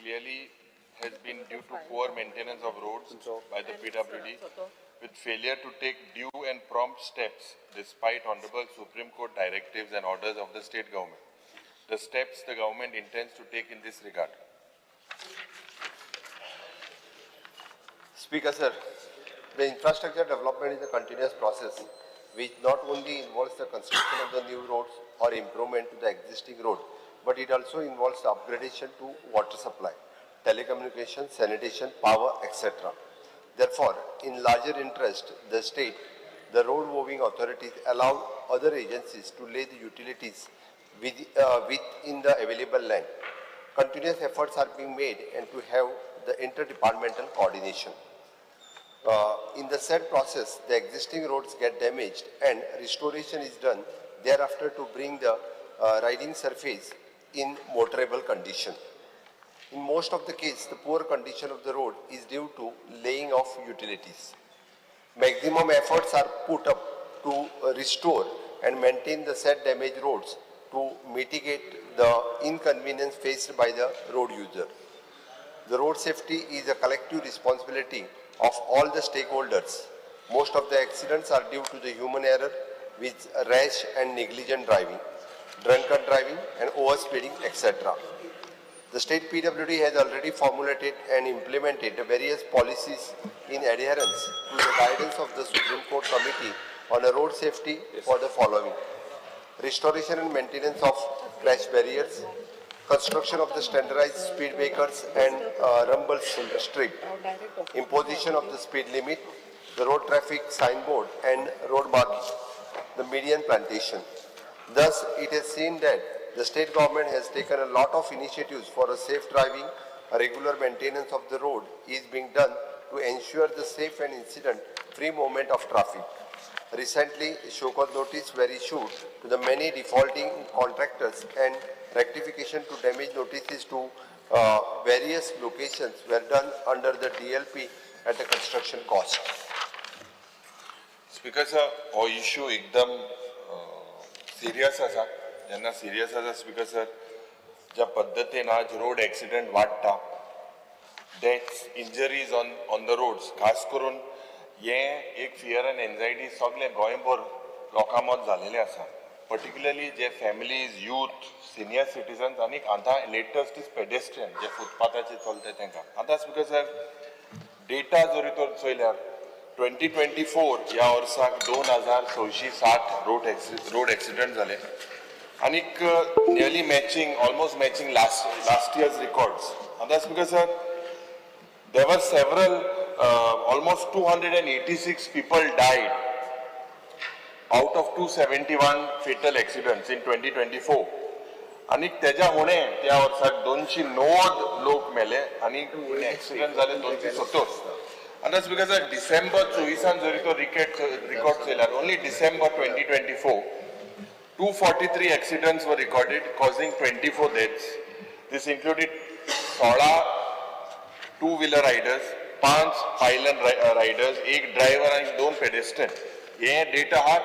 clearly has been due to poor maintenance of roads by the PWD with failure to take due and prompt steps despite Honorable Supreme Court directives and orders of the state government. The steps the government intends to take in this regard. Speaker sir, the infrastructure development is a continuous process which not only involves the construction of the new roads or improvement to the existing road, but it also involves the upgradation to water supply, telecommunication, sanitation, power, etc. Therefore, in larger interest, the state, the road moving authorities allow other agencies to lay the utilities within the available land. Continuous efforts are being made and to have the interdepartmental coordination. In the said process, the existing roads get damaged and restoration is done thereafter to bring the riding surface in motorable condition. In most of the case, the poor condition of the road is due to laying of utilities. Maximum efforts are put up to restore and maintain the said damaged roads to mitigate the inconvenience faced by the road user. The road safety is a collective responsibility of all the stakeholders. Most of the accidents are due to the human error with rash and negligent driving, drunken driving and overspeeding, etc. The state PWD has already formulated and implemented various policies in adherence to the guidance of the Supreme Court Committee on a road safety for the following: restoration and maintenance of crash barriers, construction of the standardized speed breakers and rumble strip, imposition of the speed limit, the road traffic signboard and road marking, the median plantation. Thus, it is seen that the state government has taken a lot of initiatives for a safe driving. A regular maintenance of the road is being done to ensure the safe and incident-free movement of traffic. Recently, show cause notice were issued to the many defaulting contractors and rectification to damage notices to various locations were done under the DLP at the construction cost. Speaker sir, हो issue एकदम serious आसा. जेन्ना serious आसा speaker sir, ज्या पद्दतीन आज road accident वाडटा, deaths, injuries on the roads, खास करून हें एक फियर एंड एन्जायटी सगळे गोंयभर लोकां मद जालेलें आसा. पर्टिक्युलरली जे फॅमिलीज, यूथ, सिनियर सिटीजन्स आनी आतां लेटस्ट is pedestrian जे फुटपाथाचेर चलता तांकां. आतां स्पीकर सर, डेटा जरी तर चोयल्यार 2024 ह्या वर्साक 2660 रोड एक्सिडंट जाले आनीक nearly matching, almost matching last year's records. आतां speaker sir, there were several, almost 286 people died out of 271 fatal accidents in 2024. आनी तेज्या हुणे त्या वर्साक 290 लोक मेले आनी एक्सिडंट जाले 270. आनी because December 24 जरी तो record चोयल्यार only December 2024 243 accidents were recorded causing 24 deaths. This included 16 two wheeler riders, 5 pylon riders, 1 driver आनी 2 पेडेस्ट्रियन. हे डेटा हा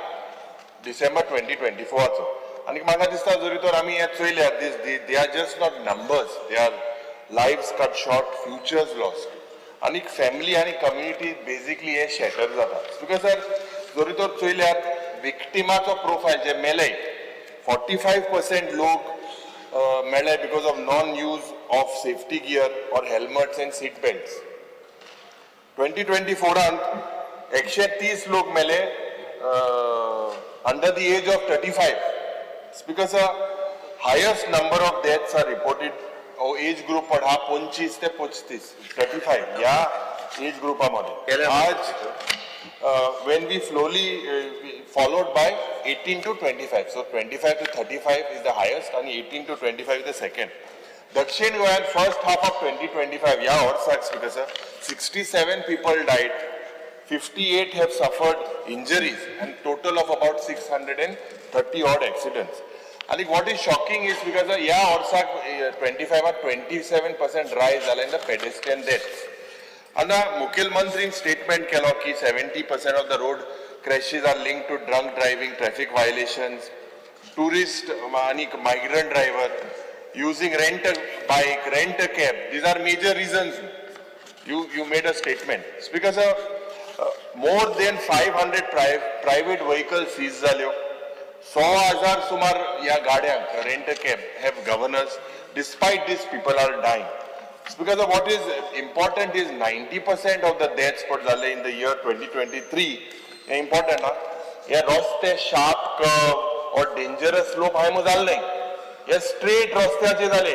डिसेंबर 2024चो. आनी म्हाका दिसता जरी तर आमी हें चोयल्यार these they are just not numbers, they are lives cut short, futures lost आनी फॅमिली आनी कम्युनिटी बेजिकली हे शॅटर जाता. Because sir जरी तर चोयल्यार विक्टिमाचो प्रोफायल जे मेले 45% लोक मेले because of non use of safety gear or helmets and seat belts. 2024 130 लोक मेले under the age of 35. Because highest number of deaths are reported age group पण हा 25 ते 35 35 ह्या एज ग्रुपा मध्ये. आज when we slowly followed by 18 to 25. So 25 to 35 is the highest and 18 to 25 is the second. दक्षिण गोंयांत फर्स्ट हाफ ऑफ 2025 ह्या वर्साक speaker sir 67 people died, 58 have suffered injuries and total of about 630 odd accidents. And what is shocking is because ह्या वर्साक 25 or 27% rise जाला in the pedestrian deaths. आतां मुखेलमंत्रीन statement केलो की 70% of the road crashes are linked to drunk driving, traffic violations, tourist आनी migrant driver. Using rent a bike, rent a cab, these are major reasons. You made a statement. Speaker sir, more than 500 private vehicle seize जाल्यो, 100,000 सुमार ह्या गाड्यांक rent a cab have governors. Despite this, people are dying. Because of what is important is 90% of the deaths पट जाले in the year 2023. हे important ना. हे रस्ते sharp curve or dangerous slope हांवें मग जालें न्हय, हे स्ट्रेट रस्त्याचे जाले.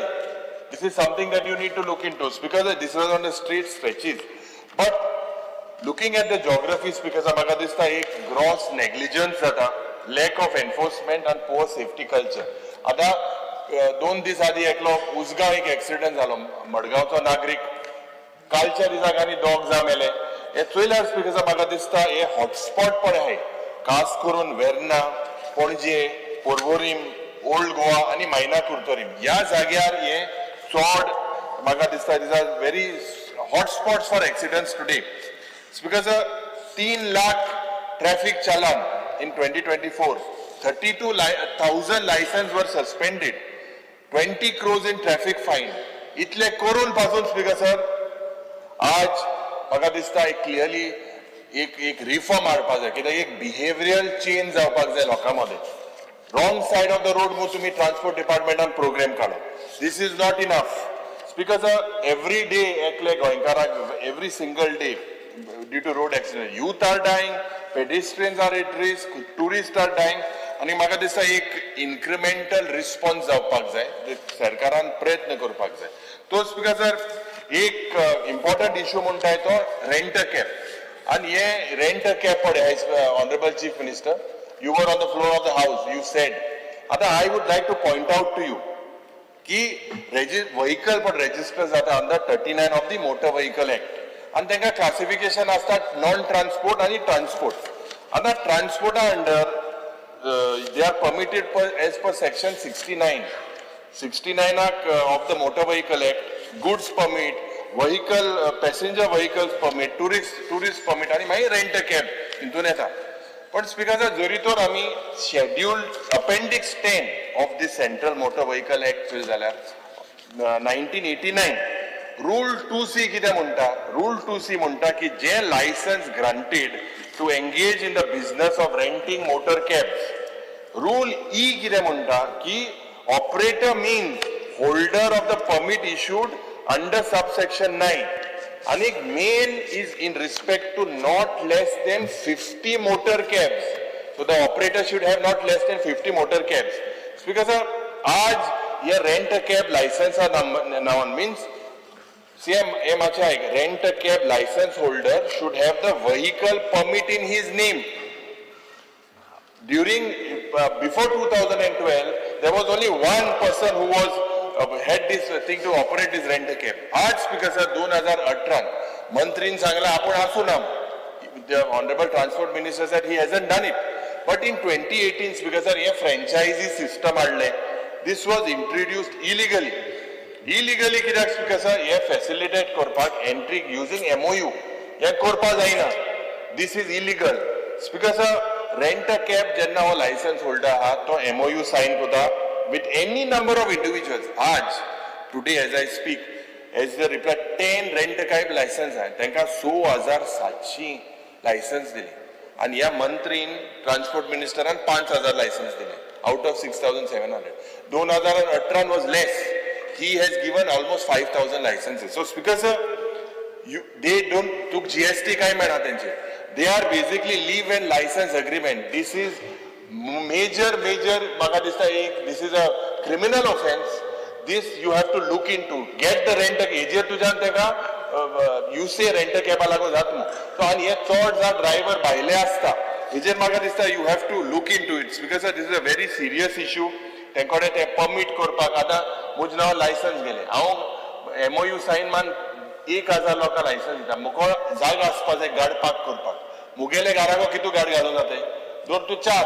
This is something that you need to look into because this was on the straight stretches. But looking at the geography, because म्हाका दिसता एक ग्रॉस नेग्लिजन्स जाता, लॅक ऑफ एनफोर्समेंट आनी पुअर सेफ्टी कल्चर. आतां 2 दीस आदी एकलो उसगांव एक एक्सिडंट जालो, मडगांवचो नागरीक. कालच्या दिसाक आनी दोग जाण मेले. हे चोयल्यार, स्पीकर, म्हाका दिसता हे हॉटस्पॉट पण आहे, खास करून वेर्ना, पणजे, पोर्वोरीम, ओल्ड गोवा आनी मायना कुर्तोरीम ह्या जाग्यार हे चड म्हाका दिसता these are very hotspots for accidents today. Speaker, 3 lakh traffic challan in 2024, 32,000 license were suspended, 20 crores in traffic fine. इतले करून पासून, स्पीकर सर, आज म्हाका दिसता एक क्लियरली एक रिफॉर्म हाडपाक जाय, कित्याक एक बिहेवियर चेंज जावपाक जाय लोकां मदें. Wrong side of the road म्हूण तुमी ट्रान्सपोर्ट डिपार्टमेंटान प्रोग्राम काडप, this is not enough. Speaker sir, every day एकले गोंयकाराक, every single day, due to road accident, youth are dying, pedestrians are at risk, tourist are dying. आनी म्हाका दिसता एक incremental response जावपाक जाय, सरकारान प्रयत्न करपाक जाय तो. स्पीकर सर, एक इम्पॉर्टंट इशू म्हणटाय तो रेंट कॅब. आनी हे रेंट कॅब पळय, Honourable Chief Minister, you were on the floor of the house, you said. आतां I would like to point out to you की व्हिकल पण रेजिस्टर जाता under 39 of the Motor Vehicle Act आनी तांकां classification आसता non transport आनी transport. आतां ट्रान्सपोर्टा under they are permitted as per section 69, 69 आक of the Motor Vehicle Act, goods permit, vehicle, passenger vehicles permit, tourist permit आनी मागीर rent cab हितून येता. पण स्पीकर, जरी तर आमी schedule appendix 10 of the Central Motor Vehicle Act चोयले जाल्यार 1989, rule 2C कितें म्हणटा? रूल 2C म्हणटा की जे license granted to engage in the business of renting motor cabs. Rule E कितें म्हणटा की operator means holder of the permit issued under subsection 9 आणि main is in respect to not less than 50 motor cabs. So the operator should have not less than 50 motor cabs. Speaker sir, आज हे rent cab लायसन्सा नांवान means CM M आयक, rent a cab license holder should have the vehicle permit in his name. During before 2012, there was only one person who was had this thing to operate this rent a cab. आज, speaker sir, 2018 मंत्रीन सांगला आपूण आसूं ना. The Honourable Transport Minister said he hasn't done it. But in 2018, Speaker sir, hey franchise system हाडलें. This was introduced illegally. Illegally कित्याक, speaker sir? हे facilitate करपाक entry using MOU, हे करपाक जायना. This is illegal, Speaker sir. Rent a cab जेन्ना हो licence holder आहा तो एमओयू सायन करता with any number of individuals. आज today, as I speak, as the reply, 10 rent cab license आहा, तांकां 6700 लायसन्स दिली आनी ह्या मंत्रीन, ट्रान्सपोर्ट मिनिस्टरान 5000 लायसन्स दिले out of 6700. 2018 was less. He has given almost 5000 licenses. So, Speaker sir, you they don't took GST काय मेळना तेंचे. They are basically leave and license agreement. This is major, major, म्हाका दिसता एक this is a criminal offense. This you have to look into. Get the rent हेजेर तुज्यान तेका you Se rent कॅबा लागून जात न्हू. सो आनी हे चड जाण ड्रायव्हर भायले आसता. हेजेर म्हाका दिसता you have to look into it because this is a very serious issue. तेंकोडे ते परमीट करपाक आतां म्हजें नांव लायसन्स गेलें, हांव एमओयू सायन मान 1000 लोकांक लायसन्स दिता. मुको जागो आसपा जाय गाड पार्क करपाक. मुगेले घराको कितू गाडी घालून जाते? दोन तू चार.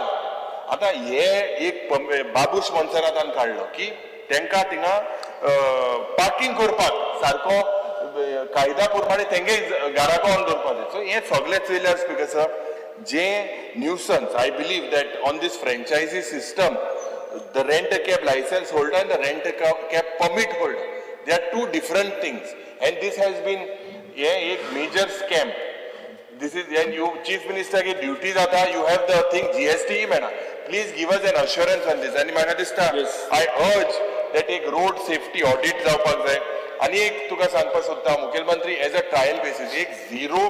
आतां हे एक बाबूश मोन्सेरातान काडलो की तेंकां थिंगा पार्किंग करपाक सारको कायद्या प्रमाणे तेंगे घराको ऑन दवरपाक जाय. सो हे सगळे चोयल्यार, स्पीकर सर, जे nuisance, I believe that on this franchisee system the rent a cab license holder and the rent a cab permit holder, they are two different things and this has been हे एक major scam. This is and you chief minister की duty जाता, you have the thing GST मेळना. Please give us an assurance on this. आनी म्हाका दिसता I अर्ज that एक रोड सेफ्टी ऑडिट जावपाक जाय. आनी एक तुका सांगपाक सोदता मुखेलमंत्री, एज अ ट्रायल बेसीस एक झिरो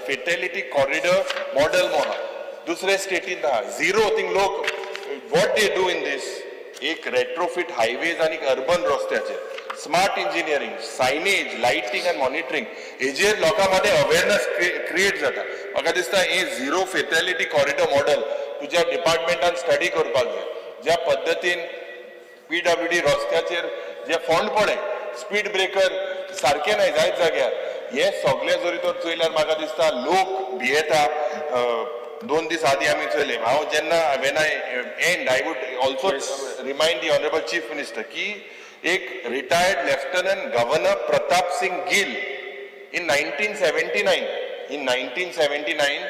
फेटेलिटी कॉरिडॉर मॉडल म्हणून दुसरे स्टेटीन आहा झिरो. थिंग लोक what they do in this, एक रेट्रोफिट हायवेज आनी अर्बन रस्त्याचेर smart engineering, signage, lighting and monitoring हेजेर लोकां मदें अवेरनस क्रिएट जाता. म्हाका दिसता हे झिरो फेटॅलिटी कॉरिडॉर मॉडल तुज्या डिपार्टमेंटान स्टडी करपाक जाय. ज्या पद्दतीन पीडब्ल्यूडी रस्त्याचेर जे फोंड पडे, स्पीड ब्रेकर सारके नाही जायत जाग्यार, हे सगळे जरी तर चोयल्यार म्हाका दिसता लोक भियेता. 2 दीस आदी आमी चोयले. हांव जेन्ना when I end, I would also remind the honourable chief minister की एक retired lieutenant governor Pratap Singh Gill in 1979, in 1979,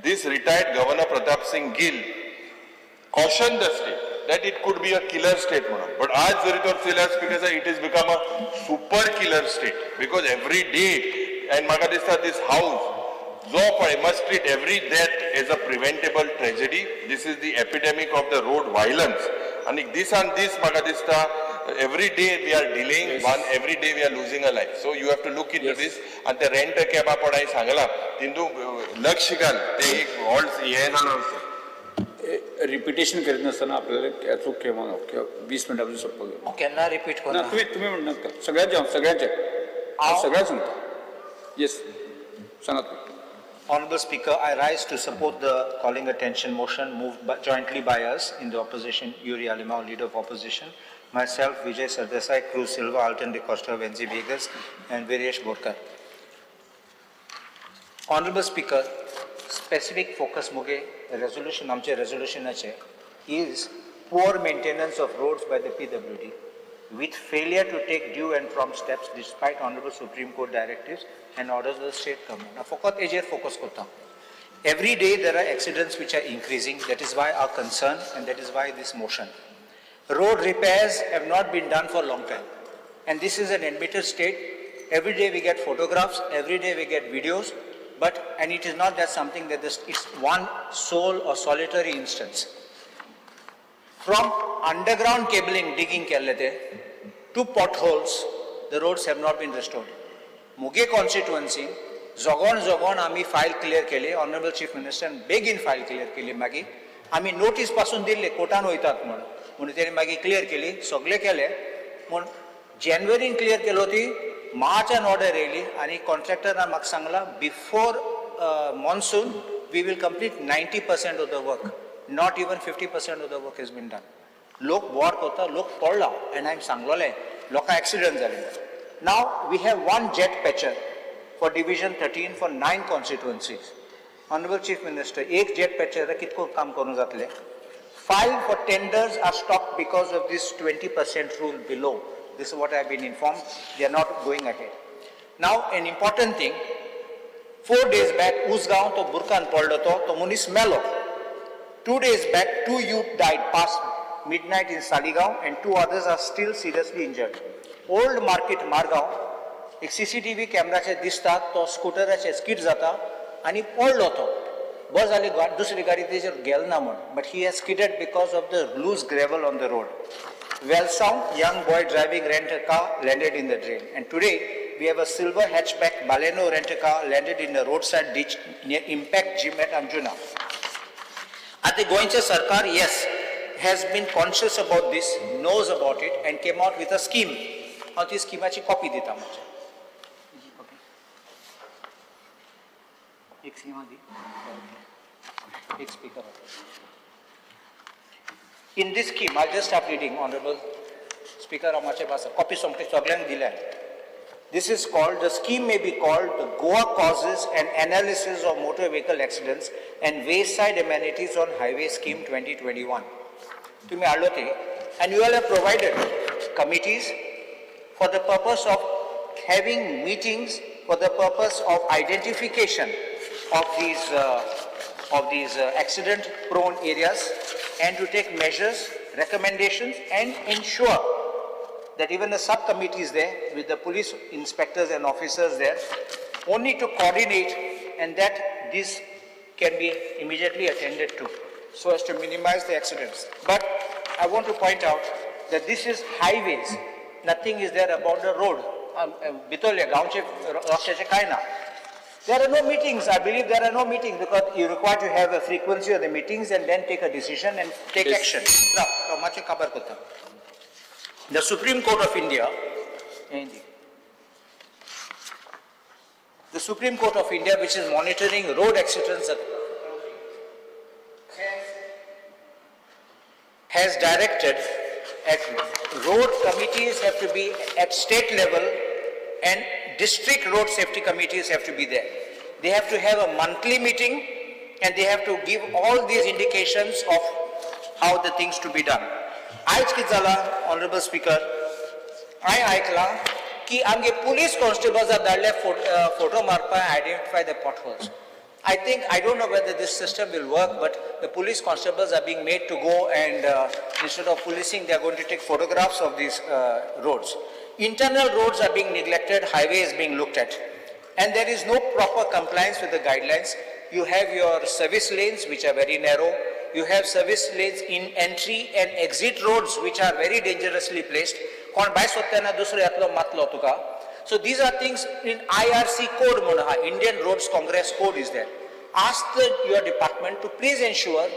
this retired governor Pratap Singh Gill cautioned the state that it could be a killer state म्हणून. But आज जरी तर चोयल्यार speaker, it is become a super killer state because every day, and म्हाका दिसता this house जो पळय must treat every death as a preventable tragedy. This is the epidemic of the road violence आनी दिसान दीस म्हाका दिसता every day we are delaying one, every day we are losing a life. So you have to look into this. आनी ते rent कॅबा पण हांवें सांगलां, तितून लक्ष घाल, ते एक हॉल्ट हें जाणां. रिपिटेशन करीत नासतना आपल्याला त्याचो केव्हा किंवा 20 मिनटां सोंपपाक जाय. केन्ना रिपीट ना. करना. तुम्ही तुम्ही म्हणनात का सगळ्याचे, हांव सगळ्यांचे हांव सगळ्याच सांगता. येस, सांगात तुम्ही. Honorable Speaker, I rise to support the calling attention motion moved jointly by us in the opposition, Yuri Alimao, Leader of Opposition, myself, Vijay Sardesai, Cruz Silva, Alton De Costa, Venzi Vegas, and Viresh Borkar. Honorable Speaker, specific focus मुगे resolution, आमचे resolutionाचे is poor maintenance of roads by the PWD with failure to take due and prompt steps despite Honorable Supreme Court directives and orders of the state government. Now, फकत हेजेर focus करता. Every day there are accidents which are increasing. That is why our concern and that is why this motion. Road repairs have not been done for a long time. And this is an admitted state. Every day we get photographs, every day we get videos, and it is not that something that this, it's one sole or solitary instance. From underground cabling digging केल्ले ते to potholes, the roads have not been restored. मुगे constituency जोगोण जोगोण आमी file clear केली. Honourable chief मिनिस्टरान बेगीन file clear केली. मागीर आमी notice पासून दिल्ली कोर्टान वयतात म्हणून, म्हणून तेणी मागीर क्लियर केली, सगळें केलें. म्हूण जानेवारीन क्लियर केलो, ती मार्चान ऑर्डर येयली आनी कॉन्ट्रॅक्टरान म्हाका सांगलां, before monsoon we will complete 90% of the work. Not even 50% of the work has been done. लोक बोर करता, लोक पडला आनी हांवें सांगलोलें लोकांक एक्सिडंट जाले. Now we have one jet patcher for division 13 for nine constituencies. Honourable Chief Minister, एक jet patcher कितको काम करूंक जातलें? File for tenders are stopped because of this 20% rule below. This is what I have been informed. They are not going ahead. Now, an important thing, 4 days back, Usgaon तो बुरकान पडलो तो तो मनीस मेलो. 2 days back, two youth died past midnight in Saligao and two others are still seriously injured. Old Market, Margao, एक CCTV कॅमेराचेर दिसता तो स्कुटराचेर स्कीड जाता आनी पडलो तो. बरें जालें दुसरी गाडी तेजेर गेल ना म्हण, but he has skidded because of the loose gravel on the road. Velsao, young boy driving rent a car landed in the drain. And today, we have a silver hatchback Baleno rent a car landed in a roadside ditch near Impact Gym at Anjuna. आतां गोंयचें सरकार, yes, has been conscious about this, knows about it and came out with a scheme. हांव ती स्किमाची copy दिता मातशें. एक स्किमा दी, एक speaker. In this scheme, I'll just start reading, Honorable Speaker, मातशें भासा कॉपी सोमते सगल्यांक दिल्या. This is called, the scheme may be called the Goa Causes and Analysis of Motor Vehicle Accidents and Wayside Amenities on Highway Scheme 2021. तुम्ही हाडलो ते and you all have provided committees for the purpose of having meetings for the purpose of identification of these accident prone areas and to take measures recommendations and ensure that even a subcommittee is there with the police inspectors and officers there, only to coordinate and that this can be immediately attended to so as to minimize the accidents. But I want to point out that this is highways, nothing is there about the road. भितरले गांवचे रस्त्याचे काय ना. There are no meetings, I believe there are no meetings because you require to have a frequency of the meetings and then take a decision and take action. राव, मातशें काबार करता. The Supreme Court of India, the Supreme Court of India, which is monitoring road accidents, has directed at road committees have to be at state level and district road safety committees have to be there. They have to have a monthly meeting and they have to give all these indications of how the things to be done. आयज कितें जाला, Honorable Speaker, हांवें आयकलां की आमगे police constables धाडले photo मारपाक identify the potholes. I think, I don't know whether this system will work, but the police constables are being made to go and instead of policing, they are going to take photographs of these roads. Internal roads are being neglected, highway is being looked at. And there is no proper compliance with the guidelines. You have your service lanes, which are very narrow. You have service lanes in entry and exit roads, which are very dangerously placed. कोण भायर सोदतना दुसरो येतलो मातलो तुका. So these are things in IRC code म्हणून आहा, Indian Roads Congress code is there. Ask your department to please ensure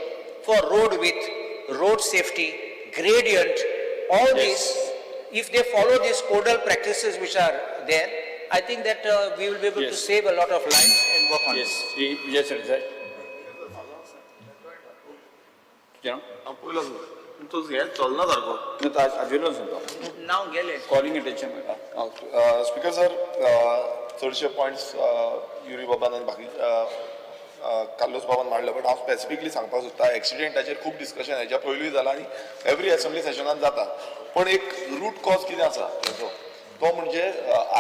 for road width, road safety, gradient, all these, if they follow these codal practices which are there, I think that we will be able to save a lot of lives and work on it. Yes, Shri Vijay Sardesai. कितें हांव पयलो तुमचो हें चलना सारको. आजुनूच सांगता. नाव गेले. Calling attention. Speaker sir, चडशे पॉयंट्स युरी बाबान आनी बाकी कार्लोस बाबान मांडले, बट हांव स्पेसिफिकली सांगपाक सोदता, एक्सिडेंटाचेर खूब डिस्कशन हेच्या पयलूय जाला आनी एवरी असेंब्ली सेशनान जाता, पण एक रूट कॉज कितें आसा तेजो, तो म्हणजे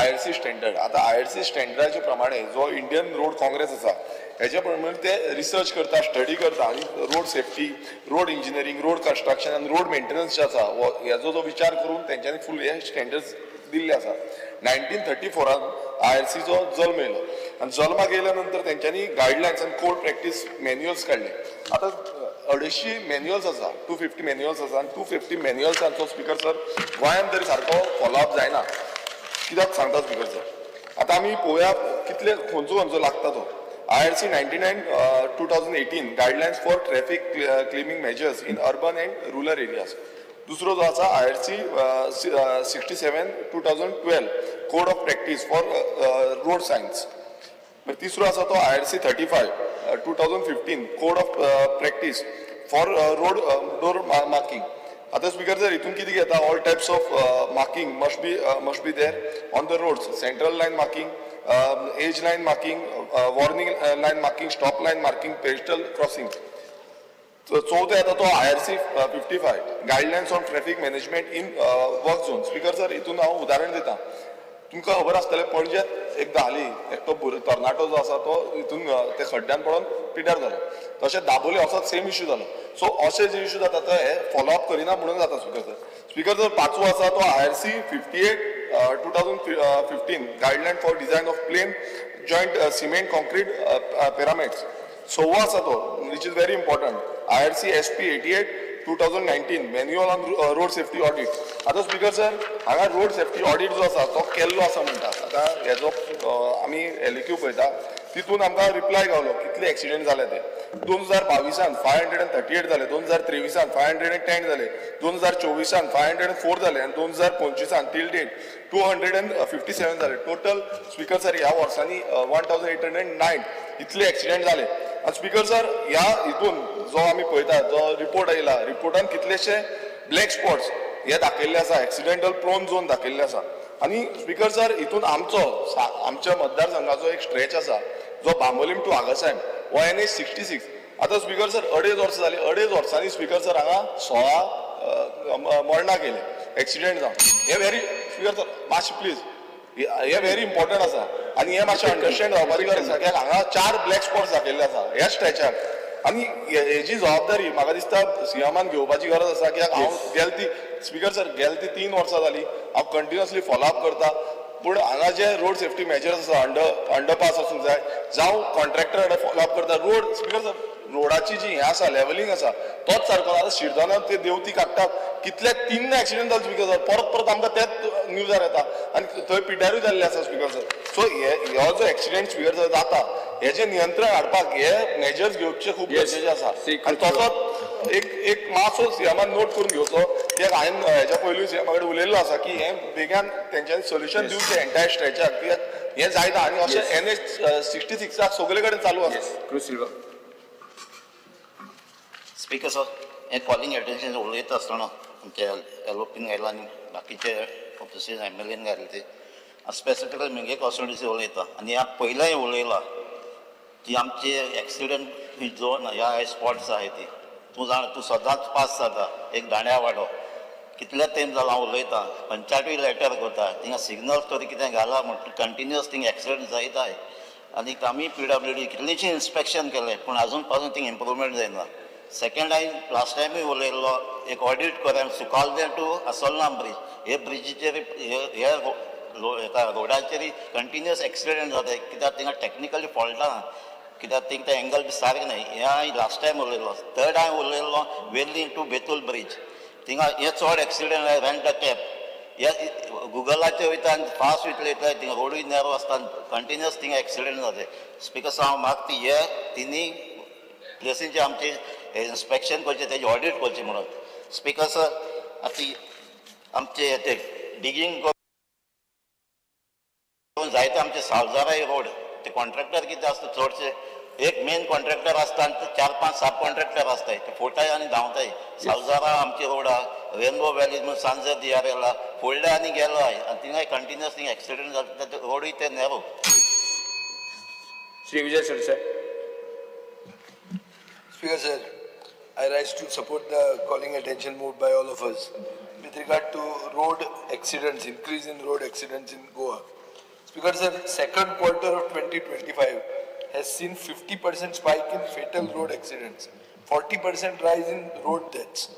IRC standard. आतां IRC स्टँडर्डाचे प्रमाणे जो इंडियन रोड काँग्रेस आसा हेच्या प्रमाणे ते रिसर्च करता, स्टडी करता आनी road safety, road engineering, road construction आनी रोड मेंटेनन्स जे आसा हेजो जो विचार करून तेंच्यांनी फूल हे स्टँडर्ड्स दिल्ले आसा. 1934 IRCचो जल्म येयलो आनी जल्माक येयल्या नंतर तेंच्यांनी गायडलायन्स आनी कोड प्रॅक्टीस मॅन्युअल्स काडले. आतां 250 मॅन्युअल्स आसा, 250 मॅन्युअल्स आसा आनी 250 मॅन्युअल्सांचो स्पीकर सर गोंयांत तरी सारको फॉलोअप जायना. कित्याक सांगता स्पीकर सर, आतां आमी पळोवया कितले खंयचो खंयचो लागता तो. IRC 99 2018 guidelines for traffic calming measures in urban and rural areas. दुसरो जो आसा IRC 67 2012 code of practice for road signs. तिसरो आसा तो IRC 35 2015 code of practice for road door marking. आतां स्पीकर सर हितून कितें घेता, all types of marking must be there on the roads, central line marking, edge line marking, warning line marking, stop line marking, pedestrian crossing. चवथो येता तो IRC 55 guidelines on traffic management in work zone. Speaker sir हितून हांव उदाहरण दिता, तुमकां खबर आसतलें पणजेंत एकदां हालीं एकटो तरणाटो जो आसा तो हितून ते खड्ड्यान पडोन पिड्ड्यार जालो. तशें दाबोली असोच सेम इश्यू जालो. सो अशे जे इश्यू जाता ते हे फॉलोअप करिना म्हणून जाता स्पीकर सर. स्पीकर सर पांचवो आसा तो IRC 58 2015 guideline for design of plain joint cement concrete pyramids. सव्वो आसा तो which is very important, IRC SP 88 2019 manual on road safety audit. आतां स्पीकर सर हांगा रोड सेफ्टी ऑडिट जो आसा तो केल्लो आसा म्हणटा. आतां हेजो आमी LAQ पळयता तितून आमकां रिप्लाय गावलो कितले एक्सिडेंट जाले ते. 2022 538 जाले, 2023 510 जाले, 2024 504 जाले आनी 2025 टील डेट 257 जाले. टोटल स्पीकर सर ह्या वर्सांनी 1809 इतले एक्सिडेंट जाले. आनी स्पीकर सर ह्या हितून जो आमी पळयता जो रिपोर्ट आयला, रिपोर्टान कितलेशे ब्लॅक स्पॉट्स हे दाखयल्ले आसा, एक्सिडेंटल प्रोन झोन दाखयल्ले आसा. आनी स्पीकर सर हितून आमचो आमच्या मतदारसंघाचो एक स्ट्रेच आसा जो बांबोलीम टू आगासायम हो NH 66. आतां स्पीकर सर 2.5 वर्सां जाली, 2.5 वर्सांनी स्पीकर सर हांगा 16 मरणां केले एक्सिडेंट जावन. हे व्हेरी स्पीकर सर मातशें प्लीज हे व्हेरी इम्पॉर्टंट आसा आनी हे मातशें अंडरस्टँड जावपाची गरज आसा कित्याक हांगा 4 ब्लॅक स्पॉट्स दाखयल्ले आसा ह्या स्ट्रेचार. आनी हेजी जबाबदारी म्हाका दिसता सीएमान घेवपाची गरज आसा, कित्याक हांव गेले ती स्पीकर सर गेले ती 3 वर्सां जाली हांव कंटिन्युअसली फॉलोअप करता, पूण हांगा जे रोड सेफ्टी मेजर्स आसा अंडरपास आसूंक जाय, जावं कॉन्ट्रॅक्टर कडेन फॉलोअप करता. रोड स्पीकर सर रोडाची जी हें आसा लेवलिंग आसा तोच सारको. आतां शिरदोना ते देंवती काडटात, कितले 3 एक्सिडंट जाले स्पीकर सर, परत परत आमकां तेच न्यूजार येता आनी थंय पिड्ड्यारूय जाल्ले आसा स्पीकर सर. सो हे जो एक्सिडंट स्पीकर सर जाता हेजे नियंत्रण हाडपाक हे मेजर्स घेवचे खूब गरजेचे आसा. आनी तसोच एक एक मातसो सीएमान नोट करून घेवचो, कित्याक हांवें हेच्या पयलूय सीएमा कडेन उलयल्लो आसा की हें बेगान तेंच्यांनी सोल्युशन दिवचें एंटायर स्ट्रेचाक, कित्याक हें जायना आनी अशें NH 66 सगळे कडेन चालू आसा. स्पीकर सर, हें कॉलिंग एटेन्शन उलयता आसतना आमच्या एलओपीन घायला आनी बाकीचे ऑफिसीस एमएलएन घायले ते स्पेसिफिकली म्हगे कॉन्स्टिट्युन्सी उलयता आनी ह्या पयल्याय उलयला की आमचे एक्सिडंट ही झोन ह्या स्पॉट्स आहाय ती तूं जाणा, तूं सदांच पास जाता एक दांड्या वाडो कितले तेंप जाला हांव उलयतां, पंचायतूय लेटर करता, थिंगा सिग्नल तरी कितें घाला म्हण कंटिन्युअस थिंग एक्सिडंट जायत आहाय. आनी आमी PWD कितलींशीं इन्स्पेक्शन केलें पूण आजून पासून थिंग इम्प्रुवमेंट जायना. सेकंड हांवें लास्ट टायमूय उलयल्लो एक ऑडीट कर सुकालदें टू असोलना ब्रीज, हे ब्रिजीचेर हे रोडाचेर कंटिन्युअस एक्सिडंट जाता, कित्याक थिंगा टॅक्निकली फॉल्ट आहा, कित्याक थिंग ते एंगल बी सारकें न्हय. हें हांवें लास्ट टायम उलयल्लो. थर्ड हांवें उलयल्लो वेर्ली टू बेतूल ब्रीज, थिंगा हे चड एक्सिडंट रेंट अ कॅब, हे गुगलाचेर वयता आनी फास्ट वयतले वयता, थिंगा रोडूय नॅरो आसता, कंटिन्युअस थिंगा एक्सिडंट जाता. स्पीकर सर हांव मागता हे तिनूय प्लेसींचे आमचे इन्स्पेक्शन करचें, तेजें ऑडीट करचें म्हणून. स्पीकर सर आतां आमचे ते डिगींग करून जायते आमचे सावजाराय रोड ते कॉन्ट्रॅक्टर कितें आसता चडशे एक मेन कॉन्ट्रॅक्टर आसता आनी 4-5 सब कॉन्ट्रॅक्टर आसताय, ते फोटाय आनी धांवताय. सावजारा आमचे रोड आहा, रेनबो व्हॅली म्हणून सांजर दियारेला फुडले आनी गेलो आहाय आनी थिंगाय कंटिन्युअस थिंग एक्सिडंट जाता, ते रोडूय ते narrow. Shri Vijay Sardesai. Speaker sir, I rise to support the calling attention moved by all of us with regard to road accidents, increase in road accidents in Goa. Speaker sir, second quarter of 2025 has seen 50% spike in fatal road accidents, 40% rise in road deaths,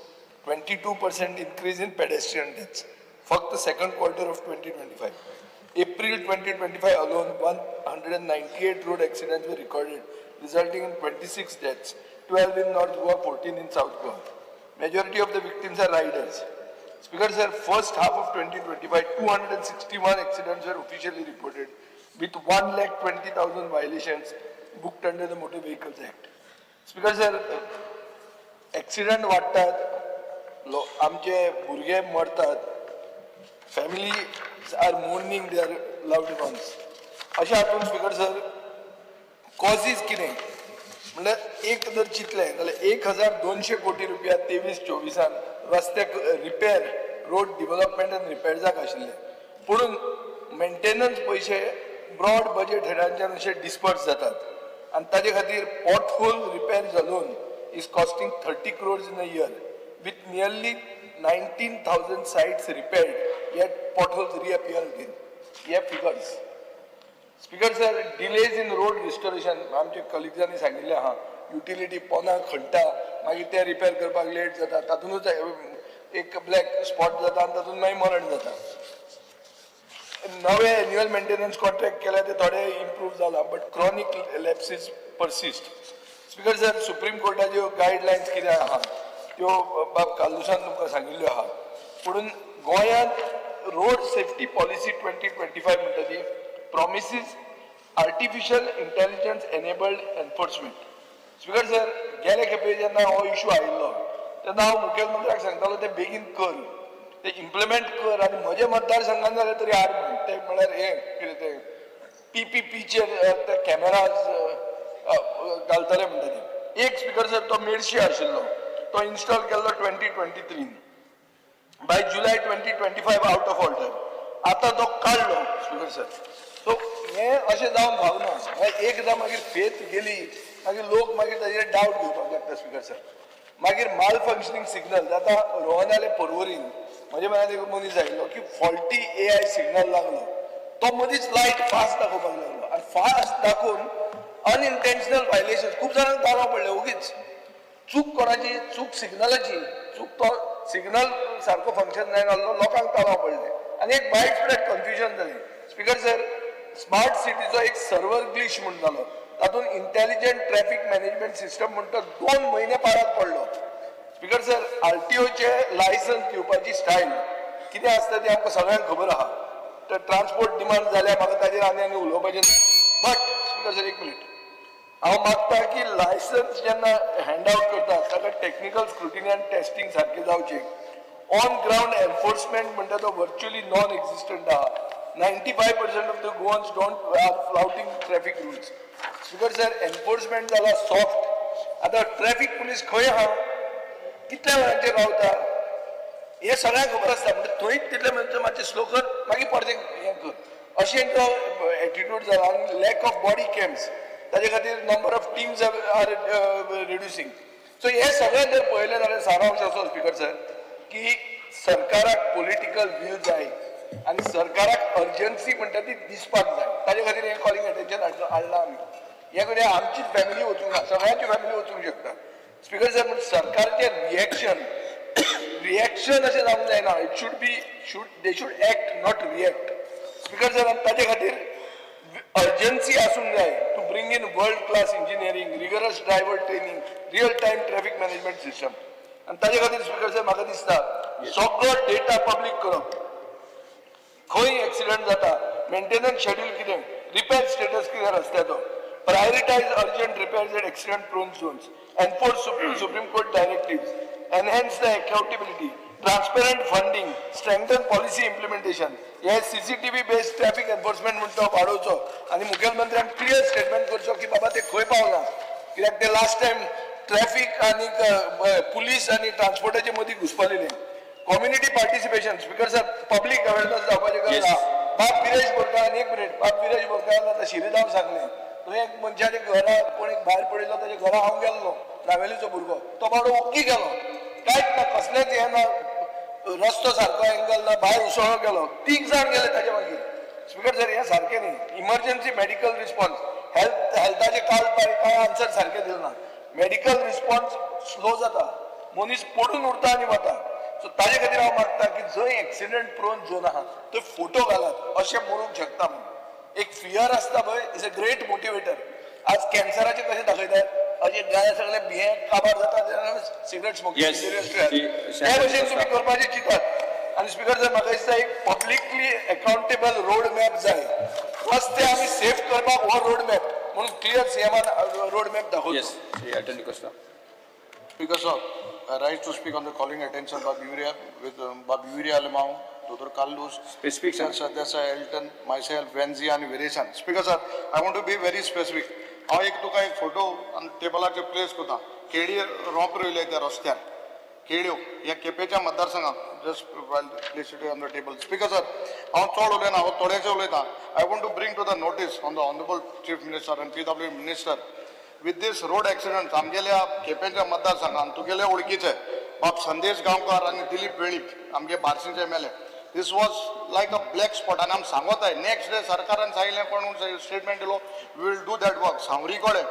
22% increase in pedestrian deaths. Fuck the second quarter of 2025. April 2025 alone, 198 road accidents were recorded, resulting in 26 deaths, 12 in North Goa, 14 in South Goa. Majority of the victims are riders. Speaker sir, first half of 2025, 261 accidents were officially reported, with 1,20,000 violations booked under the Motor Vehicles Act. Speaker sir, accident वाडटात, आमचे भुरगे मरतात, families are mourning their loved ones. अशें हातूंत speaker sir causes कितें म्हणल्यार एक जर चिंतलें जाल्यार 1,200 कोटी रुपया 23-24 रस्त्याक रिपेर, रोड डिवलपमेंट आनी रिपेर्साक आशिल्ले, पूण मेंटेनन्स पयशे ब्रॉड बजेट हेडांच्यान अशे डिस्पर्स जातात आनी ताजे खातीर pothole repairs alone is costing 30 crores in a year with nearly 19,000 sites repaired, yet potholes reappear again. हे figures. Speaker sir, delays in road restoration आमचे कलिग्जांनी सांगिल्लें आहा, युटिलिटी पोना खणटा, मागीर ते रिपेर करपाक लेट जाता, तातूंतच एक ब्लॅक स्पॉट जाता आनी तातूंत मागीर मरण जाता. नवे एन्युअल मेंटेनन्स कॉन्ट्रॅक्ट केल्या ते थोडे इम्प्रूव जाला, but chronic lapses persist. Speaker sir, supreme कोर्टाच्यो guidelines कितें आहा त्यो बाब कार्लुसान तुमकां सांगिल्ल्यो आहा, पूण गोंयांत रोड सेफ्टी पॉलिसी 2025 म्हणटा ती promises artificial intelligence enabled enforcement. Speaker sir, गेले खेपे जेन्ना हो इशू आयिल्लो तेन्ना हांव मुखेलमंत्र्याक सांगतालो ते बेगीन कर, ते इम्प्लिमेंट कर आनी म्हज्या मतदारसंघान जाल्यार तरी हाड म्हूण. ते म्हळ्यार हें कितें तें PPPचेर ते कॅमेराज घालतले म्हणटा ते. एक स्पीकर सर तो मेडशी आशिल्लो, तो इन्स्टॉल केल्लो 2023, by July 2025 out of order, आतां तो काडलो स्पीकर सर. सो हें अशें जावन फावना, एकदां मागीर फेथ गेली मागीर लोक मागीर ताजेर डावट घेवपाक लागता स्पीकर सर. मागीर माल फंक्शनींग सिग्नल आतां रोहनाले पर्वरीन म्हज्या मनात एक मनीस आयिल्लो की फॉल्टी AI signal लागलो, तो मदींच लायट फास्ट दाखोवपाक लागलो आनी फास्ट दाखोवन अनइंटेन्शनल व्हायलेशन खूब जाणांक तालांव पडले ओगीच. चूक कोणाची? चूक सिग्नलाची. चूक तो सिग्नल सारको फंक्शन जायना आसलो, लोकांक तालांव पडले आनी एक वायड स्प्रेड कन्फ्युजन जालें. स्पीकर सर, स्मार्ट सिटीचो एक सर्वर ग्लिच म्हूण जालो, तातूंत इंटेलिजंट ट्रॅफिक मॅनेजमेंट सिस्टम म्हण तो 2 म्हयने पारात पडलो. स्पीकर सर, आरटीओचे लायसन्स दिवपाची स्टायल कितें आसता ती आमकां सगळ्यांक खबर आहा. तर ट्रान्सपोर्ट डिमांड जाल्यार म्हाका ताजेर आनी आनी उलोवपाचें. बट स्पीकर सर, एक मिनीट, हांव मागता की लायसन्स जेन्ना हँड आवट करता ताका टॅक्निकल स्क्रुटिनी आनी टेस्टिंग सारकें जावचें. ऑन ग्रावंड एन्फोर्समेंट म्हणटा तो व्हर्च्युअली नॉन एक्झिस्टंट आहा. 95% of the Goans don't are flouting traffic rules. Speaker sir, enforcement जाला सॉफ्ट. आतां ट्रॅफिक पुलीस खंय आहा, कितल्या वेळांचेर रावता हें सगळ्यांक खबर आसता. म्हणजे थंयच तितले म्हणचे मातशें स्लो कर, मागीर परतें हें कर, अशें तो एटिट्यूड जाला. आनी लॅक ऑफ बॉडी कॅम्स, ताजे खातीर number of teams are reducing. So हें सगळें जर पळयलें जाल्यार सारांश असो स्पीकर सर की सरकाराक पॉलिटिकल वील जाय आनी सरकाराक अर्जन्सी म्हणटा ती दिसपाक जाय. ताजे खातीर हें कॉलिंग अटेन्शन हाडलां आमी. हे कडेन आमचीच फॅमिली वचूंक ना, सगळ्यांची फॅमिली वचूंक शकता. स्पीकर सर, म्हण सरकारचें रिएक्शन रिएक्शन अशें जावंक जायना. It should be should they should act, not react. Speaker sir, आनी ताजे खातीर अर्जन्सी आसूंक जाय to bring in world class engineering, rigorous driver training, real time traffic management system. आनी ताजे खातीर स्पीकर सर, म्हाका दिसता सगळो डेटा पब्लीक करप, खंय एक्सिडंट जाता, मेंटेनन्स शेड्यूल कितें, रिपेर स्टेटस कितें रस्त्याचो, prioritise urgent repairs at accident prone zones, enforce Supreme Court directives, enhance the accountability, transparent funding, strengthen policy implementation. हे CCTV based traffic enforcement म्हणटा वाडोवचो आनी मुखेलमंत्र्यान क्लियर स्टेटमेंट करचो की बाबा ते खंय पावला. कित्याक ते लास्ट टायम ट्रॅफिक आनी पुलीस आनी ट्रान्सपोर्टाचे मदीं घुसपलेले. Community participation, speaker sir, public awareness जावपाची गरज आहा. बाब विरेश बोरकार, एक मिनीट, बाब विरेश बोरकारान आतां शिरीदाव सांगलें, थंय एक मनशाच्या घरा कोण एक भायर पडिल्लो, ताच्या घरा हांव गेल्लो, नावेलीचो भुरगो, तो बाबडो ओग्गी गेलो, कांयच ना, कसलेंच हें ना, रस्तो सारको एंगल ना, भायर उसळो गेलो, तीग जाण गेले ताच्या मागीर. स्पीकर सर, हें सारकें न्ही. इमर्जन्सी मेडिकल रिस्पॉन्स, हेल्थाचे काल कांय आन्सर सारकें दिलें ना. मेडिकल रिस्पॉन्स स्लो जाता, मनीस पडून उरता आनी वता. सो ताजे खातीर हांव मागता की जंय एक्सिडंट प्रोन झोन आहा थंय फोटो घालात, अशें मरूंक शकता म्हणून एक फियर आसता पळय, is a great motivator. आज कॅन्सराचे कशें दाखयतात, अशें गाय सगळे भिये काबार जाता, सिगरेट स्मोकिंग ते भशेन तुमी करपाचें चिंतात. आनी स्पीकर सर, म्हाका दिसता एक पब्लिकली अकाउंटेबल रोड मॅप जाय. रस्ते आमी सेफ करपाक हो रोड मॅप म्हणून क्लियर सीएमान रोड मॅप दाखोवचो. Yes, Shri Elton D'Costa. Speaker sir, I rise to speak on the calling attention by Buria with by Buria Alemao, Dr. Carlos, Specific, sir. Sir, Elton, myself, Venzi and Vireshan. Speaker sir, I want to be very specific. हांव एक तुका एक photo आनी टेबलाचेर place करता. केळी रोंप रोयले त्या रस्त्यार, केळ्यो ह्या केपेच्या मतदारसंघात. Just place it on the table. Speaker sir, हांव चड उलयना, हांव थोडेशें उलयता. I want to bring to the notice on the honourable chief minister and PW minister with this road accident. आमगेल्या केपेंच्या मतदारसंघात तुगेल्या वळखीचे बाब संदेश गांवकार आनी दिलीप वेळीप आमगे बार्शीचे M L A. This was like a black spot. आनी आमी सांगोताय, नेक्स्ट डे सरकारान सांगिल्लें, कोण स्टेटमेंट दिलो, we will do that work. सांवरी कडेन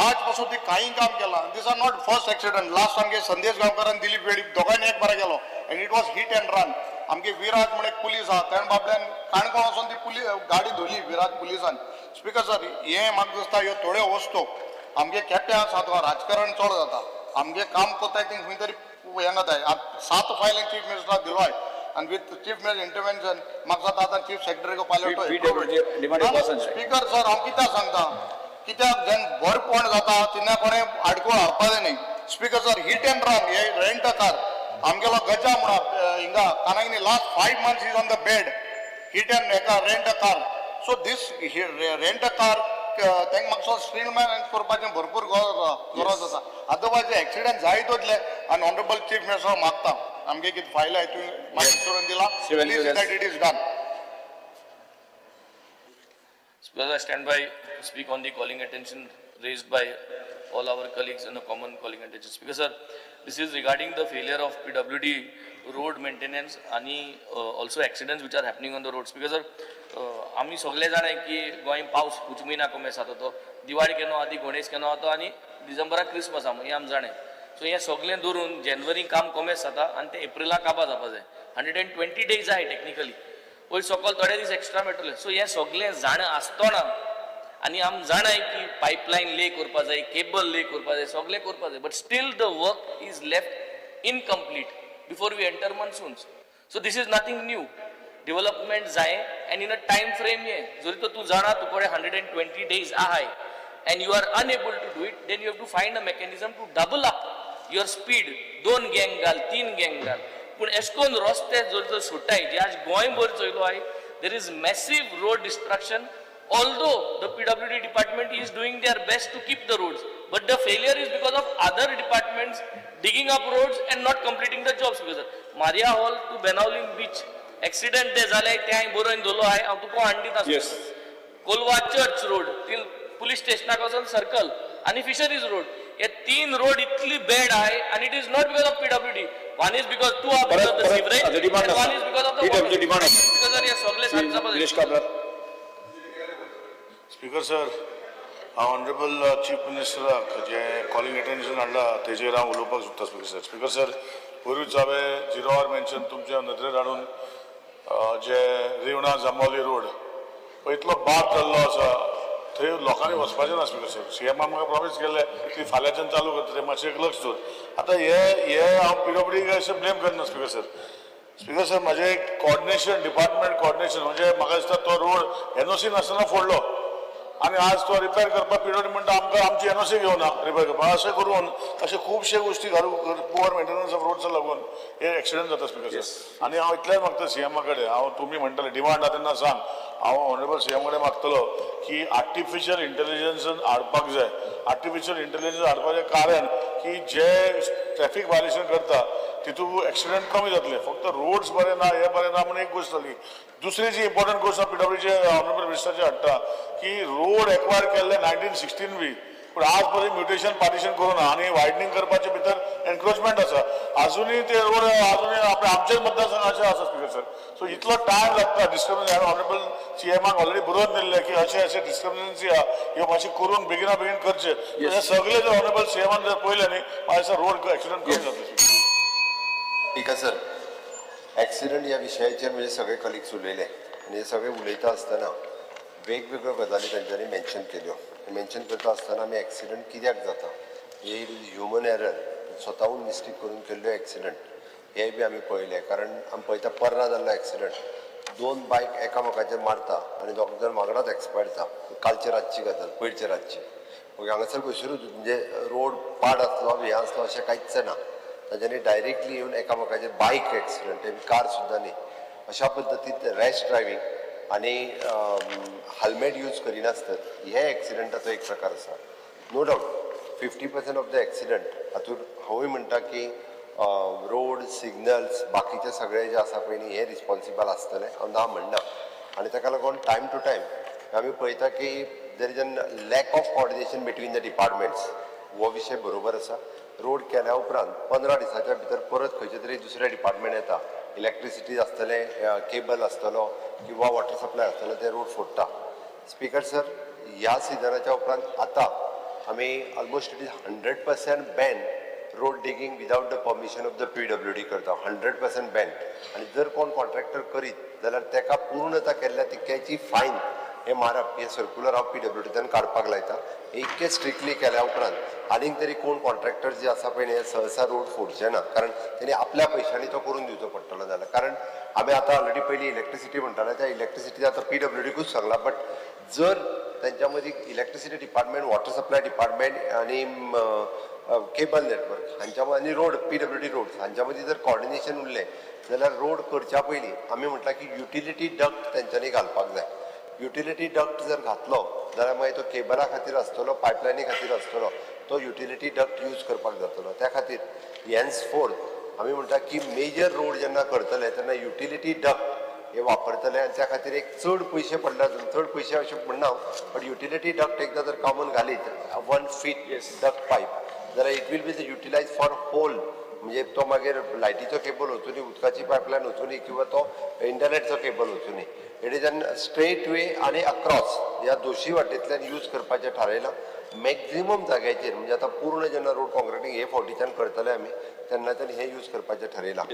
आज पासून ती काही काम केलां. This are not first accident. Last आमगे संदेश गांवकार आनी दिलीप वेळीप दोगांयनी एक बरो गेलो and it was hit and run. आमगे विराज म्हण एक पुलीस आहा, तेणें बाबल्यान काणकोण वचोन ती पुलीस गाडी धरली विराज पुलिसान. स्पीकर सर, हें म्हाका दिसता ह्यो थोड्यो वस्तू आमगे केप्यां आसा, राजकारण चड जाता, आमगे काम कोत्ताय ती खंय तरी हें जाताय. 7 फायली चीफ मिनिस्टराक दिलो आय आनी विथ चीफ मिनिस्टर इंटरवेन्शन म्हाका जाता आतां चीफ सेक्रेटरीक पायलट. स्पीकर सर, हांव कित्याक सांगता, कित्याक जेन्ना बरेपण जाता तेन्ना कोणें आडखळ हाडपा न्ही. Speaker sir, hit and run hey rent a car आमगेलो गजा म्हणा हिंगा कानागिनी last 5 months is on the bed. Hit and हेका rent a car. So this rent a car तांकां मातसो स्ट्रीमलायन करपाचें भरपूर गरज आसा. अदरवायज एक्सिडंट जायत वतले. आनी ऑनरेबल चीफ मिनिस्टर मागता आमगे कितें फायल आहा तुवें म्हाका करून दिला, please that it is done. Speaker, I stand by to speak on the calling attention raised by all our colleagues in a common calling attention. Speaker sir, this is regarding the failure of PWD road maintenance and also accidents which are happening on the roads. Speaker sir, आमी सगळे जाणाय की गोंय पावस कुचमी ना कमी आसा तो दिवाळी केन्ना आहा ती, गणेश केन्ना आहा तो आनी डिसेंबराक क्रिसमस आहा, हें आमी जाणें. सो हें सगळें धरून जेनवरी काम कोमेस जाता आनी तें एप्रिलाक काबार जावपा जाय. 120 डेज आहाय टॅक्निकली, वयर सकयल थोडे दीस एक्स्ट्रा मेळटले. सो हें सगळें जाणा आसतना आनी आम जाणाय की पायपलायन ले करपा जाय, केबल ले करपा जाय, सगळें करपा जाय, but still the work is left incomplete before we enter monsoons. So this is nothing new. Development जाय and in a time frame. हें जरी तर तूं जाणा तुकडे 120 डेज आहाय and you are unable to do it, then you have to find a mechanism to double up your speed. दोन गँग घाल, तीन गँग घाल, पूण एश कोन रस्ते जर तर सुट्टाय जे आज गोंयभर चोयलो आहाय, there is massive road destruction. Although the PWD department is doing their best to keep the roads, but the failure is because of other departments digging up roads and not completing the jobs. Because Maria Hall to Benaulim beach accident ते जाले ते हांवें बरोवन दवरलो आहाय, हांव तुका हाडून दिता. Yes. Colva church road till police स्टेशनाक वचून सर्कल आनी फिशरीज रोड, हे तीन रोड इतली बॅड आहाय आनी it is not because of PWD. One is because, two are because of the sewerage, one is because of the demand. हे सगळे सारकें जावपा जाय. दिनेश काब्राल. स्पीकर सर, हांव ऑनरेबल चीफ मिनिस्टराक जे कॉलिंग अटेन्शन हाडला तेजेर हांव उलोवपाक सोदता. स्पीकर सर, स्पीकर सर, पयरूच हांवें झिरो our mention तुमच्या नदरेर हाडून जे रिवणा जांबावली रोड पळय इतलो बाद जाल्लो आसा, थंय लोकांनी वचपाचें ना. स्पीकर सर, सी एमान म्हाका प्रॉमीस केल्लें की फाल्यांच्यान चालू करतले, मातशें एक लक्ष दवर. आतां हे हे हांव पीडब्ल्यूडीक अशें ब्लेम करना. स्पीकर सर, स्पीकर सर, म्हाजें एक कॉर्डिनेशन, डिपार्टमेंट कॉर्डिनेशन, म्हणजे म्हाका दिसता तो रोड एनओसी नासतना फोडलो आनी आज तो रिपेर करपाक पीडब्ल्यूडी म्हणटा आमकां आमची एनओसी घेवना रिपेर करपाक. अशें करून अशे खुबशे गोश्टी घालून पुअर मेंटेनन्स ऑफ रोड्सा लागून हे एक्सिडंट जाता. स्पीकर सर, आनी हांव इतलेंच मागता सीएमा कडेन, हांव तुमी म्हणटले डिमांड आहा तेन्ना सांग, हांव ऑनरेबल सीएम कडेन मागतलो की आर्टिफिशियल इंटेलिजन्स हाडपाक जाय. आर्टिफिशियल इंटेलिजन्स हाडपाचें कारण की जे ट्रॅफिक व्हायलेशन करता तितून एक्सिडंट कमी जातले. फक्त रोड्स बरे ना, हे बरे ना म्हणून एक गोश्ट जाली. दुसरी जी इम्पॉर्टंट गोश्ट हांव पीडब्ल्यूचे ऑनरेबल मिनिस्टराचे हाडटा की रोड एक्वायर केल्ले 1916 बी, पूण आज पर्यंत म्युटेशन पार्टिशन करूं ना आनी वायडनींग करपाचे भितर एनक्रोचमेंट आसा. आजुनूय ते रोड आजुनूय आपल्या आमचेच मतदारसंघाचे आसा. स्पीकर सर, सो इतलो टायम लागता डिस्क्रमिनेशन. हांवें ऑनरेबल सीएमाक ऑलरेडी बरोवन दिल्लें की अशें अशें डिस्क्रमिनन्सी आहा, ह्यो मातशें करून बेगिना बेगीन करचें. हें सगळें जर ऑनरेबल सीएमान जर पळयलें न्ही, म्हाका दिसता रोड एक्सिडंट कमी जातले. ठीक आहे सर, एक्सिडंट ह्या विशयाचेर म्हणजे सगळे कलिग्स उलयले आनी हे सगळे उलयता आसतना वेगवेगळ्यो गजाली तांच्यांनी मेन्शन केल्यो. मेन्शन करता आसतना आमी एक्सिडंट कित्याक जाता, हे ह्युमन एरर, स्वताहून मिस्टेक करून केल्ल्यो एक्सिडंट हे बी आमी पळयले. कारण आमी पळयता पर्रा जाल्लो एक्सिडंट, दोन बायक एकामेकाचेर मारता आनी दोग जाण वांगडाच एक्सपायर जाता. कालचे रातची गजाल, पयरचे रातची. ओके, हांगासर खंयसरूच म्हणजे रोड पाड आसलो, हें आसलो अशें कांयच ना, तांच्यांनी डायरेक्टली येवन एकामेकाचेर बायक एक्सिडंट, कार सुद्दां न्ही. अशा पद्दतीन रॅश ड्रायव्हींग आनी हेल्मेट यूज करिनासतना हे एक्सिडंटाचो एक प्रकार आसा. No doubt 50% of the accident हातूंत हांवूय म्हणटा की रोड सिग्नल्स बाकीचे सगळे जे आसा पळय न्ही हे रिस्पॉन्सिबल आसतले, हांव ना म्हणना. आनी ताका लागून टायम टू टायम आमी पळयता की there is an lack of coordination between the departments. हो विशय बरोबर आसा. रोड केल्या उपरांत 15 दिसाच्या भितर परत खंयचे तरी दुसरें डिपार्टमेंट येता, इलेक्ट्रिसिटी आसतलें, केबल आसतलो किंवा वॉटर सप्लाय आसतलो, ते रोड फोडटा. स्पीकर सर, ह्या सिजनाच्या उपरांत आतां आमी almost it is 100% ban road digging without the permission of the PWD करता, 100% बॅन. आनी जर कोण कॉन्ट्रॅक्टर करीत जाल्यार ताका पूर्णता केल्ल्या तितक्याची फायन हे मारप, हे सर्कुलर हांव पीडब्ल्यूडींतल्यान काडपाक लायता. हे इतकें स्ट्रिक्टली केल्या उपरांत आनीक तरी कोण कॉन्ट्रॅक्टर जे आसा पळय हे सहसा रोड फोडचे ना, कारण तेणी आपल्या पयशांनी तो करून दिवचो पडटलो जाल्यार. कारण आमी आतां ऑलरेडी पयलीं इलेक्ट्रिसिटी म्हणटाले, त्या इलेक्ट्रिसिटी आतां पीडब्ल्यूडीकूच सांगला, बट जर तेंच्या मदीं electricity department, water supply department आनी केबल नेटवर्क हांच्या आनी रोड पीडब्ल्यूडी रोड्स हांच्या मदीं जर कॉर्डिनेशन उरलें जाल्यार रोड करच्या पयलीं आमी म्हटलां की युटिलिटी डक्ट तेंच्यांनी घालपाक जाय. युटिलिटी डक्ट जर घातलो जाल्यार मागीर तो केबला खातीर आसतलो, पायपलायनी खातीर आसतलो, तो युटिलिटी डक्ट यूज करपाक जातलो. त्या खातीर हेन्स फोर्थ आमी म्हणटा की मेजर रोड जेन्ना करतले तेन्ना युटिलिटी डक्ट हे वापरतले आनी त्या खातीर एक चड पयशे पडले, चड पयशे अशें म्हणना, बट युटिलिटी डक्ट एकदां जर कॉमन घालीत 1 फीट डक्ट पायप जाल्यार it will be the utilise for whole म्हणजे तो मागीर लायटीचो केबल वचुनी, उदकाची पायपलायन वचुनी किंवा तो इंटरनेटचो केबल वचुनी. It is an straight way आनी अक्रॉस ह्या दोशी वाटेंतल्यान यूज करपाचें थारायलां. मॅक्झिमम जाग्याचेर म्हणजे आतां पूर्ण जेन्ना रोड कॉन्क्रिटींग हे फावटीच्यान करतले आमी तेन्नाच्यान हें यूज करपाचें ठरयलां.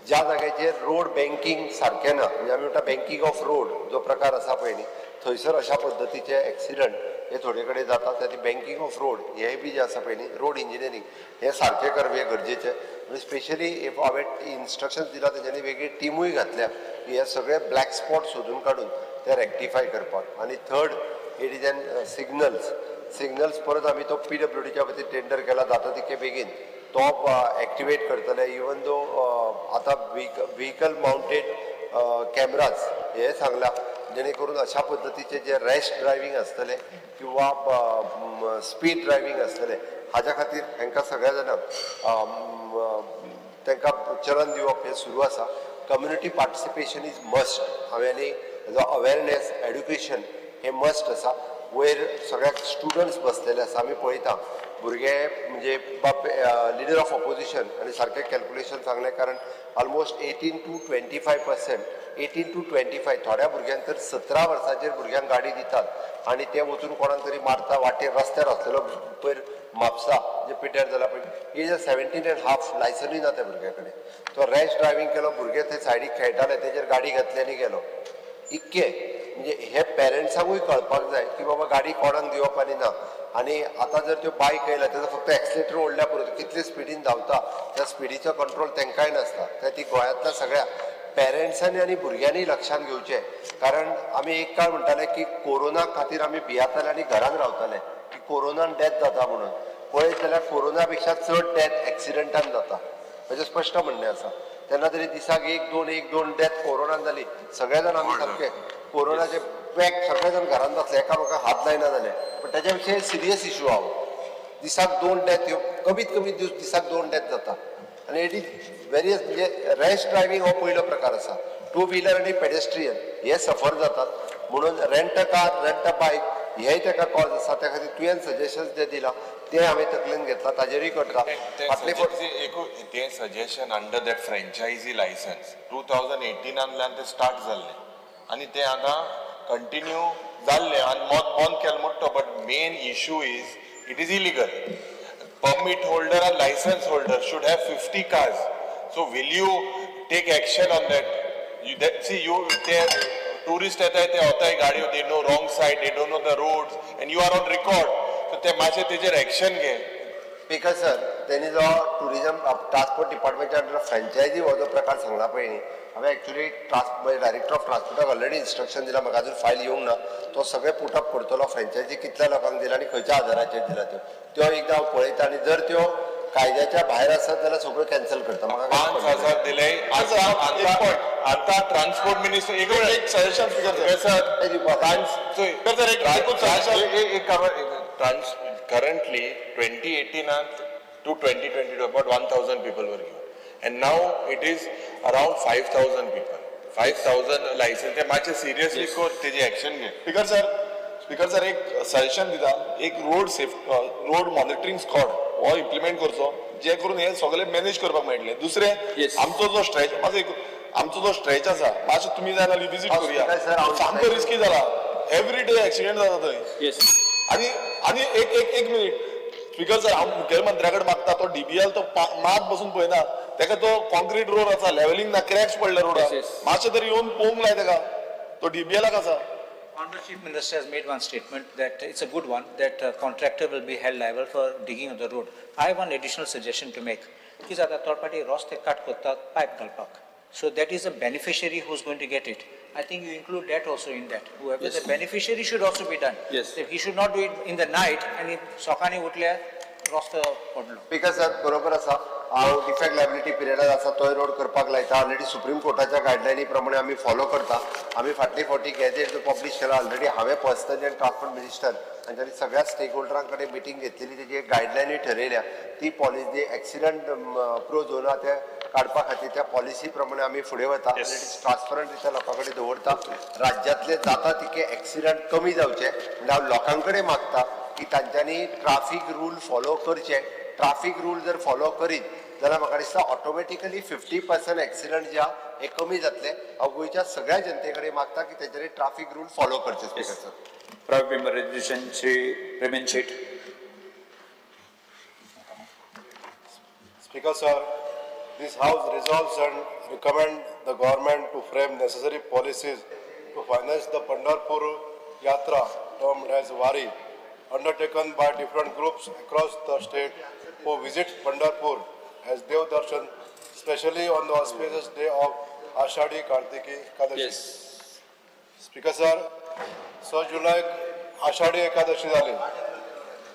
ज्या जाग्याचेर रोड बँकींग सारकें ना, म्हणजे आमी म्हणटा बँकींग ऑफ रोड जो प्रकार आसा पळय न्ही, थंयसर अशा पद्दतीचे एक्सिडंट हे थोडे कडेन जाता. त्या बँकींग ऑफ रोड हे बी जे आसा पळय न्ही, रोड इंजिनियरींग हे सारकें करप हें गरजेचें. म्हणजे स्पेशली if हांवें इन्स्ट्रक्शन्स दिला तेंच्यांनी वेगळी टिमूय घातल्या की हे सगळे ब्लॅक स्पॉट सोदून काडून ते रेक्टिफाय करपाक. आनी third it is an signals. Signals परत आमी तो PWDच्या वतीन टेंडर केला, जाता तितके बेगीन तो एक्टिवेट करतले. इवन दो आतां व्हिकल माउंटेड कॅमराज हे सांगला, जेणे करून अशा पद्दतीचे जे रॅश ड्रायव्हींग आसतले किंवा स्पीड ड्रायव्हींग आसतले हाज्या खातीर हांकां सगळ्या जाणांक तांकां चलन दिवप हें सुरू आसा. Community participation is must. हांवें आनी जो अवेरनेस एड्युकेशन हें मस्ट आसा. वयर सगळ्याक स्टुडंट्स बसलेले आसा, आमी पळयता भुरगे म्हणजे बाप लिडर ऑफ ऑपोजिशन आनी सारकें कॅल्कुलेशन सांगलें, कारण almost 18 to 25%, 18 to 25 थोड्या भुरग्यांक तर 17 वर्सांचेर भुरग्यांक गाडी दितात आनी ते वचून कोणाक तरी मारता वाटेर रस्त्यार आसलेलो पयर म्हापसा जे पिड्ड्यार जाला पळय, is a 17.5 लायसनूय ना त्या भुरग्या कडेन. तो रॅश ड्रायव्हींग केलो, भुरगे थंय सायडीक खेळटाले तेजेर गाडी घातली आनी गेलो. इतके म्हणजे हे पेरंट्सांकूय कळपाक जाय की बाबा गाडी कोणाक दिवप आनी ना. आनी आतां जर त्यो बायक येयल्या तेजो फक्त एक्सिलेटर ओडल्या पुरो, कितले स्पिडीन धांवता त्या स्पिडीचो कंट्रोल तांकांय नासता. ते ती गोंयांतल्या सगळ्या पेरंट्सांनी आनी भुरग्यांनी लक्षांत घेवचें. कारण आमी एक काळ म्हणटाले की कोरोना खातीर आमी भियेताले आनी घरान रावताले की कोरोनान डेथ जाता म्हणून. पळयत जाल्यार कोरोना पेक्षा चड डेथ एक्सिडंटान जाता म्हणजे स्पश्ट म्हणणें आसा. तेन्ना तरी दिसाक एक दोन एक दोन डेथ कोरोनान जाली. सगळे जाण आमी सामके कोरोनाचे पॅक सगळे जाण घरान बसले, एकामेकाक हात लायना जाले. पण त्याच्या विशयी सिरियस इशू आहो. दिसाक 2 डेथ ह्यो कमीत कमी दिसाक 2 डेथ जाता. आनी it is various म्हणजे रॅश ड्रायव्हींग हो पयलो प्रकार आसा. टू व्हिलर आनी पेडेस्ट्रियन हे सफर जातात म्हणून rent a car, rent a bike हेय ताका कॉज आसा. त्या खातीर तुवें सजेशन्स जे दिला ते हांवें तकलेन घेतला, ताजेरूय करता. तें suggestion under that franchisee licence 2018 ते स्टार्ट जाल्लें आनी तें आतां कंटिन्यू जाल्लें आनी मत बंद केलें म्हणटा. But main issue is it is illegal. Permit holder and licence holder should have 50 cars. So will you take action on that? See you ते टुरिस्ट येताय ते वताय गाडयो, they know wrong side, they don't know the roads and you are on record. So ते मातशें तेजेर action घे. Speaker sir, तेणी जो टुरिजम ट्रान्सपोर्ट डिपार्टमेंटच्या अंडर फ्रँचायजी हो जो प्रकार सांगला पळय न्ही, हांवें एक्चुली डायरेक्टर ऑफ ट्रान्सपोर्टाक ऑलरेडी इन्स्ट्रक्शन दिला, म्हाका अजून फायल येवंक ना. तो सगळें पुटअप करतलो, फ्रँचायजी कितल्या लोकांक दिला आनी खंयच्या आदाराचेर दिला त्यो त्यो एकदां हांव पळयता आनी जर त्यो कायद्याच्या भायर आसत जाल्यार सगळ्यो कॅन्सल करता. म्हाका 5,000 दिले आतां ट्रान्सपोर्ट मिनिस्टर एक suggestion sir. Currently 2018 to 2022 about 1,000 people were given and now it is around 5,000 people. 5,000 license. ते मातशें सिरियसली कर, तेजी एक्शन घे. स्पीकर सर एक सजेशन दिता, एक road safe road monitoring squad हो इम्प्लिमेंट करचो, जे करून हे सगळे मॅनेज करपाक मेळटलें. दुसरें आमचो जो स्ट्रेच मातसो आमचो जो स्ट्रेच आसा मातशें तुमी जाय जाल्यार विजीट करुया, सामको रिस्की जाला, एवरी डे एक्सिडेंट जाता थंय. आनी आनी एक एक एक मिनीट स्पीकर सर, हांव मुखेलमंत्र्या कडेन मागता, तो DBL तो मात बसून पळयना, तेका तो कॉन्क्रीट रोड आसा, लेवलिंग ना, क्रॅक्स पडले रोडार, मातशें तरी येवन पळोवंक लाय तेका, तो DBL आसा. Honorable Chief Minister has made one statement that it's a good one, that contractor will be held liable for digging of the road. I have one additional suggestion to make. Ki jata third party roste cut karta pipe ghalpak. So that is a beneficiary who is going to get it. I think you include that also in that. Whoever the beneficiary should also be done. Yes. He should not do it in the night and if sokani utle rosto padlo. Because sir बरोबर आसा, हांव defect liability पिरियडार आसा तोय road करपाक लायता. Already supreme कोर्टाच्या गायडलायनी प्रमाणे आमी फॉलो करता. आमी फाटली फावटी गॅझेट जो पब्लीश केला ऑलरेडी हांवें पर्सनली आनी ट्रान्सपोर्ट मिनिस्टर हांच्यानी सगळ्या स्टेक होल्डरां कडेन मिटींग घेतलेली, तेजी एक गायडलायनूय ठरयल्या. ती पॉलिसी एक्सिडंट प्रो झोन आहा ते काडपा खातीर त्या पॉलिसी प्रमाणे आमी फुडें वता. It is transparent रित्या लोकां कडेन दवरता. राज्यांतले जाता तितके एक्सिडंट कमी जावचे म्हणजे हांव लोकां कडेन मागता की तांच्यांनी ट्राफीक रूल फॉलो करचे. ट्राफीक रूल जर फॉलो करीत जाल्यार म्हाका दिसता ऑटोमॅटिकली 50% एक्सिडंट जे आहा हे कमी जातले. हांव गोंयच्या सगळ्या जनते कडेन मागता की तेंच्यांनी ट्राफीक रूल फॉलो करचे. Speaker sir. Private member resolution Shri Premen Shet. Speaker sir, this house resolves and recommend the government to frame necessary policies to finance the Pandharpur Yatra, termed as Wari, undertaken by different groups across the state who visit Pandharpur as Dev Darshan, especially on the auspicious day of Ashadhi Kartiki Ekadashi. Yes. Speaker sir, 6 जुलैक आषाढी एकादशी जाली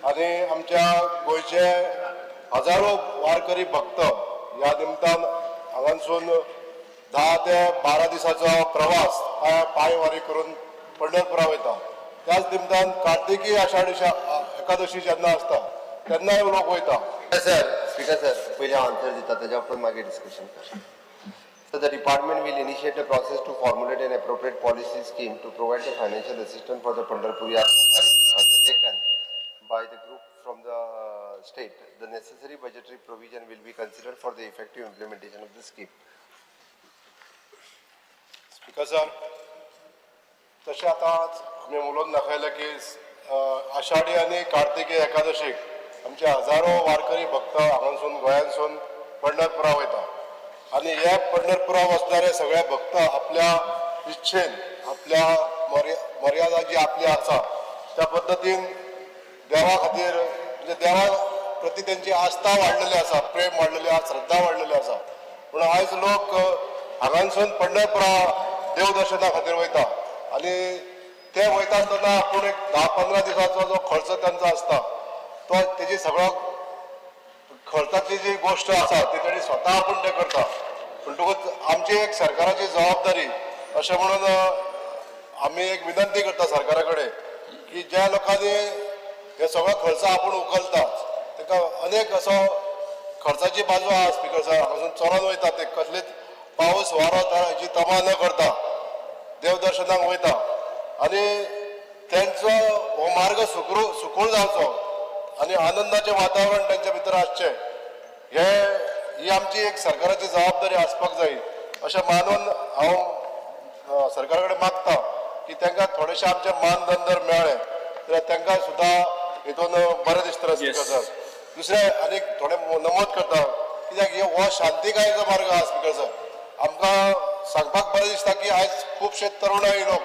आनी आमच्या गोंयचे हजारो वारकरी भक्त ह्या निमतान हांगासून 10 ते 12 दिसाचो प्रवास पांयवारी करून पंढरपुरा वयता. त्याच निमतान कार्तिकी आषाढी एकादशी जेन्ना आसता तेन्नाय लोक वयता. सर, स्पीकर सर, पयलीं हांव आन्सर दिता, तेज्या उपरांत मागीर डिस्कशन कर. So the department will initiate a process to formulate an appropriate policy scheme to provide the financial assistance for the Pandharpur Yatra undertaken by the group from the state. The necessary budgetary provision will be considered for the effective implementation of the scheme. Speaker sir, तशें आतां आमी उलोवन दाखयलें की आषाढी आनी कार्तिकी एकादशीक आमचे हजारो वारकरी भक्त हांगासून गोंयांसून पंढरपुरा वयता आनी हे पंढरपुरा वचणारे सगळे भक्त आपल्या इच्छेन आपल्या मर्यादा जी आपली आसा त्या पद्दतीन देवा खातीर म्हणजे देवा प्रती तेंची आस्था वाडलेली आसा, प्रेम वाडलेली आसा, श्रद्धा वाडलेली आसा. पूण आयज लोक हांगासून पंढरपुरा देवदर्शना खातीर वयता आनी ते वयता आसतना आपूण एक 10-15 दिसाचो जो खर्च तांचो आसता तो तेजी सगळो खर्चाची जी गोश्ट आसा ती तेणी स्वता आपूण ते करता. म्हणटकूच आमची एक सरकाराची जबाबदारी अशें म्हणून आमी एक विनंती करता सरकारा कडेन की ज्या लोकांनी हे सगळो खर्च आपूण उखलता ताका अनेक असो खर्चाची बाजू आहा. स्पीकर सर, हांगासून चलोन वयता ते कसलीच पावस वारो हाची तमा न करता देवदर्शनाक वयता आनी तेंचो हो मार्ग सुकूर जावचो आनी आनंदाचें वातावरण तेंच्या भितर आसचें हे ही आमची एक सरकाराची जबाबदारी आसपाक जाय अशें मानून हांव सरकारा कडेन मागता की तांकां थोडेशें आमचें मानधन जर मेळ्ळें जाल्यार तांकां सुद्दां हितून बरें दिसतलें. स्पीकर सर, दुसरें आनीक थोडें नमूद करता कित्याक हो शांतिकायेचो मार्ग आहा. स्पीकर सर, आमकां सांगपाक बरें दिसता की आयज खुबशे तरुणाई लोक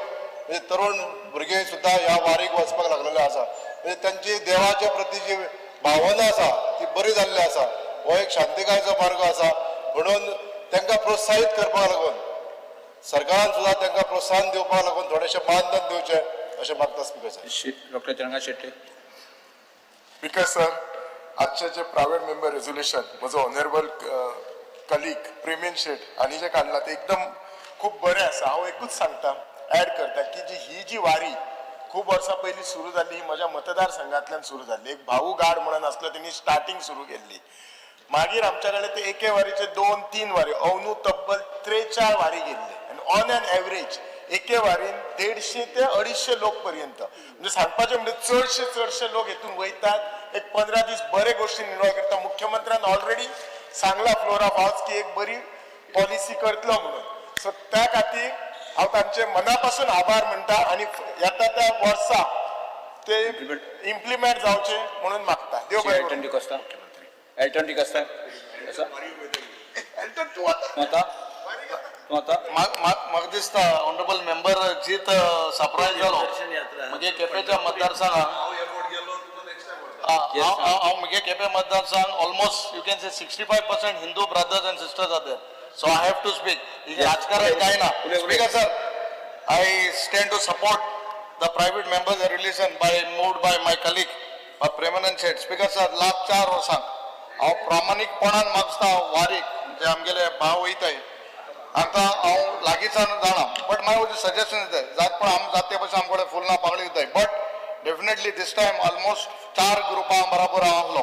म्हणजे तरुण भुरगे सुद्दां ह्या वारीक वचपाक लागलेले आसा. म्हणजे तांची देवाच्या प्रती जी भावना आसा ती बरी जाल्ली आसा. हो एक शांतिकायेचो मार्ग आसा म्हणून तांकां प्रोत्साहीत करपाक लागून सरकारान सुद्दां तांकां प्रोत्साहन दिवपाक लागून थोडेशें मानधन दिवचें अशें मागता. Speaker sir. Doctor Tiranga Shetty. Speaker sir, आजचे जे प्रायव्हेट मेंबर रेझोल्युशन म्हजो ऑनरेबल कलीग प्रेमेन शेट हांणी जें काडलां तें एकदम खूब बरें आसा. हांव एकूच सांगता, एड करता की जी ही जी वारी खूब वर्सां पयलीं सुरू जाल्ली ही म्हज्या मतदारसंघांतल्यान सुरू जाल्ली. एक भाऊ गाड म्हणून आसलो, तेणी स्टार्टींग सुरू केल्ली. मागीर आमच्या कडेन ते एके वारीचे 2-3 वारी अवनू तब्बल 43 वारी गेल्ले आनी ऑन एन एवरेज एके वारीन 150 ते 250 लोक पर्यंत, म्हणजे सांगपाचें म्हणजे चडशे चडशे लोक हेतून वयतात. एक 15 दीस बरे गोश्टी निर्वाह करता. मुख्यमंत्र्यान ऑलरेडी सांगला फ्लोर ऑफ हावस की एक बरी पॉलिसी करतलो म्हणून. सो त्या खातीर हांव तांचे मना पासून आभार म्हणटा आनी येता त्या वर्सा ते इम्प्लिमेंट जावचे म्हणून मागता. देव बरें करूं. एल्टन डिकोस्ता. एल्टन तूं आतां म्हाका दिसता ऑनरेबल मेंबर जीत सरप्रायज जालो. म्हगे केपेंच्या मतदारसंघात हांव म्हगे केपें मतदारसंघ almost you can say 65% Hindu brothers and sisters are there. So I have to speak. राजकारण काय ना. Speaker sir, I stand to support the private members resolution by moved by my colleague Premanand Shet. Speaker sir, last 4 वर्सांक हांव प्रामाणीकपणान मागता वारीक जे आमगेले भाव वयताय आतां हांव लागींच्यान जाणा, बट my suggestion दिताय जात पण आम जाते पसून आमचे कडेन फुलां पाकळी दिताय, but definitely this time almost 4 ग्रुपां बराबर हांव आहलो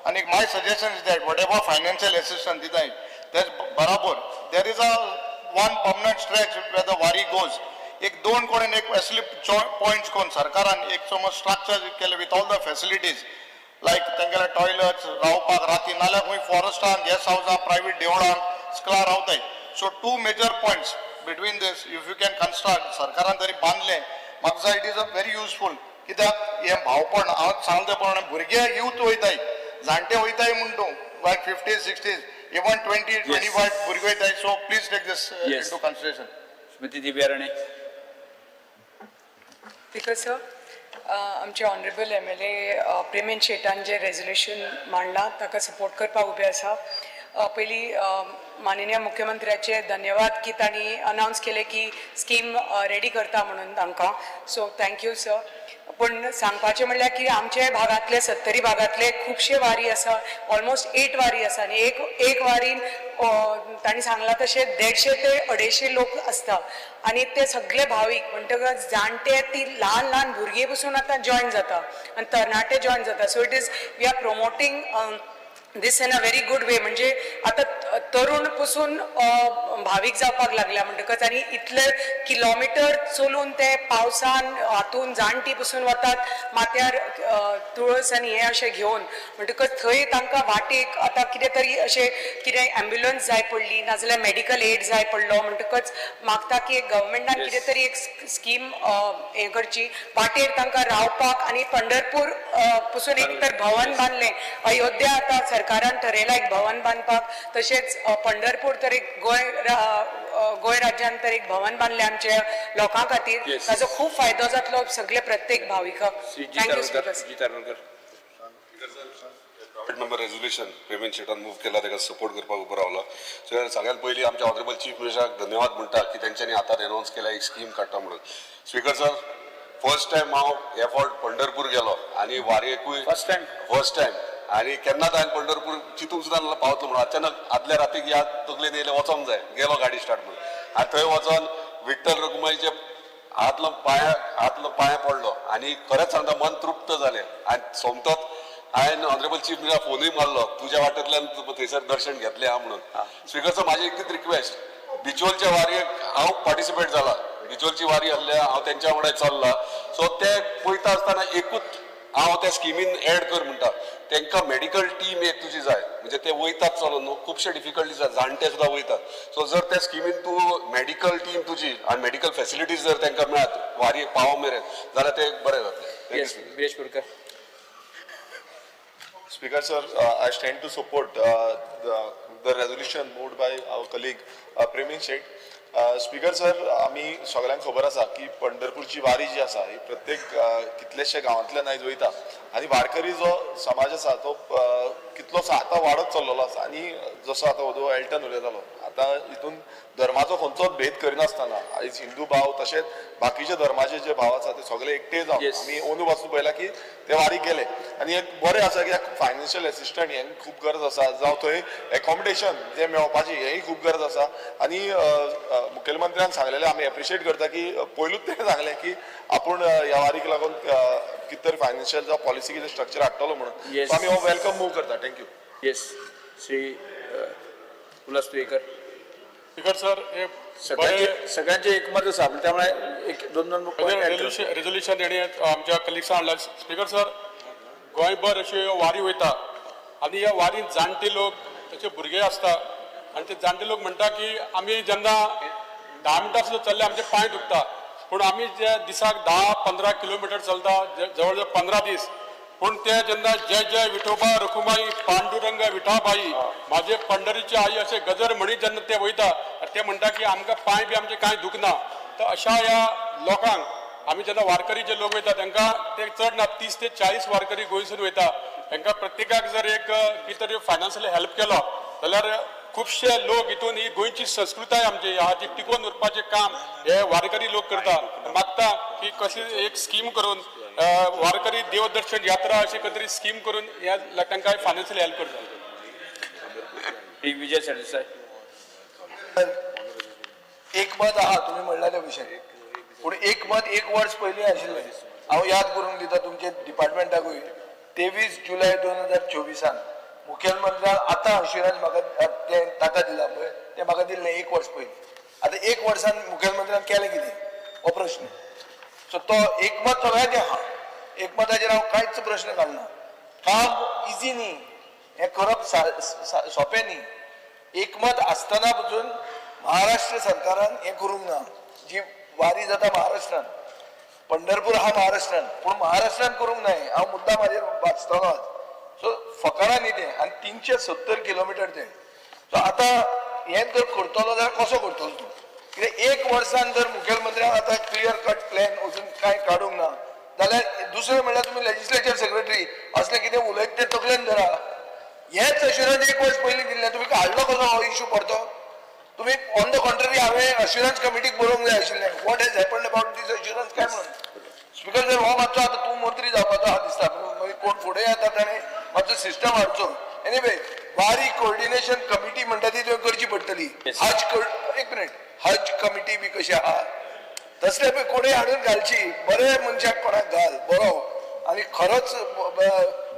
आनी my suggestion is that whatever financial assistance दिताय तेच बराबर there is a one permanent stretch where the Wari goes. एक 2 कडेन एक असली पॉयंट्स करून सरकारान एक समज स्ट्रक्चर केलें विथ ऑल the facilities लायक तेंगेले टॉयलट्स रावपाक राती नाल्यार खंय फॉरेस्टान गेस्ट हावसान प्रायवेट देवळान सकला रावताय. So two major points between this if you can construct सरकारान तरी बांदलें म्हाका दिसता it is a very useful. कित्याक हें भावपण हांव सांगता त्या प्रमाणे भुरगे यूथ वयताय, जाणटे वयताय म्हण तूं लायक 50s 60s even 20 25 भुरगे वयताय. So please take this into consideration. Shrimati Divya Rane. Speaker sir, आमचे ऑनरेबल MLA प्रेमेन शेटान जे रेजोल्युशन मांडलां ताका सपोर्ट करपाक उबे आसा. पयलीं माननीय मुख्यमंत्र्याचे धन्यवाद की तांणी अनावन्स केलें की स्कीम रेडी करता म्हणून तांकां. So thank you sir. पूण सांगपाचें म्हणल्यार की आमचे भागांतले सत्तरी भागांतले खुबशे वारी आसा, ऑलमोस्ट 8 वारी आसा आनी एक वारीन तांणी सांगलां तशें 150 ते 250 लोक आसता आनी ते सगळे भावीक म्हणटकच जाणटे ती ल्हान ल्हान भुरगीं पसून आतां जॉयन जाता आनी तरणाटे जॉयन जाता. So it is we are promoting this in a very good way. म्हणजे आतां तरुण पसून भावीक जावपाक लागल्या म्हणटकच आनी इतले किलोमिटर चलून ते पावसान हातून जाणटी पसून वतात माथ्यार तुळस आनी हें अशें घेवन म्हणटकच थंय तांकां वाटेक आतां कितें तरी अशें कितें एम्ब्युलन्स जाय पडली नाजाल्यार मेडिकल एड जाय पडलो म्हणटकच मागता की एक गव्हर्मेंटान कितें तरी एक स्कीम हें करची वाटेर तांकां रावपाक. आनी पंढरपूर पसून एक तर भवन बांदलें, अयोध्या आतां सरकारान ठरयला एक भवन बांदपाक, तशेंच पंढरपूर तर एक गोंय राज्यान तर एक भवन बांदलें आमच्या लोकां खातीर, ताजो खूब फायदो जातलो सगळे प्रत्येक भाविकाक. Thank you speaker. Private member resolution Premen शेटान move केला ताका सपोर्ट करपाक उबो रावला. सो सगळ्यात पयलीं आमच्या ऑनरेबल चीफ मिनिस्टराक धन्यवाद म्हणटा की तेंच्यांनी आतां अनावन्स केला एक स्कीम काडटा म्हणून. स्पीकर सर, फर्स्ट टायम हांव हे फावट पंढरपूर गेलो आनी वारयेकूय फर्स्ट टायम आनी केन्नाच हांवें पंढरपूर चितूंक सुद्दां पावतलो म्हणून अचानक आदल्या रातीक याद तकलेन येयलें वचोंक जाय, गेलो गाडी स्टार्ट म्हणून आनी थंय वचोन विठ्ठल रखुमाईचे हात पांया पडलो आनी खरेंच सांगता मन तृप्त जालें. आनी सोमतोच हांवें ऑनरेबल चीफ मिनिस्टर फोनूय मारलो तुज्या वाटेंतल्यान थंयसर दर्शन घेतलें हांव म्हणून. स्पीकर सर, म्हाजी एकटीच रिक्वेस्ट, बिचोलच्या वारयेक हांव पार्टिसिपेट जाला, बिचोलची वारी आसल्या हांव तेंच्या वांगडा चल्ला. सो ते पळयता आसतना एकूच हांव त्या स्किमीन एड कर म्हणटा, तांकां मेडिकल टीम एक तुजी जाय, म्हणजे ते वयतात चलोन न्हू खुबशे डिफिकल्टीज आसा, जाणटे सुद्दां वयतात. सो जर त्या स्किमीन तूं मेडिकल टीम तुजी आनी मेडिकल फेसिलिटीज जर तांकां मेळत वारयेक पावो मेरेन जाल्यार ते बरें जातलें. Viresh Borkar. Speaker sir, I stand to support the resolution moved by our colleague Premen Shet. Speaker sir, आमी सगळ्यांक खबर आसा की पंढरपूरची वारी जी आसा ही प्रत्येक कितलेशे गांवांतल्यान आयज वयता आनी वारकरी जो समाज आसा तो कितलोसो आतां वाडत चल्लेलो आसा. आनी जसो आतां ओदो एल्टन उलयतालो, आतां हितून धर्माचो खंयचोच भेद करिनासतना आयज हिंदू भाव तशेंच बाकीचे धर्माचे जे भाव आसा ते सगळे एकटे जावन आमी अंदू पासून पळयला की ते वारीक गेले. आनी एक बरें आसा की फायनान्शियल एसिस्टंट हें खूब गरज आसा, जावं थंय एकोमोडेशन जें मेळपाची हेंय खूब गरज आसा. आनी मुखेलमंत्र्यान सांगलेलें आमी एप्रिशिएट करता की पयलूच तेणें सांगलें की आपूण ह्या वारीक लागून कितें तरी फायनान्शियल जावं पॉलिसी कितें स्ट्रक्चर हाडटलो म्हणून. सो आमी हो welcome move करता. Thank you. Yes, Shri Ulhas Tuyenkar. Speaker sir, हे सगळ्यांचे एकमत आसा, त्यामुळे एक दोन दोन रेजोल्युशन तेणी आमच्या कलिग्सान हाडला. स्पीकर सर, गोंयभर अशी वारी वयता आनी ह्या वारीन जाणटे लोक तशे भुरगे आसता आनी ते जाणटे लोक म्हणटा की आमी जेन्ना 10 मिनटां सुद्दां चल्ले आमचे पांय दुखता, पूण आमी जे दिसाक 10-15 किलोमिटर चलता जवळ जवळ 15 दीस, पूण ते जेन्ना जय जय विठोबा रखुमाई पांडुरंग विठाबाई माझे पंढरीची आई अशे गजर म्हणीत जेन्ना ते वयता ते म्हणटा की आमकां पांय बी आमचे कांय दुखना. तर अशा ह्या लोकांक आमी जेन्ना वारकरी जे लोक वयता तांकां ते चड ना 30 ते 40 वारकरी गोंयसून वयता, तांकां प्रत्येकाक जर एक कितें तरी फायनान्शियली हेल्प केलो जाल्यार खुबशे लोक हितून ही गोंयची संस्कृताय आमची आहा ती टिकोवन उरपाचें काम हे वारकरी लोक करता. मागता की कसली एक स्कीम करून वारकरी देवदर्शन यात्रा अशी कसली तरी स्कीम करून ह्या तांकां फायनान्शियल हेल्प करता. विजय सरदेसाय. एकमत आहा तुमी म्हणला त्या विशयान, पूण एकमत एक वर्स पयलीं आशिल्लें. हांव याद करून दिता तुमचे डिपार्टमेंटाकूय 23 जुलय 2024 मुखेलमंत्र्यान आतां अश्युरन्स म्हाका तें ताका दिला पळय, तें म्हाका दिल्लें एक वर्स पयलीं. आतां एक वर्सान मुखेलमंत्र्यान केलें कितें हो प्रश्न. सो तो एकमत सगळ्यांचें आहा, एकमताचेर हांव कांयच प्रश्न घालना. काम इजी न्ही, हें करप सोंपें न्ही. एकमत आसतना पसून महाराष्ट्र सरकारान हें करूंक ना. जी वारी जाता महाराष्ट्रान, पंढरपूर आहा महाराष्ट्रान, पूण महाराष्ट्रान करूंक ना. हांव मुद्दाम म्हाजेर वाचतलो आज. सो फकाणां न्ही तें. आनी 370 किलोमिटर तें. सो आतां हें जर करतलो जाल्यार कसो करतलो तूं? कित्याक एक वर्सान जर मुखेलमंत्र्यान आतां क्लियर कट प्लॅन अजून कांय काडूंक ना जाल्यार दुसरें म्हणल्यार तुमी लेजिस्लेचर सेक्रेटरी असलें कितें उलयत तें तकलेन धरा. हेंच अश्युरन्स एक वर्स पयलीं दिल्लें, तुमी हाडलो कसो हो इशू परतो? तुमी ऑन the contrary हांवें अश्युरन्स कमिटीक बरोवंक जाय आशिल्लें what has happened about this assurance काय म्हणून. स्पिकर सर, हो मातसो आतां तूं मंत्री जावपाचो आहा दिसता, मागीर कोण फुडें येता ताणें मातसो सिस्टम हाडचो. एनीवे, वारी कोऑर्डिनेशन कमिटी म्हणटा ती तुवें करची पडटली. हज एक मिनीट, हज कमिटी बी कशी आहा तसले पळय कोणूय हाडून घालची. बरे मनशाक कोणाक घाल बरो आनी खरोच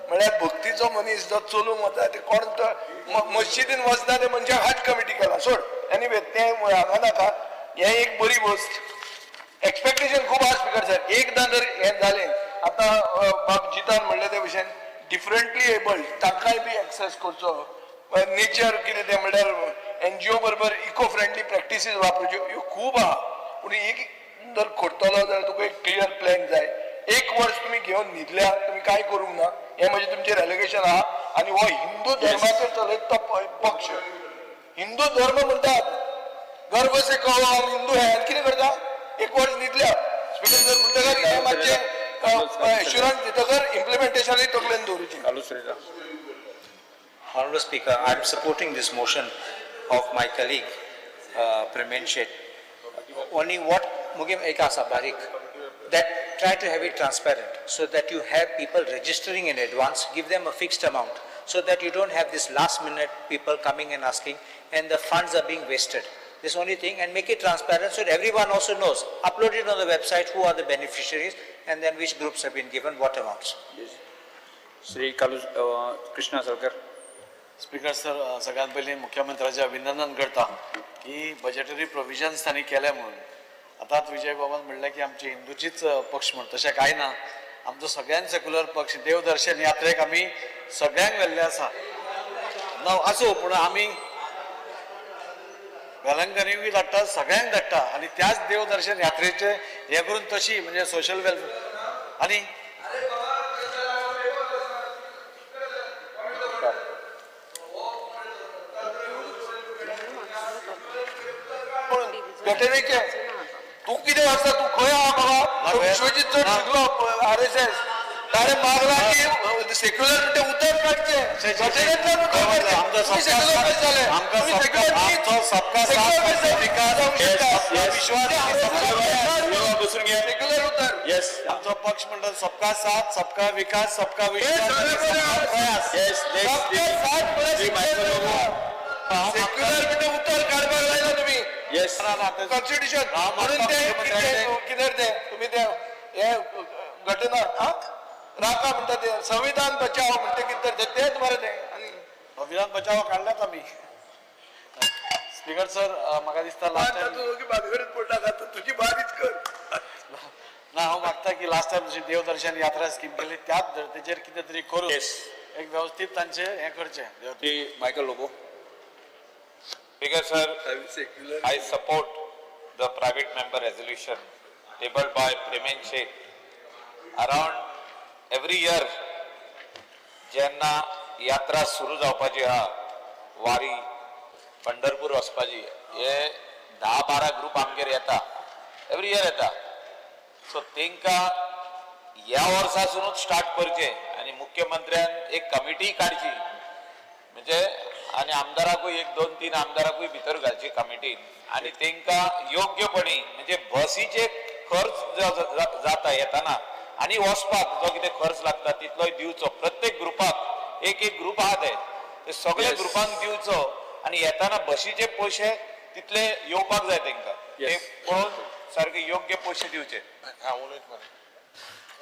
म्हळ्यार भक्तीचो मनीस जो चलूंक वता ते कोण मस्जिदीन वचना ते मनशाक हज कमिटी केला. सोड, एनीवे तें हांगा नाका. हें एक बरी वस्त. एक्सपेक्टेशन खूब आहा स्पिकर सर. एकदां जर हें जालें, आतां बाब जितान म्हणलें ते भशेन डिफरंटली एबल्ड तांकांय बी एक्सेस करचो. नेचर कितें तें म्हणल्यार एनजीओ बरोबर इको फ्रेंडली प्रॅक्टिसीस वापरच्यो, ह्यो खूब आहा. पूण एक जर करतलो जाल्यार तुका एक क्लियर प्लॅन जाय. एक वर्स तुमी घेवन न्हिदल्या, तुमी कांय करूंक ना, हें म्हजें तुमचेर एलिगेशन आहा. आनी हो हिंदू धर्माचेर चलयता तो पक्ष. हिंदू धर्म म्हणटात, गर्व से कहो हम हिंदू है, आनी कितें करता? एक वर्स न्हिदल्या. स्पिकर सर, म्हणटकर हें मातशें एश्युरन्स दितकर इम्प्लिमेंटेशनूय तकलेन दवरुचें. Honorable Speaker, I am supporting this motion of my colleague Premen Shet. Only what Mugim ek asa barik, that try to have it transparent so that you have people registering in advance, give them a fixed amount so that you don't have this last minute people coming and asking and the funds are being wasted. This only thing, and make it transparent so that everyone also knows. Upload it on the website who are the beneficiaries and then which groups have been given what amounts. Yes. Shri Krishna Salkar. Speaker sir, सगळ्यात पयलीं मुख्यमंत्र्याचें अभिनंदन करता की budgetary provisions तांणी केले म्हणून. आतांच विजय बाबान म्हणलें की आमचे हिंदूचीच पक्ष म्हण, तशें कांय ना. आमचो सगळ्यान सेक्युलर पक्ष. देवदर्शन यात्रेक आमी सगळ्यांक व्हेल्ले आसा. ना आसूं, पूण आमी वेलंकनीकूय धाडटा, सगळ्यांक धाडटा. आनी त्याच देवदर्शन यात्रेचे हें करून तशी म्हणजे सोशल वेलफेअर आनी गटरीचे तूं कितें आसा, तूं खंय आहा बाबा? विश्वजीत चड शिकलो RSS, ताणें मागला की सेक्युलर म्हणटा उतर काडचें, गटरींतल्यान उतर काडचें. तुमी सेक्युलर कशें जाले? तुमी सेक्युलर सेक्युलर उतर. आमचो पक्ष म्हणटा सबका साथ, सबका विकास, सबका विश्वास, प्रयास. सेक्युलर म्हणटा उतर काडपाक लायला तुमी. Yes. Constitution म्हणून ते कितें तें तुमी तें हें घटना राखा म्हणटा तें, संविधान बचाव म्हणटा कितें तें, तेंच मरे तें. आनी संविधान बचाव काडल्यात आमी. स्पिकर सर, म्हाका दिसता लास्ट टायम भानगडीत पडटा, तुजी बारीच कर ना. हांव मागता की लास्ट टायम जशी देवदर्शन यात्रा स्कीम केली त्याच धर्तेचेर कितें तरी करून एक व्यवस्थीत तांचें हें करचें. Michael Lobo. Speaker sir, I support the private member resolution tabled by Premen Shet. Around every year, जेन्ना यात्रा सुरू जावपाची आहा, वारी पंढरपूर वचपाची, हे 10-12 ग्रुप आमगेर येता, एवरी इयर येता. सो तेंकां ह्या वर्सासुनूच स्टार्ट करचें आनी मुख्यमंत्र्यान एक कमिटी काडची, म्हणजे आनी आमदाराकूय 1, 2, 3 आमदाराकूय भितर घालची कमिटीन आनी तेंकां योग्यपणी म्हणजे बसीचे खर्च जाता येताना आनी वचपाक जो कितें खर्च लागता तितलोय दिवचो. प्रत्येक ग्रुपाक एक एक ग्रुप आहा ते सगळे ग्रुपांक दिवचो आनी येताना बसीचे पयशे तितले येवपाक जाय तेंकां, ते पळोवन सारके योग्य पयशे दिवचे.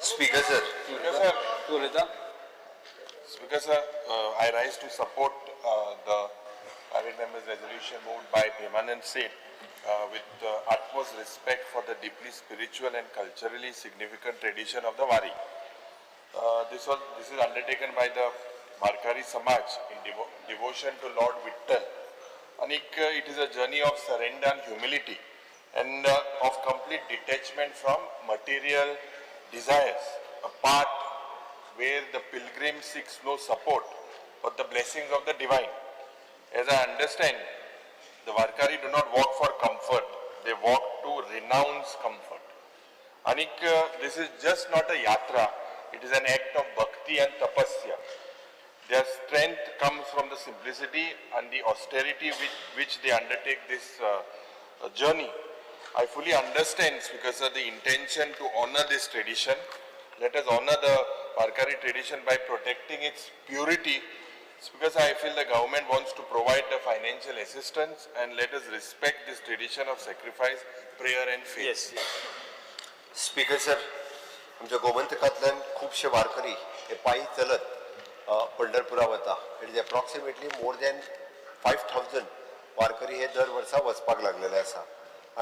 Speaker sir, तूं उलयता. Speaker sir, I rise to support the private members resolution moved by Premanand Seth with utmost respect for the deeply spiritual and culturally significant tradition of the Wari. This is undertaken by the Varkari Samaj in devotion to Lord Vitthal. Anik, it is a journey of surrender and humility and of complete detachment from material desires, a path where the pilgrim seeks no support but the blessings of the divine. As I understand, the Varkari do not walk for comfort, they walk to renounce comfort. Anik, this is just not a yatra, it is an act of bhakti and tapasya. Their strength comes from the simplicity and the austerity with which they undertake this journey. I fully understand, because of the intention to honor this tradition. Let us honor the Varkari tradition by protecting its purity. It's because I feel the government wants to provide the financial assistance, and let us respect this tradition of sacrifice, prayer and faith. Yes, yes. Speaker sir, आमच्या गोमंतकांतल्यान खुबशे वारकरी हे पायी चलत पंढरपुरा वता. It is approximately more than 5,000 Warkari हे दर वर्सा वचपाक लागलेले आसा.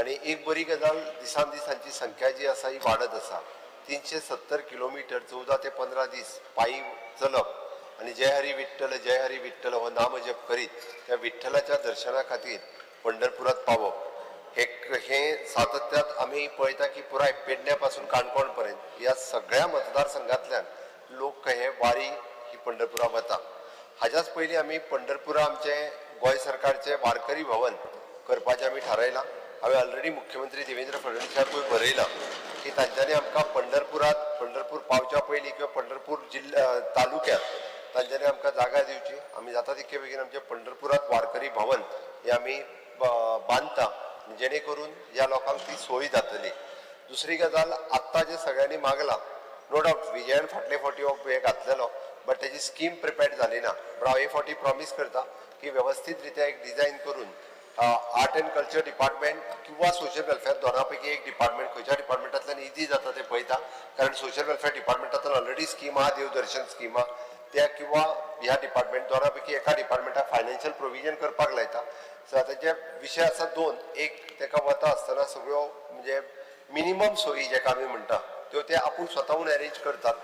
आनी एक बरी गजाल, दिसान दीस तांची संख्या जी आसा ही वाडत आसा. 370 किलोमिटर 14 ते 15 दीस पायी चलप आनी जय हरी विठ्ठल जय हरी विठ्ठल हो नामजप करीत त्या विठ्ठलाच्या दर्शना खातीर पंढरपुरात पावप हे सातत्यात आमी पळयता की पुराय पेडण्या पासून काणकोण पर्यंत ह्या सगळ्या मतदारसंघातल्यान लोक हे वारी ही पंढरपुरा वता. हाज्याच पयलीं आमी पंढरपुरा आमचे गोंय सरकारचे वारकरी भवन करपाचें आमी थारायलां. हांवें ऑलरेडी मुख्यमंत्री देवेंद्र फडणवीसाकूय बरयलां की तांच्यांनी आमकां पंढरपुरात पंढरपूर पावच्या पयलीं किंवा पंढरपूर जिल्ल्या तालुक्यात तांच्यांनी आमकां जागा दिवची. आमी जाता तितके बेगीन आमच्या पंढरपुरात वारकरी भवन हे आमी बांदता, जेणे करून ह्या लोकांक ती सोय जातली. दुसरी गजाल, आत्तां जे सगळ्यांनी मागलां, नो डावट विजयान फाटले फावटी हो हे घातलेलो, बट तेजी स्कीम प्रिपेर्ड जाली ना. पण हांव हे फावटी प्रॉमीस करता की वेवस्थीत रित्या एक डिझायन करून आर्ट एंड कल्चर डिपार्टमेंट किंवा सोशल वेलफेअर दोना पैकी एक डिपार्टमेंट, खंयच्या डिपार्टमेंटांतल्यान इजी जाता ते पळयता. कारण सोशल वेलफेअर डिपार्टमेंटांतल्यान ऑलरेडी स्कीम आहा, देवदर्शन स्कीम आहा त्या, किंवा ह्या डिपार्टमेंट दोना पैकी एका डिपार्टमेंटाक फायनान्शियल प्रोविजन करपाक लायता. सो ताचे विशय आसा दोन, एक ताका वता आसतना सगळ्यो म्हणजे मिनिमम सोयी जेका आमी म्हणटा त्यो ते आपूण स्वताहून अरेंज करतात.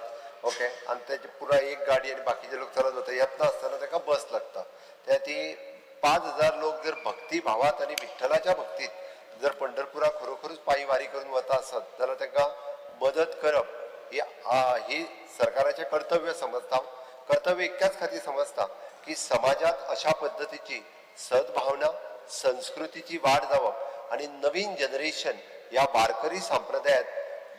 ओके, आनी तेजे पुराय एक गाडी आनी बाकीचे लोक चलत वता. येतना आसतना ताका बस लागता. त्या ती 5,000 लोक जर भक्ती भावात आनी विठ्ठलाच्या भक्तीत जर पंढरपुराक खरोखरूच पायी वारी करून वता आसत जाल्यार तांकां मदत करप ही सरकाराचें कर्तव्य समजता. कर्तव्य इतक्याच खातीर समजता की समाजात अशा पद्दतीची सद्भावना, संस्कृतीची वाड जावप आनी नवीन जनरेशन ह्या वारकरी संप्रदायात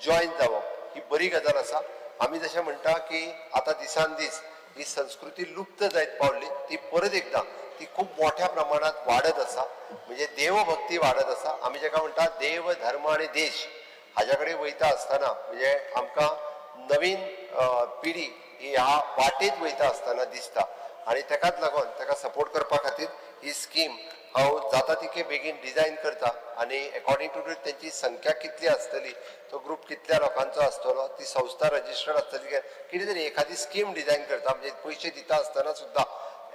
जॉयन जावप ही बरी गजाल आसा. आमी जशें म्हणटा की आतां दिसान दीस ही संस्कृती लुप्त जायत पावली, ती परत एकदां ती खूब मोठ्या प्रमाणात वाडत आसा. म्हणजे देवभक्ती वाडत आसा. आमी जेका म्हणटा देव, धर्म आनी देश हाज्या कडेन वयता आसतना म्हणजे आमकां नवीन पिढी ही ह्या वाटेत वयता आसतना दिसता. आनी तेकाच लागून ताका सपोर्ट करपा खातीर ही स्कीम हांव जाता तितके बेगीन डिझायन करता आनी एकॉर्डिंग टू तेंची संख्या कितली आसतली, तो ग्रूप कितल्या लोकांचो आसतलो, ती संस्था रजिस्टर्ड आसतली, कितें तरी एखादी स्कीम डिझायन करता. म्हणजे पयशे दिता आसतना सुद्दां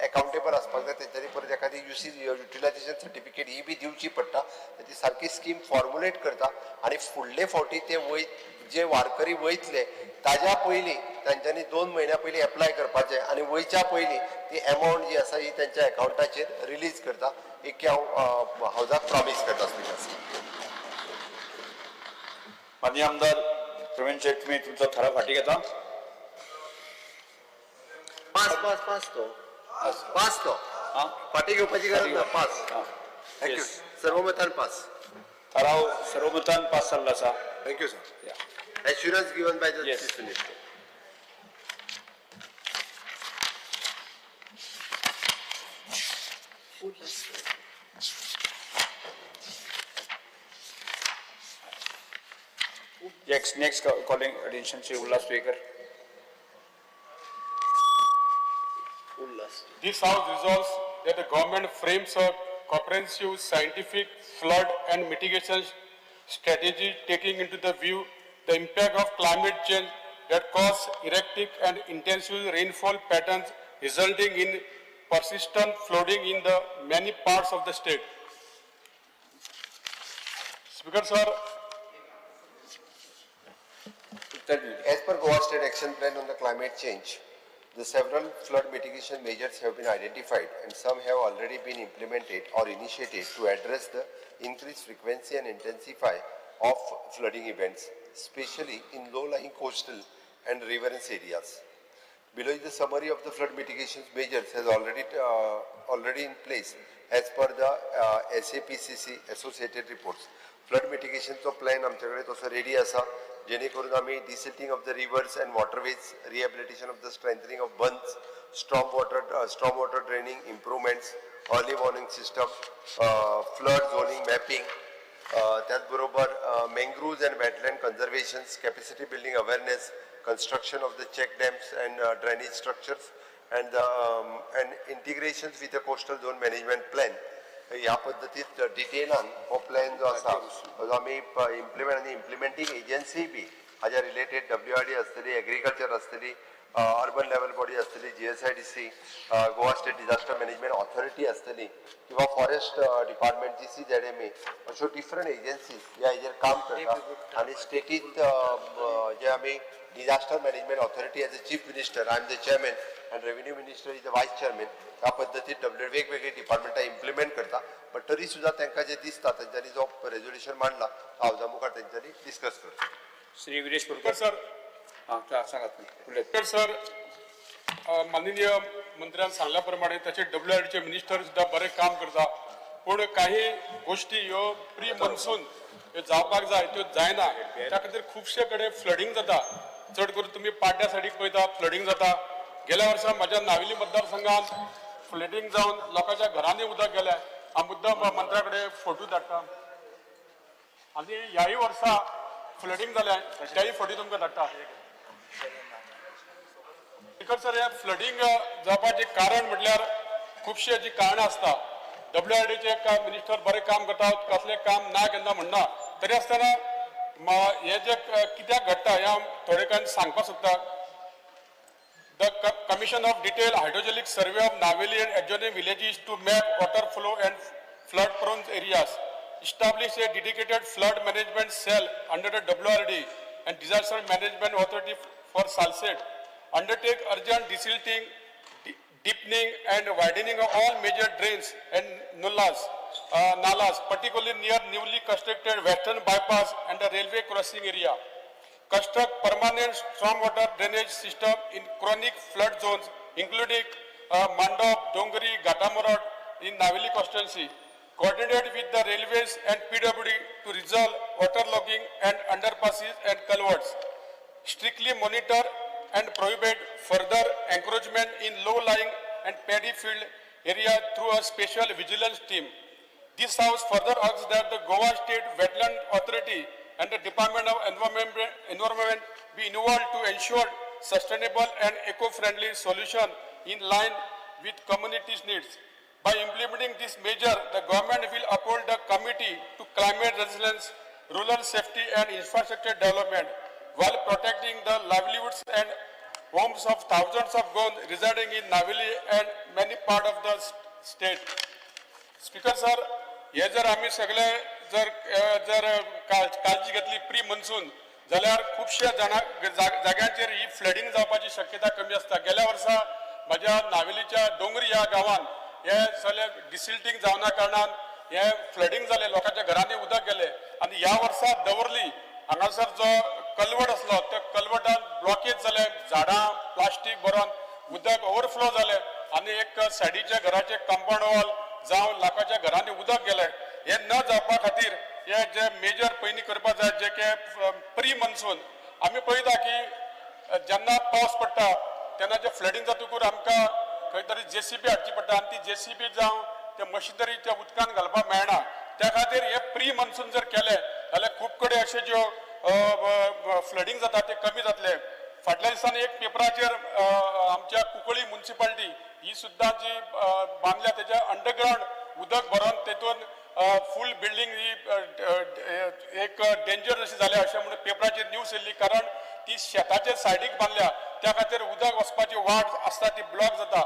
एकाउंटेबल आसपाक जाय. तेंच्यांनी परत एखादी युसी युटिलायझेशन सर्टिफिकेट ही बी दिवची पडटा. ती सारकी स्कीम फॉर्मुलेट करता आनी फुडले फावटी ते जे वारकरी वयतले ताज्या पयलीं तांच्यांनी 2 म्हयन्या पयलीं एप्लाय करपाचें आनी वयच्या पयलीं ती एमावंट जी आसा ही तेंच्या एकावंटाचेर रिलीज करता. एक हांव हावजाक प्रॉमीस करता. स्पीकर, माननीय आमदार प्रवीण शेट, मी तुमचा ठराव फाटी घेता. पास पास पास तो पास तो फाटी घेवपाची गरज ना. पास. Thank you. सर्वमतान पास. ठराव सर्वमतान पास जाल्लो आसा. Thank you sir. Assurance given by the Chief Minister. Next calling attention Shri Ulhas Tuyenkar. This House resolves that the government frames a comprehensive scientific flood and mitigation strategy taking into the view the impact of climate change that cause erratic and intensive rainfall patterns resulting in persistent flooding in the many parts of the state. Speaker sir, As per Goa State Action Plan on the Climate Change, the several flood mitigation measures have been identified and some have already been implemented or initiated to address the increased frequency and intensify of flooding events, especially in low-lying coastal and riverine areas. Below is the summary of the flood mitigation measures has already in place as per the SAPCC associated reports. Flood mitigation चो plan आमचे कडेन तसो ready आसा, जेणे करून आमी desilting of the rivers and waterways, rehabilitation of the strengthening of bunds, storm water draining improvements, early warning system, flood zoning mapping, त्याच बरोबर mangroves and wetland conservations, capacity building awareness, construction of the check dams and drainage structures, and integrations with the coastal zone management plan. ह्या पद्दतीत डिटेलान हो plan जो आसा जो आमी implement आनी इम्प्लिमेंटींग agency बी हाज्या रिलेटेड WRD आसतली, एग्रीकल्चर आसतली, अर्बन लेवल बॉडी आसतली, GSIDC, Goa state disaster management authority आसतली किंवा फॉरेस्ट डिपार्टमेंट GCZMA, अश्यो डिफरंट एजन्सीज ह्या हेजेर काम करता. आनी स्टेटीत जे आमी disaster management authority as a chief minister, I am the chairman and revenue minister is the vice chairman, ह्या पद्दतीन डब्ल्यू वेगवेगळी डिपार्टमेंटां इम्प्लिमेंट करता. बट तरी सुद्दां तांकां जें दिसता तेंच्यांनी जो रेजोल्युशन मांडला तो हावजा मुखार तेंच्यांनी डिस्कस करता. श्री विरेश बोरकर सर. हां, सांगात तुमी. सर, माननीय मंत्र्यान सांगल्या प्रमाणे ताचे WRDचे मिनिस्टर सुद्दां बरें काम करता, पूण काही गोश्टी ह्यो प्री मॉन्सून ह्यो जावपाक जाय त्यो जायना. त्या खातीर खुबशे कडेन फ्लडींग जाता. चड करून तुमी पाड्ड्या सायडीक पळयता फ्लडींग जाता. गेल्या वर्सा म्हज्या नावेली मतदारसंघात फ्लडींग जावन लोकांच्या घरांनी उदक गेलें. हांव मुद्दाम मंत्र्या कडेन फोटो धाडटा. आनी ह्याय वर्सा फ्लडींग जालें त्याय फोटो तुमकां धाडटा. स्पीकर सर, हे फ्लडींग जावपाचें कारण म्हटल्यार खुबशीं अशीं कारणां आसता. WRDचे मिनिस्टर बरें काम करता, कसलें काम ना केन्ना म्हणना, तरी आसतना हे जे कित्याक घडटा हें हांव थोडे कांय सांगपाक सोदता. The Commission of Detailed Hydrologic Survey of Naveli and adjoining villages to map water flow and flood prone areas. Establish a dedicated flood management cell under the WRD and Disaster Management Authority for Salsette. Undertake urgent desilting, deepening and widening of all major drains and nalas, particularly near newly constructed Western Bypass and the railway crossing area. Construct permanent stormwater drainage system in chronic flood zones, including Mandop, Dongri, Gatamorod in Naveli constituency. Coordinate with the railways and PWD to resolve waterlogging and underpasses and culverts. Strictly monitor and prohibit further encroachment in low-lying and paddy field area through a special vigilance team. This house further asks that the Goa State Wetland Authority and the Department of Environment be involved to ensure sustainable and eco-friendly solution in line with community's needs. By implementing this measure, the government will uphold the committee to climate resilience, rural safety and infrastructure development while protecting the livelihoods and homes of thousands of Goans residing in Naveli and many parts of the state. Speaker sir, हे जर आमी सगळे जर जर काळजी घेतली pre monsoon जाल्यार खुबश्या जाग्यांचेर ही फ्लडींग जावपाची शक्यता कमी आसता. गेल्या वर्सा म्हज्या नावेलीच्या डोंगरी ह्या गांवान हे सगळे डिसिल्टींग जावना कारणान हे फ्लडींग जालें, लोकांच्या घरांनी उदक गेलें. आनी ह्या वर्सा दवर्ली हांगासर जो कलवट आसलो त्या कलवटान ब्लॉकेज जाले, झाडां प्लास्टीक भरून उदक ओवरफ्लो जालें आनी एक सायडीच्या घराचे कंपाउंड वॉल जावं लोकांच्या घरांनी उदक गेलें. हे न जावपा खातीर हे जे मेजर पयलीं करपाक जाय जे की प्री मॉन्सून आमी पळयता की जेन्ना पावस पडटा तेन्ना जे फ्लडींग जातकूच आमकां खंय तरी जेसीबी हाडची पडटा आनी ती जेसीबी जावं ते मशिनरी त्या उदकान घालपाक मेळना. त्या खातीर हे प्री मॉन्सून जर केले जाल्यार खूब कडेन अशे ज्यो फ्लडींग जाता ते कमी जातले. फाटल्या दिसांनी एक पेपराचेर आमच्या कुंकळी म्युनिसिपालिटी ही सुद्दां जी बांदल्या तेच्या अंडरग्रावंड उदक भरून तेतून फूल बिल्डींग ही एक डेंजर अशी जाल्या अशें म्हणून पेपराचेर न्यूज येयल्ली, कारण ती शेताचे सायडीक बांदल्या त्या खातीर उदक वचपाची वाट आसता ती ब्लॉक जाता.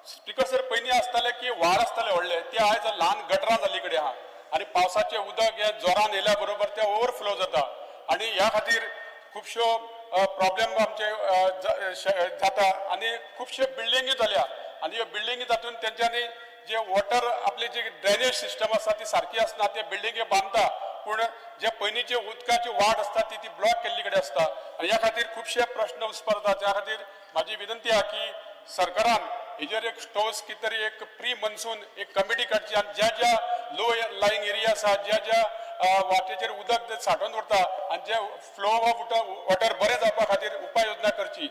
स्पीकर सर, पयलीं आसताले की व्हाळ आसताले व्हडले, ते आयज ल्हान गटरां जाल्ली कडेन आहा आनी पावसाचें उदक हे जोरान येयल्या बरोबर ते ओवरफ्लो जाता आनी ह्या खातीर खुबश्यो प्रॉब्लेम आमचे जाता आनी खुबशे बिल्डिंगी जाल्या आनी ह्यो बिल्डिंगी तातूंत तेंच्यांनी जे वॉटर आपली जी ड्रेनेज सिस्टम आसा ती सारकी आसना, ते बिल्डिंगी बांदता पूण जे पयलींचे उदकाची वाट आसता ती ती ब्लॉक केल्ली कडेन आसता आनी ह्या खातीर खुबशे प्रश्न उसपरता. त्या खातीर म्हाजी विनंती आहा की सरकारान हेजेर एक ठोस कितें तरी एक प्री मनसून एक कमिटी काडची आनी ज्या ज्या लो लाईंग एरिया आसा, ज्या ज्या वाटेचेर उदक सांठोवन उरता आनी जे फ्लो ऑफ वॉटर बरें जावपा खातीर उपाय योजना करची.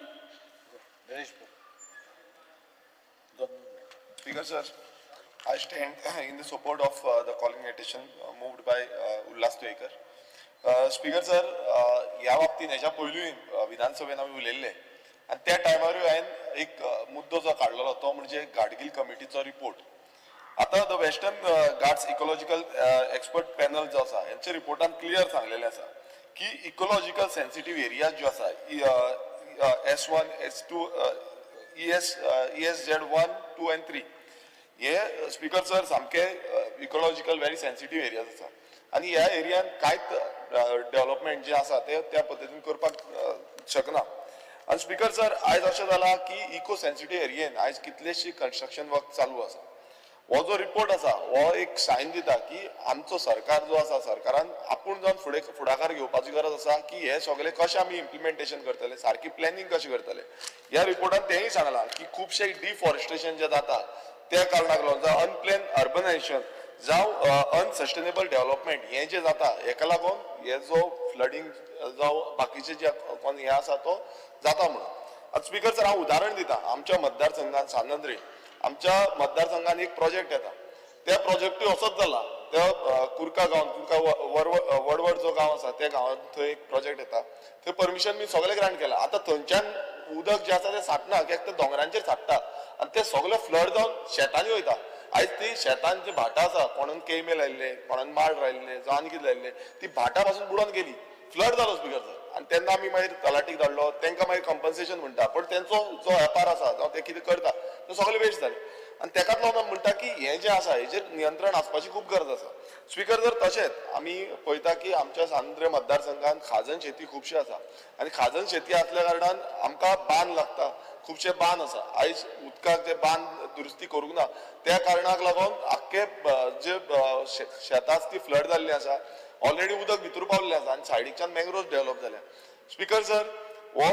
Speaker sir, I stand in the support of the calling attention moved by Ulhas Tuyenkar. Speaker sir, ह्या बाबतींत हेच्या पयलूय विधानसभेन आमी उलयल्ले आनी त्या टायमारूय हांवें एक मुद्दो जो काडलेलो तो म्हणजे गाडगील कमिटीचो रिपोर्ट. आतां the Western Ghats ecological expert panel जो आसा हेंच्या रिपोर्टान क्लियर सांगलेलें आसा की इकोलॉजिकल सेन्सिटीव एरियाज ज्यो आसा S1, S2, ESZ 1, 2 and 3 हे स्पीकर सर सामके इकोलॉजिकल व्हेरी सेन्सिटीव एरियाज आसा आनी ह्या एरियान कांयच डेव्हलपमेंट जें आसा तें त्या पद्दतीन करपाक शकना. आनी स्पीकर सर आयज अशें जालां की इको सेन्सिटीव एरियेन आयज कितलेशी कन्स्ट्रक्शन वर्क चालू आसा. हो जो रिपोर्ट आसा हो एक सायन दिता की आमचो सरकार जो आसा सरकारान आपूण जावन फुडें फुडाकार घेवपाची गरज आसा की हे सगळे कशें आमी इम्प्लिमेंटेशन करतले, सारकी प्लॅनिंग कशें करतले. ह्या रिपोर्टान तेंय सांगलां की खुबशे डिफॉरेस्टेशन जें जाता त्या कारणाक लागून जावं अनप्लॅन अर्बनायझेशन जावं अनसस्टेनेबल डेव्हलपमेंट हें जें जाता हेका लागून हे जो फ्लडींग जावं बाकीचे जे हें आसा तो जाता म्हणून. आतां स्पीकर सर हांव उदाहरण दिता, आमच्या मतदारसंघात सांत आमच्या मतदारसंघात एक प्रोजेक्ट येता, त्या प्रोजेक्टूय असोच जाला. त्या कुर्का गांवान, कुर्का वडवड जो गांव आसा त्या गांवांत थंय एक प्रोजेक्ट येता, थंय परमिशन मी सगळें ग्रांट केलां. आतां थंयच्यान उदक जें आसा तें साठना कित्याक तें दोंगरांचेर साठता आनी तें सगळें फ्लड जावन शेतांनी वयता. आयज ती शेतान जी भाटां आसा, कोणान केळमे लायिल्ले, कोणान माड लायिल्ले, जावं आनी कितें लायिल्ले, ती भाटां पासून बुडोवन गेली, फ्लड जालो स्पीकर सर. आनी तेन्ना आमी मागीर तलाटीक धाडलो, तांकां मागीर कंपन्सेशन म्हणटा, पूण तेंचो जो वेपार आसा जावं ते कितें करता तो सगळें वेस्ट जालें. आनी तेकाच लागून म्हणटा की हें जें आसा हेजेर नियंत्रण आसपाची खूब गरज आसा. स्पीकर जर तशेंच आमी पळयता की आमच्या सांत मतदारसंघात खाजन शेती खुबशी आसा आनी खाजन शेती आसल्या कारणान आमकां बांद लागता, खुबशे बांद आसा. आयज उदकाक जे बांद दुरुस्ती करूंक ना त्या कारणाक लागून आख्खे जे शेतां आसा ती फ्लड जाल्ली आसा, ऑलरेडी उदक भितर पावल्लें आसा आनी सायडीकच्यान मँग्रोव्स डेव्हलप जाल्या. स्पीकर सर हो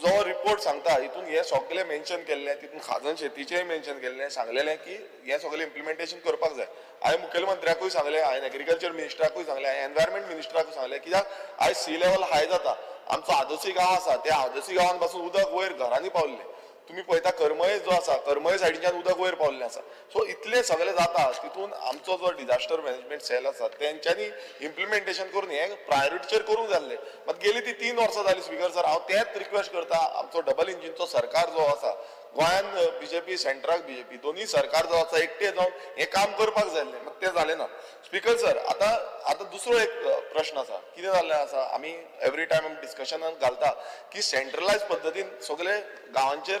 जो रिपोर्ट सांगता हितून हें सगळें मेन्शन केल्लें, तितून खाजन शेतीचेंय मेन्शन केल्लें, सांगलेलें की हें सगळें इम्प्लिमेंटेशन करपाक जाय. हांवें मुखेलमंत्र्याकूय सांगलें, हांवें एग्रीकल्चर मिनिस्टराकूय सांगलें, हांवें एनवायरमेंट मिनिस्टराकूय सांगलें, कित्याक आयज सी लेवल हाय जाता. आमचो आदोसी गांव आसा त्या आदोसी गांवान पासून उदक वयर घरांनी पावल्लें. तुमी पळयता करमळे जो आसा करमळे सायडीच्यान उदक वयर पावल्लें आसा. सो इतलें सगळें जाता तितून आमचो जो डिजास्टर मॅनेजमेंट सेल आसा तेंच्यांनी इम्प्लिमेंटेशन करून हें प्रायोरिटीचेर करूंक जाल्लें. मात गेली ती 3 वर्सां जालीं स्पीकर सर. हांव तेंच रिक्वेस्ट करता, आमचो डबल इंजिनचो सरकार जो आसा गोंयान बीजेपी, सेंट्राक बीजेपी, दोनूय सरकार जो आसा एकटे जावन हें काम करपाक जाय आसलें, मात तें जालें ना. स्पीकर सर आतां आतां दुसरो एक प्रश्न आसा, कितें जाल्लें आसा आमी एवरी टायम आमी डिस्कशनान घालता की सेंट्रलायज पद्दतीन सगळे गांवांचेर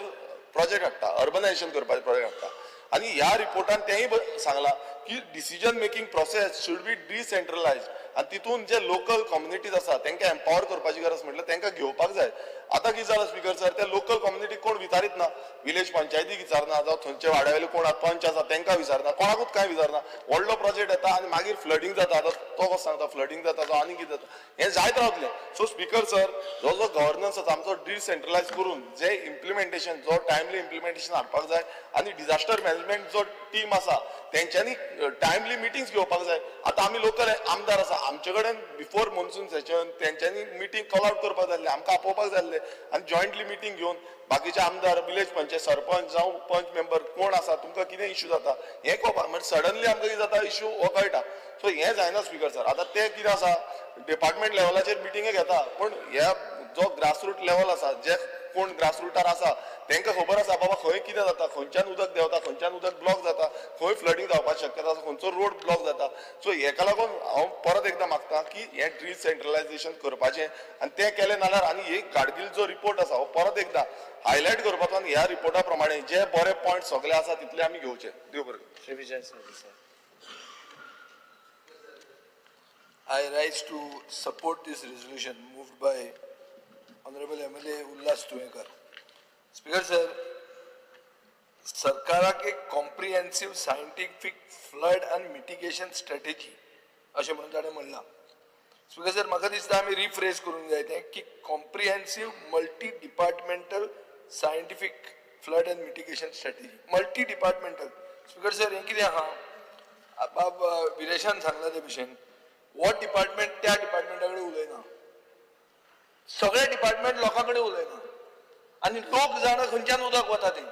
प्रोजेक्ट हाडटा, अर्बनायझेशन करपाचे प्रोजेक्ट हाडटा आनी ह्या रिपोर्टान तेंय सांगलां की decision making process should be decentralise आनी तितून जे लोकल कम्युनिटीज आसा तांकां एम्पावर करपाची गरज म्हटल्यार तांकां घेवपाक जाय. आतां कितें जालां स्पीकर सर, त्या लोकल कम्युनिटीक कोण विचारीत ना, विलेज पंचायतीक विचारना, जावं थंयचे वाड्या वयले कोण पंच आसा तांकां विचारना, कोणाकूच कांय विचारना. व्हडलो प्रोजेक्ट येता आनी मागीर फ्लडींग जाता, आतां तो कसो सांगता फ्लडींग जाता जावं आनी कितें जाता, हें जायत रावतलें. सो स्पीकर सर जो जो गव्हर्नन्स आसा आमचो डिसेंट्रलायज करून जे इम्प्लिमेंटेशन जो टायमली इम्प्लिमेंटेशन हाडपाक जाय आनी डिजास्टर मॅनेजमेंट जो टीम आसा तेंच्यांनी टायमली मिटिंग्स घेवपाक जाय. आतां आमी लोकल आमदार आसा, आमचे कडेन बिफोर मॉन्सून सेशन तेंच्यांनी मिटींग कॉल आवट करपाक जाय आसलें, आमकां आपोवपाक जाय आसलें आनी जॉयंटली मिटींग घेवन बाकीचे आमदार, विलेज पंचायत, सरपंच जावं पंच मेंबर कोण आसा, तुमकां कितें इश्यू जाता हें कळपाक, म्हणजे सडनली आमकां कितें जाता इश्यू हो कळटा. सो हें जायना स्पीकर सर. आतां तें कितें आसा डिपार्टमेंट लेवलाचेर मिटिंगे घेता, पूण ह्या जो ग्रासरूट लेवल आसा, जे कोण ग्रासरुटार आसा तांकां खबर आसा बाबा खंय कितें जाता, खंयच्यान उदक देंवता, खंयच्यान उदक ब्लॉक जाता, खंय फ्लडींग जावपाची शक्यता आसा, खंयचो रोड ब्लॉक जाता. सो हेका लागून हांव परत एकदां मागता की हें डिसेंट्रलायझेशन करपाचें आनी तें केलें नाल्यार आनी एक गाडगील जो रिपोर्ट आसा हो परत एकदां हायलायट करपाचो आनी ह्या रिपोर्टा प्रमाणे जे बरे पॉयंट सगळे आसा तितले आमी घेवचे. देव बरें करूं. Shri Vijay Sardesai. I rise to support this resolution moved by Honourable MLA Ulhas Tuyenkar. Speaker sir, सरकाराक एक comprehensive scientific flood and mitigation strategy अशें म्हणून ताणें म्हणलां. स्पीकर सर, म्हाका दिसता आमी रिफ्रेज करूंक जाय तें की comprehensive multi departmental scientific flood and mitigation strategy. Multi departmental. Speaker sir, हें कितें आहा, बाब विरेशान सांगला ते भशेन, हो डिपार्टमेंट त्या डिपार्टमेंटा कडेन उलयना, सगळे डिपार्टमेंट लोकां कडेन उलयना आनी लोक जाणा खंयच्यान उदक वता तें.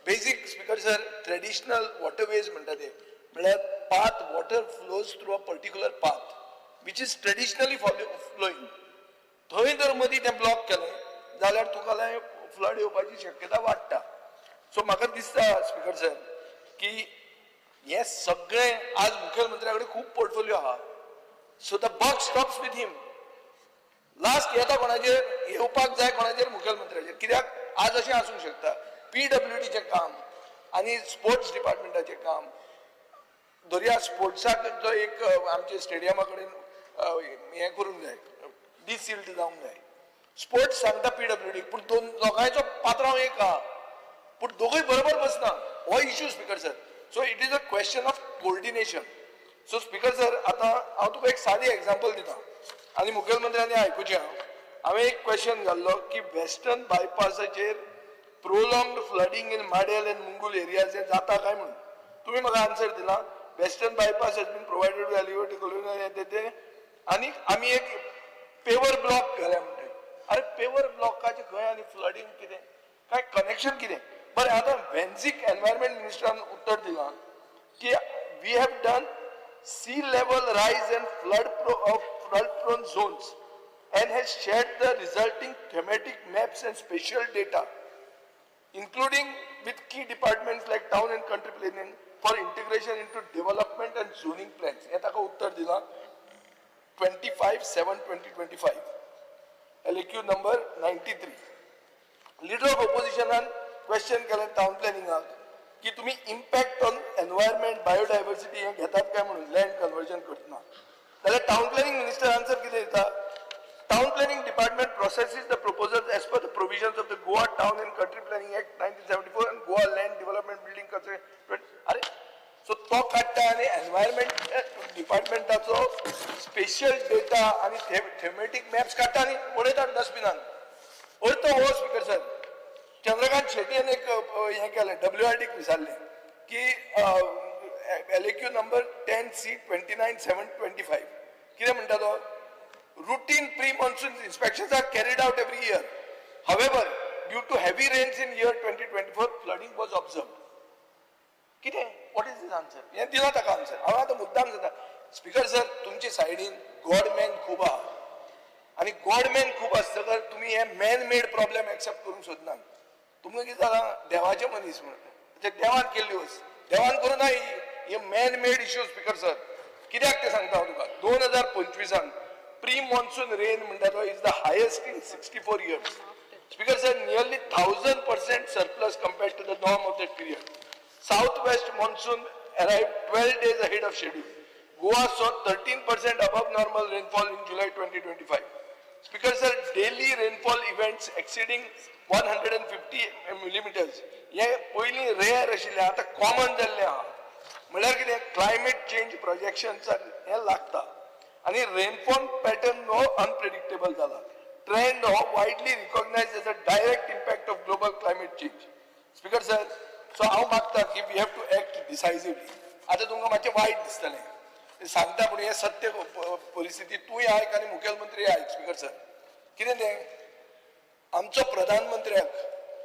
Basic speaker sir, traditional waterways म्हणटा ते, म्हळ्यार path, water flows through a particular path which is traditionally flowing. थंय जर मदीं तें ब्लॉक केलें जाल्यार तुका फ्लड येवपाची शक्यता वाडटा. सो म्हाका दिसता स्पीकर सर की हें सगळें आज मुखेलमंत्र्या कडेन खूब पोर्टफोलियो आहा. So the buck stops with him. Last येता कोणाचेर, येवपाक जाय कोणाचेर, मुखेलमंत्र्याचेर. कित्याक आज अशें आसूंक शकता, पीडब्ल्यूडीचें काम आनी स्पोर्ट्स डिपार्टमेंटाचें काम, दर्या स्पोर्ट्साक जो एक आमच्या स्टेडियमा कडेन हें करूंक जाय, डिसिल्ट जावंक जाय. स्पोर्ट्स सांगता पीडब्ल्यूडी, पूण दोन दोगांयचो पात्रांव एक आहा, पूण दोगूय बरोबर बसना. हो issue speaker sir. So it is a question of coordination. So speaker sir, आतां हांव तुका एक सादी एग्जाम्पल दिता आनी मुखेलमंत्र्यांनी आयकुचें. हांवें एक क्वेश्चन घाल्लो की western बायपासाचेर prolonged flooding in Madel and Mungul areas हें जाता काय म्हणून. तुमी म्हाका आन्सर दिला, western bypass has been provided elevated तें, आनी आमी एक पेवर ब्लॉक घाल्या म्हणटा. अरे पेवर ब्लॉकाचें खंय आनी फ्लडींग कितें, काय कनेक्शन कितें? बरें, आतां वेन्झीक एनवायरमेंट मिनिस्टरान उत्तर दिलां की we have done sea level rise and flood prone zones and has shared the resulting thematic maps and spatial data, including with key departments like town and country planning for integration into development and zoning plans. हें ताका उत्तर दिलां 25/7/2025, LAQ number 93. Leader of ऑपोजिशनान question केलें town प्लॅनिंगाक की तुमी impact on environment, biodiversity हें घेतात काय म्हणून लँड कन्वर्जन करतना. जाल्यार टावन प्लॅनिंग मिनिस्टर आन्सर कितें दिता, town planning department processes the proposals as per the provisions of the Goa Town and Country Planning Act 1974 and Goa Land Development Building Construction. अरे so तो काडटा आनी environment डिपार्टमेंटाचो special data आनी थेमेटीक maps काडटा आनी उडयता डस्टबिनान. अर्थ हो स्पीकर सर, चंद्रकांत शेट्टीन एक हें केलें, डब्ल्यूआरडीक विचारलें की LAQ number 10C 29/7/25 कितें म्हणटा तो, routine pre monsoon inspections are carried out every year. However, due to heavy rains in year 2024, flooding was observed. कितें, what is this answer? हें दिलां ताका आन्सर. हांव आतां मुद्दाम जाता स्पीकर सर, तुमचे सायडीन गॉडमॅन खूब आहा आनी गॉडमॅन खूब आसतकर तुमी हे मॅन मेड प्रॉब्लेम एक्सेप्ट करूंक सोदनात. तुमकां कितें जालां, देवाचे मनीस म्हणून ते देवान केल्ली वस्त, देवान करूं ना हे man made issue. Speaker sir, कित्याक तें सांगता हांव तुका, 2025 प्री मॉन्सून रेन म्हणटा तो is the highest in 64 years. Speaker sir, nearly 1000% surplus compared to the norm of that period. South west monsoon arrived 12 days ahead of schedule. Goa saw 13% above normal rainfall in July 2025. Speaker sir, daily rainfall events exceeding 150 millimeters. हे पयलीं rare आशिल्लें, आतां common जाल्लें आहा. म्हळ्यार कितें, climate change प्रोजेक्शन्साक हें लागता आनी रेनफॉल पॅटर्न हो अनप्रेडिक्टेबल जाला. ट्रेंड हो widely recognise as a direct impact of global climate change. Speaker sir, so हांव मागता की we have to act decisively. आतां तुमकां मातशें वायट दिसतलें सांगता, पूण हें सत्य परिस्थिती तूंय आयक आनी मुखेलमंत्री आयक. स्पीकर सर, कितें तें, आमचो प्रधानमंत्र्याक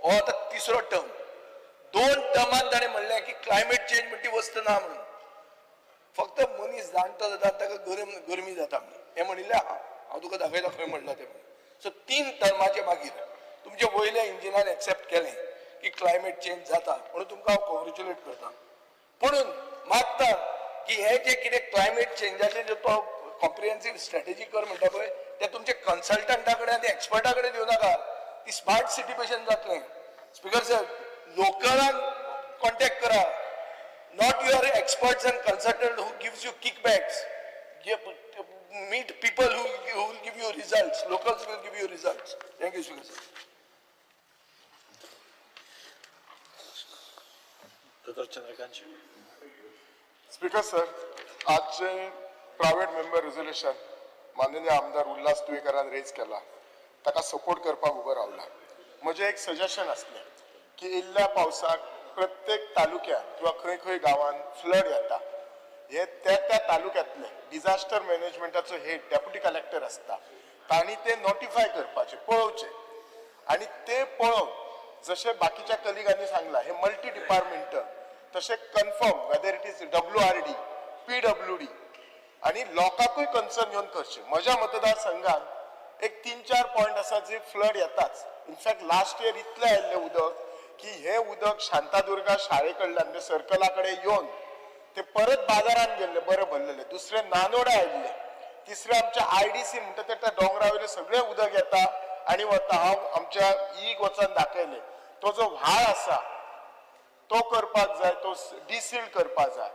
हो आतां तिसरो टर्म, 2 टर्मान ताणें म्हणलें की क्लायमेट चेंज म्हणटी वस्त ना म्हणून. फक्त मनीस जाणटो जाता ताका गरमी जाता म्हणून हें म्हणिल्लें आहा, हांव तुका दाखयता खंय म्हणलां तें म्हणून. सो 3 टर्माचे मागीर तुमच्या वयल्या इंजिनान एक्सेप्ट केलें की क्लायमेट चेंज जाता म्हणून तुमकां हांव कॉंग्रेच्युलेट करता. पुणून मागता की हे जे कितें क्लायमेट चेंजाचे जे तो कॉम्प्रिहेन्सीव स्ट्रॅटेजी कर म्हणटा पळय, ते तुमचे कन्सल्टंटा कडेन आनी एक्सपर्टा कडेन दिवं नाका, ती स्मार्ट सिटी भशेन जातलें. स्पीकर सर, लोकलांक कॉन्टेक्ट करा, not your experts and consultant who gives you kickbacks. meet people who will give you results. Locals will give you results. Thank you, Speaker sir. Doctor Chandrakant. Speaker sir, आज जे private member resolution माननीय आमदार Ulhas तुयेंकारान rays केला ताका support करपाक उबो रावला. म्हजें एक सजेशन आसलें की इल्ल्या पावसाक प्रत्येक तालुक्यात किंवा खंय खंय गांवांत फ्लड येता, हे त्या त्या तालुक्यांतले डिझास्टर मॅनेजमेंटाचो हेड डेप्युटी कलेक्टर आसता, तांणी ते नोटिफाय करपाचें, पळोवचें आनी ते पळोवन जशें बाकीच्या कलिगांनी सांगलां हे मल्टी डिपार्टमेंटल तशें confirm whether it is WRD PWD आनी लोकांकूय कन्सर्न घेवन करचें. म्हज्या मतदारसंघात एक 3-4 पॉयंट आसा जे फ्लड येताच. इनफॅक्ट लास्ट इयर इतलें आयिल्लें उदक की हें उदक शांतादुर्गा शाळे कडल्यान म्हणजे सर्कला कडेन येवन ते परत बाजारान गेल्ले, बरें भरलेले. दुसरें नानोडा आयिल्लें, तिसरें आमच्या IDC म्हणटा ते त्या दोंगरा वयलें सगळें उदक येता आनी वता. हांव आमच्या ईक वचोन दाखयलें, तो जो व्हाळ आसा तो करपाक जाय, तो डिसील करपाक जाय.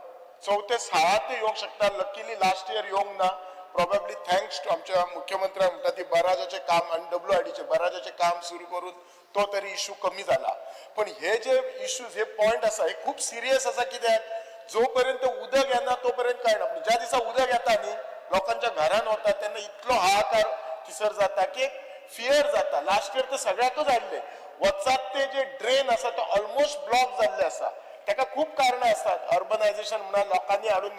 चवथे साळांतूय येवंक शकता, लकीली लास्ट इयर येवंक ना, प्रोबेबली thanks to आमच्या मुख्यमंत्र्याक म्हणटा ती बराजाचें काम आनी WRDचें बराजाचें काम सुरू करून तो तरी इशू कमी जाला. पण हे जे इश्यूज, हे पॉयंट आसा हे खूब सिरियस आसा. कित्याक जो पर्यंत उदक येना तो पर्यंत कळना, पूण ज्या दिसा उदक येता न्ही लोकांच्या घरान वता तेन्ना इतलो हाहाकार थिसर जाता की एक फियर जाता. लास्ट इयर तर सगळ्याकूच हाडले, वचात ते जे ड्रेन आसा तो ऑलमोस्ट ब्लॉक जाल्ले आसा. ताका खूब कारणां आसात, अर्बनायझेशन म्हणा, लोकांनी हाडून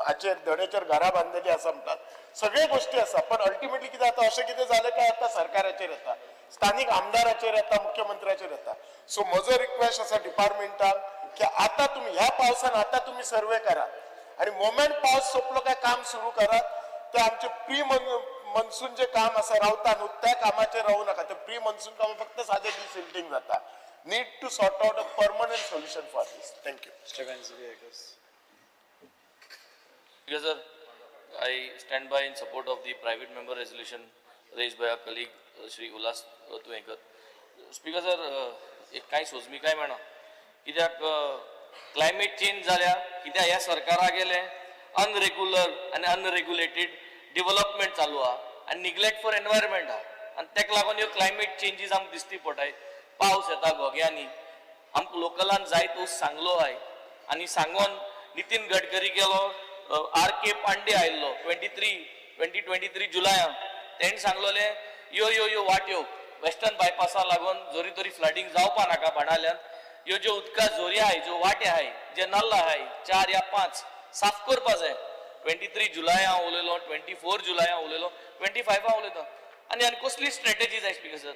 हाचेर धडेचेर घरां बांदलेली आसा म्हणटात, सगळे गोश्टी आसा. पण अल्टिमेटली कितें जाता, अशें कितें जालें काय आतां सरकाराचेर येता, स्थानीक आमदाराचेर येता, मुख्यमंत्र्याचेर येता. सो म्हजो रिक्वेस्ट आसा डिपार्टमेंटाक की आतां तुमी ह्या पावसान आतां तुमी सर्वे करात आनी मोमेंट पावस सोंपलो काय काम सुरू करात. ते आमचे प्री मनसून जे काम आसा रावता न्हू त्या कामाचेर रावू नाका. ते प्री मनसून काम फक्त सादें डिसिल्टींग जाता. Need to sort out a permanent solution for this. Thank you. Mr. Venziviegas. Speaker sir, I stand by in support of the private member resolution raised by our colleague Shri Ulhas Tuyenkar. Speaker sir, एक कांय सोजमिकाय मेळना कित्याक climate change जाल्या, कित्याक ह्या सरकारा गेलें अनरेग्युलर आनी अनरेग्युलेटेड डिवलपमेंट चालू आहा आनी निग्लेक्ट फॉर एनवायरमेंट आहा आनी ताका लागून ह्यो क्लायमेट चेंजीस आमकां दिश्टी पडटाय. पावस येता घोग्यांनी, आमकां लोकलान जाय तो सांगलो आय आनी सांगोन नितीन गडकरी गेलो, RK Pandey आयिल्लो 2023 जुलयान, तेणें सांगलोलें यो यो यो वाट्यो वेस्टर्न बायपासा लागून जोरी तरी फ्लडींग जावपा नाका बाणाल्यान, ह्यो ज्यो उदका झोरी आहाय, ज्यो वाटे आहाय, जे नल्ला आहाय 4 या 5 साफ करपा जाय. 23 जुलय हांव उलयलो, 24 जुलय हांव उलयलो, 25 हांव उलयता. आनी आनी कसली स्ट्रेटजी जाय स्पीकर सर?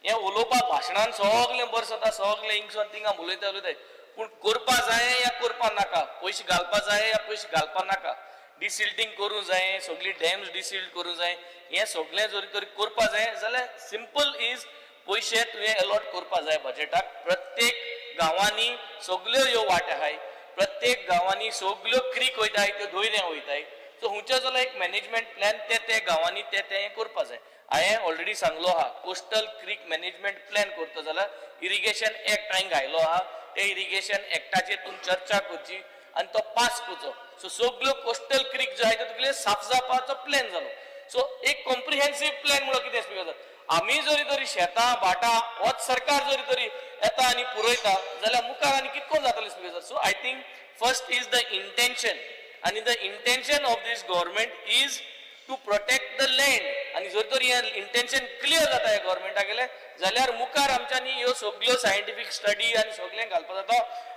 हें उलोवपाक भाशणान सगळें बरें जाता, सगळें हिंगसून थिंगा उलयता उलयताय, पूण करपा जाय या करपा नाका, पयशे घालपा जाय या पयशे घालपा नाका, डिसिल्टींग करूं जाय, सगळी डॅम्स डिसिल्ट करूं जाय, हें सगळें जरी तरी करपा जाय जाल्यार सिंपल is पयशे तुवें अलॉट करपा जाय बजेटाक. प्रत्येक गांवांनी सगळ्यो ह्यो वाट आहाय, प्रत्येक गांवांनी सगळ्यो क्रीक वयताय, त्यो दोयऱ्यां वयताय. सो हुंयचो जाल्यार एक मॅनेजमेंट प्लॅन ते ते गांवांनी ते ते हें करपा जाय. हांवें ऑलरेडी सांगलो आहा, कोस्टल क्रीक मॅनेजमेंट प्लॅन करता जाल्यार इरिगेशन एक्ट हांवें घायलो आहा, ते इरिगेशन एक्टाचेर तुमी चर्चा करची आनी तो पास करचो. सो सगळ्यो कोस्टल क्रीक ज्यो आहाय त्यो तुगेले साफ जावपाचो प्लॅन जालो. सो एक कॉम्प्रिहेन्सीव प्लॅन म्हणून कितें स्पीकर सर, आमी जरी तरी शेतां भाटां होच सरकार जरी तरी येता आनी पुरयता जाल्यार मुखार आनी कितको जातलें speaker sir. So I think first is the intention आनी the intention of this government is to protect the land. आनी जर तर हें इंटेन्शन क्लियर जाता ह्या गव्हर्मेंटा गेलें जाल्यार मुखार आमच्यांनी ह्यो सगळ्यो सायंटिफीक स्टडी आनी सगळें घालपा जाता.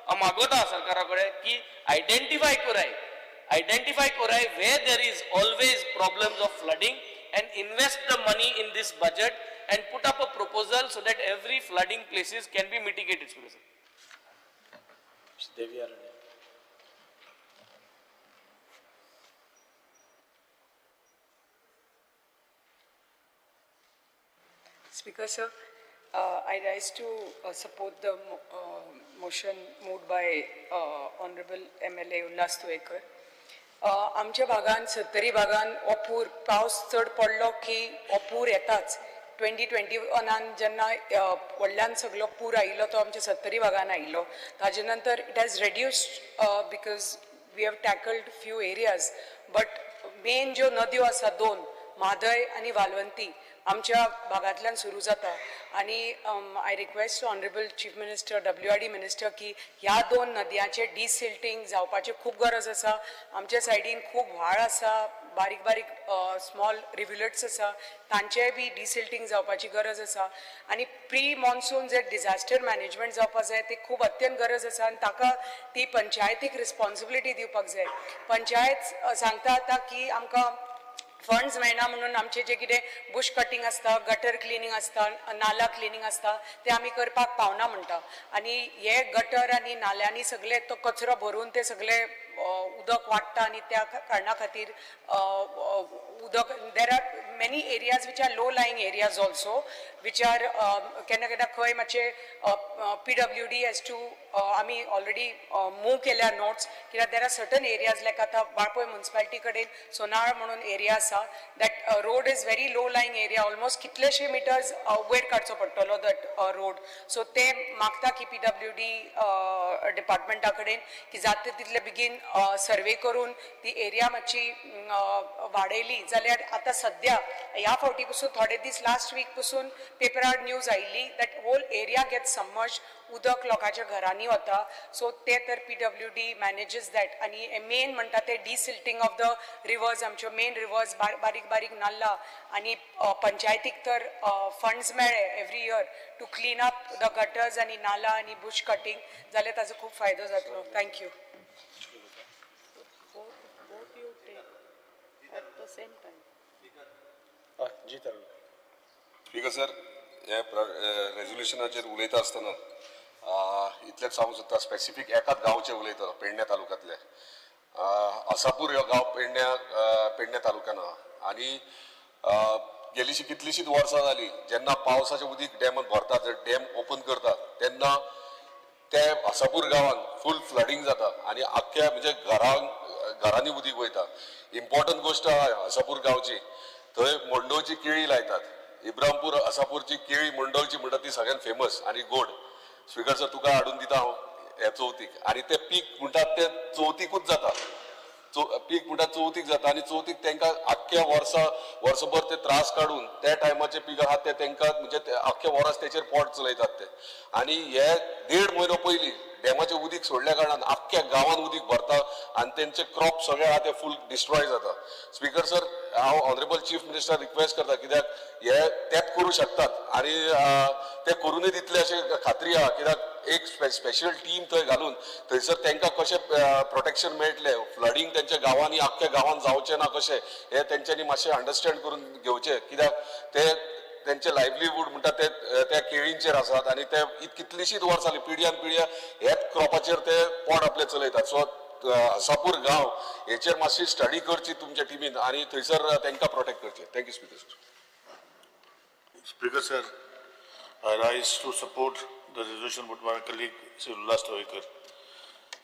हांव मागोता सरकारा कडेन की आयडेंटिफाय कराय, आयडेंटिफाय कराय where there is always problems of flooding and invest the money in this budget and put up a proposal so that every flooding places can be mitigated. Mr. Devi Aranya. Speaker sir, I rise to support the motion moved by Honorable MLA Ulhas Tuyenkar. आमच्या भागान सत्तरी भागान हो पूर, पावस चड पडलो की हो पूर येताच. 2021 जेन्ना व्हडल्यान सगलो पूर आयिल्लो तो आमच्या सत्तरी भागान आयिल्लो. ताजे नंतर it has reduced because we have tackled few areas, but main ज्यो नदयो आसा दोन, म्हादय आनी वालवंती, आमच्या भागांतल्यान सुरू जाता. आनी I request honourable chief minister, WRD minister की ह्या दोन नदयांचे डिसिल्टींग जावपाची खूब गरज आसा. आमच्या सायडीन खूब व्हाळ आसा, बारीक बारीक स्मॉल रिव्युलेट्स आसा, तांचेय बी डिसिल्टींग जावपाची गरज आसा. आनी प्री मॉन्सून जे डिझास्टर मॅनेजमेंट जावपा जाय ते खूब अत्यंत गरज आसा आनी ताका ती पंचायतीक रिस्पॉन्सिबिलिटी दिवपाक जाय. पंचायत सांगता आतां की आमकां फंड्स मेळना म्हणून आमचे जे कितें बुश कटिंग आसता, गटर क्लिनींग आसता, नाला क्लिनींग आसता ते आमी करपाक पावना म्हणटा. आनी हे गटर आनी नाल्यांनी सगळे तो कचरो भरून ते सगळे उदक वाडटा आनी त्या कारणा खातीर उदक, there are many areas which are low lying areas also which are केन्ना केन्ना खंय मातशे PWD has to, आमी ऑलरेडी मूव केल्या नोट्स कित्याक there are certain areas like आतां वाळपय मुन्सिपालिटी कडेन सोनाळ म्हणून एरिया आसा, that road is very low lying area, almost कितलेशे मिटर्स वयर काडचो पडटलो that road. सो ते मागता की PWD डिपार्टमेंटा कडेन की जाता तितले बेगीन सर्वे करून ती एरिया मातशी वाडयली जाल्यार आतां सद्या ह्या फावटी पसून थोडे दीस लास्ट वीक पसून पेपरार न्यूज आयिल्ली that whole area get submerge, उदक लोकांच्या घरांनी वता. सो ते तर PWD manages that. आनी मेन म्हणटा ते डिसिल्टींग ऑफ the reverse, आमच्यो मेन रिवर्स बारीक बारीक नाल्ला आनी पंचायतीक तर फंड्स मेळ्ळे every year to clean up the gutters आनी नाला आनी बुश कटिंग जाल्यार ताजो खूब फायदो जातलो. Thank you. Speaker sir, हे रेजोल्युशनाचेर उलयता आसतना इतलेंच सांगूंक सोदता, स्पेसिफीक एकाच गांवचे उलयता, पेडण्या तालुक्यांतले आसापूर ह्यो गांव पेडण्या तालुक्यान आहा. आनी गेलीशी कितलीशीच वर्सां जाली जेन्ना पावसाचें उदीक डॅमान भरता, जर डॅम ओपन करता तेन्ना ते आसापूर गांवान फूल फ्लडींग जाता आनी आख्ख्या म्हणजे घरांनी उदीक वयता. इम्पॉर्टंट गोश्ट आहा आसापूर गांवची, थंय मंडोळची केळी लायतात. इब्रामपूर आसापूरची केळी मंडोळची म्हणटा ती सगळ्यात फेमस आनी गोड. स्पीकर सर, तुका हाडून दिता हांव हे चवथीक. आनी ते पीक म्हणटात ते चवथीकूच जाता, पीक म्हणटा चवथीक जाता आनी चवथीक तांकां आख्ख्या वर्सभर ते त्रास काडून त्या टायमाचे पीक आहा ते तांकां म्हणजे आख्खे वर्स तेचेर पोट चलयतात ते. आनी हे 1.5 म्हयनो पयलीं डॅमाचें उदीक सोडल्या कारणान आख्ख्या गांवान उदीक भरता आनी तेंचे क्रॉप सगळे आहा ते फूल डिस्ट्रॉय जाता. स्पीकर सर, हांव ऑनरेबल चीफ मिनिस्टर रिक्वेस्ट करता कित्याक हे तेच करूं शकतात आनी ते करूनय दितले अशें खात्री आहा. कित्याक एक स्पेशल टीम थंय घालून थंयसर तांकां कशें प्रोटेक्शन मेळटलें, फ्लडींग तेंच्या गांवांनी आख्ख्या गांवान जावचें ना कशें हें तेंच्यांनी मातशें अंडरस्टँड करून घेवचें. कित्याक ते तेंचे लायवलीहूड म्हणटा ते त्या केळींचेर आसात आनी ते कितलीशीच वर्सां जाली पिढ्यान पिढ्या ह्याच क्रॉपाचेर ते पोट आपले चलयतात. सो आसापूर गांव हेचेर मातशी स्टडी करची तुमच्या टिमीन आनी थंयसर तांकां प्रोटेक्ट करचें. Thank you speaker sir. Speaker sir, I rise to support the resolution put by my colleague Shri Ulhas Tawaikar.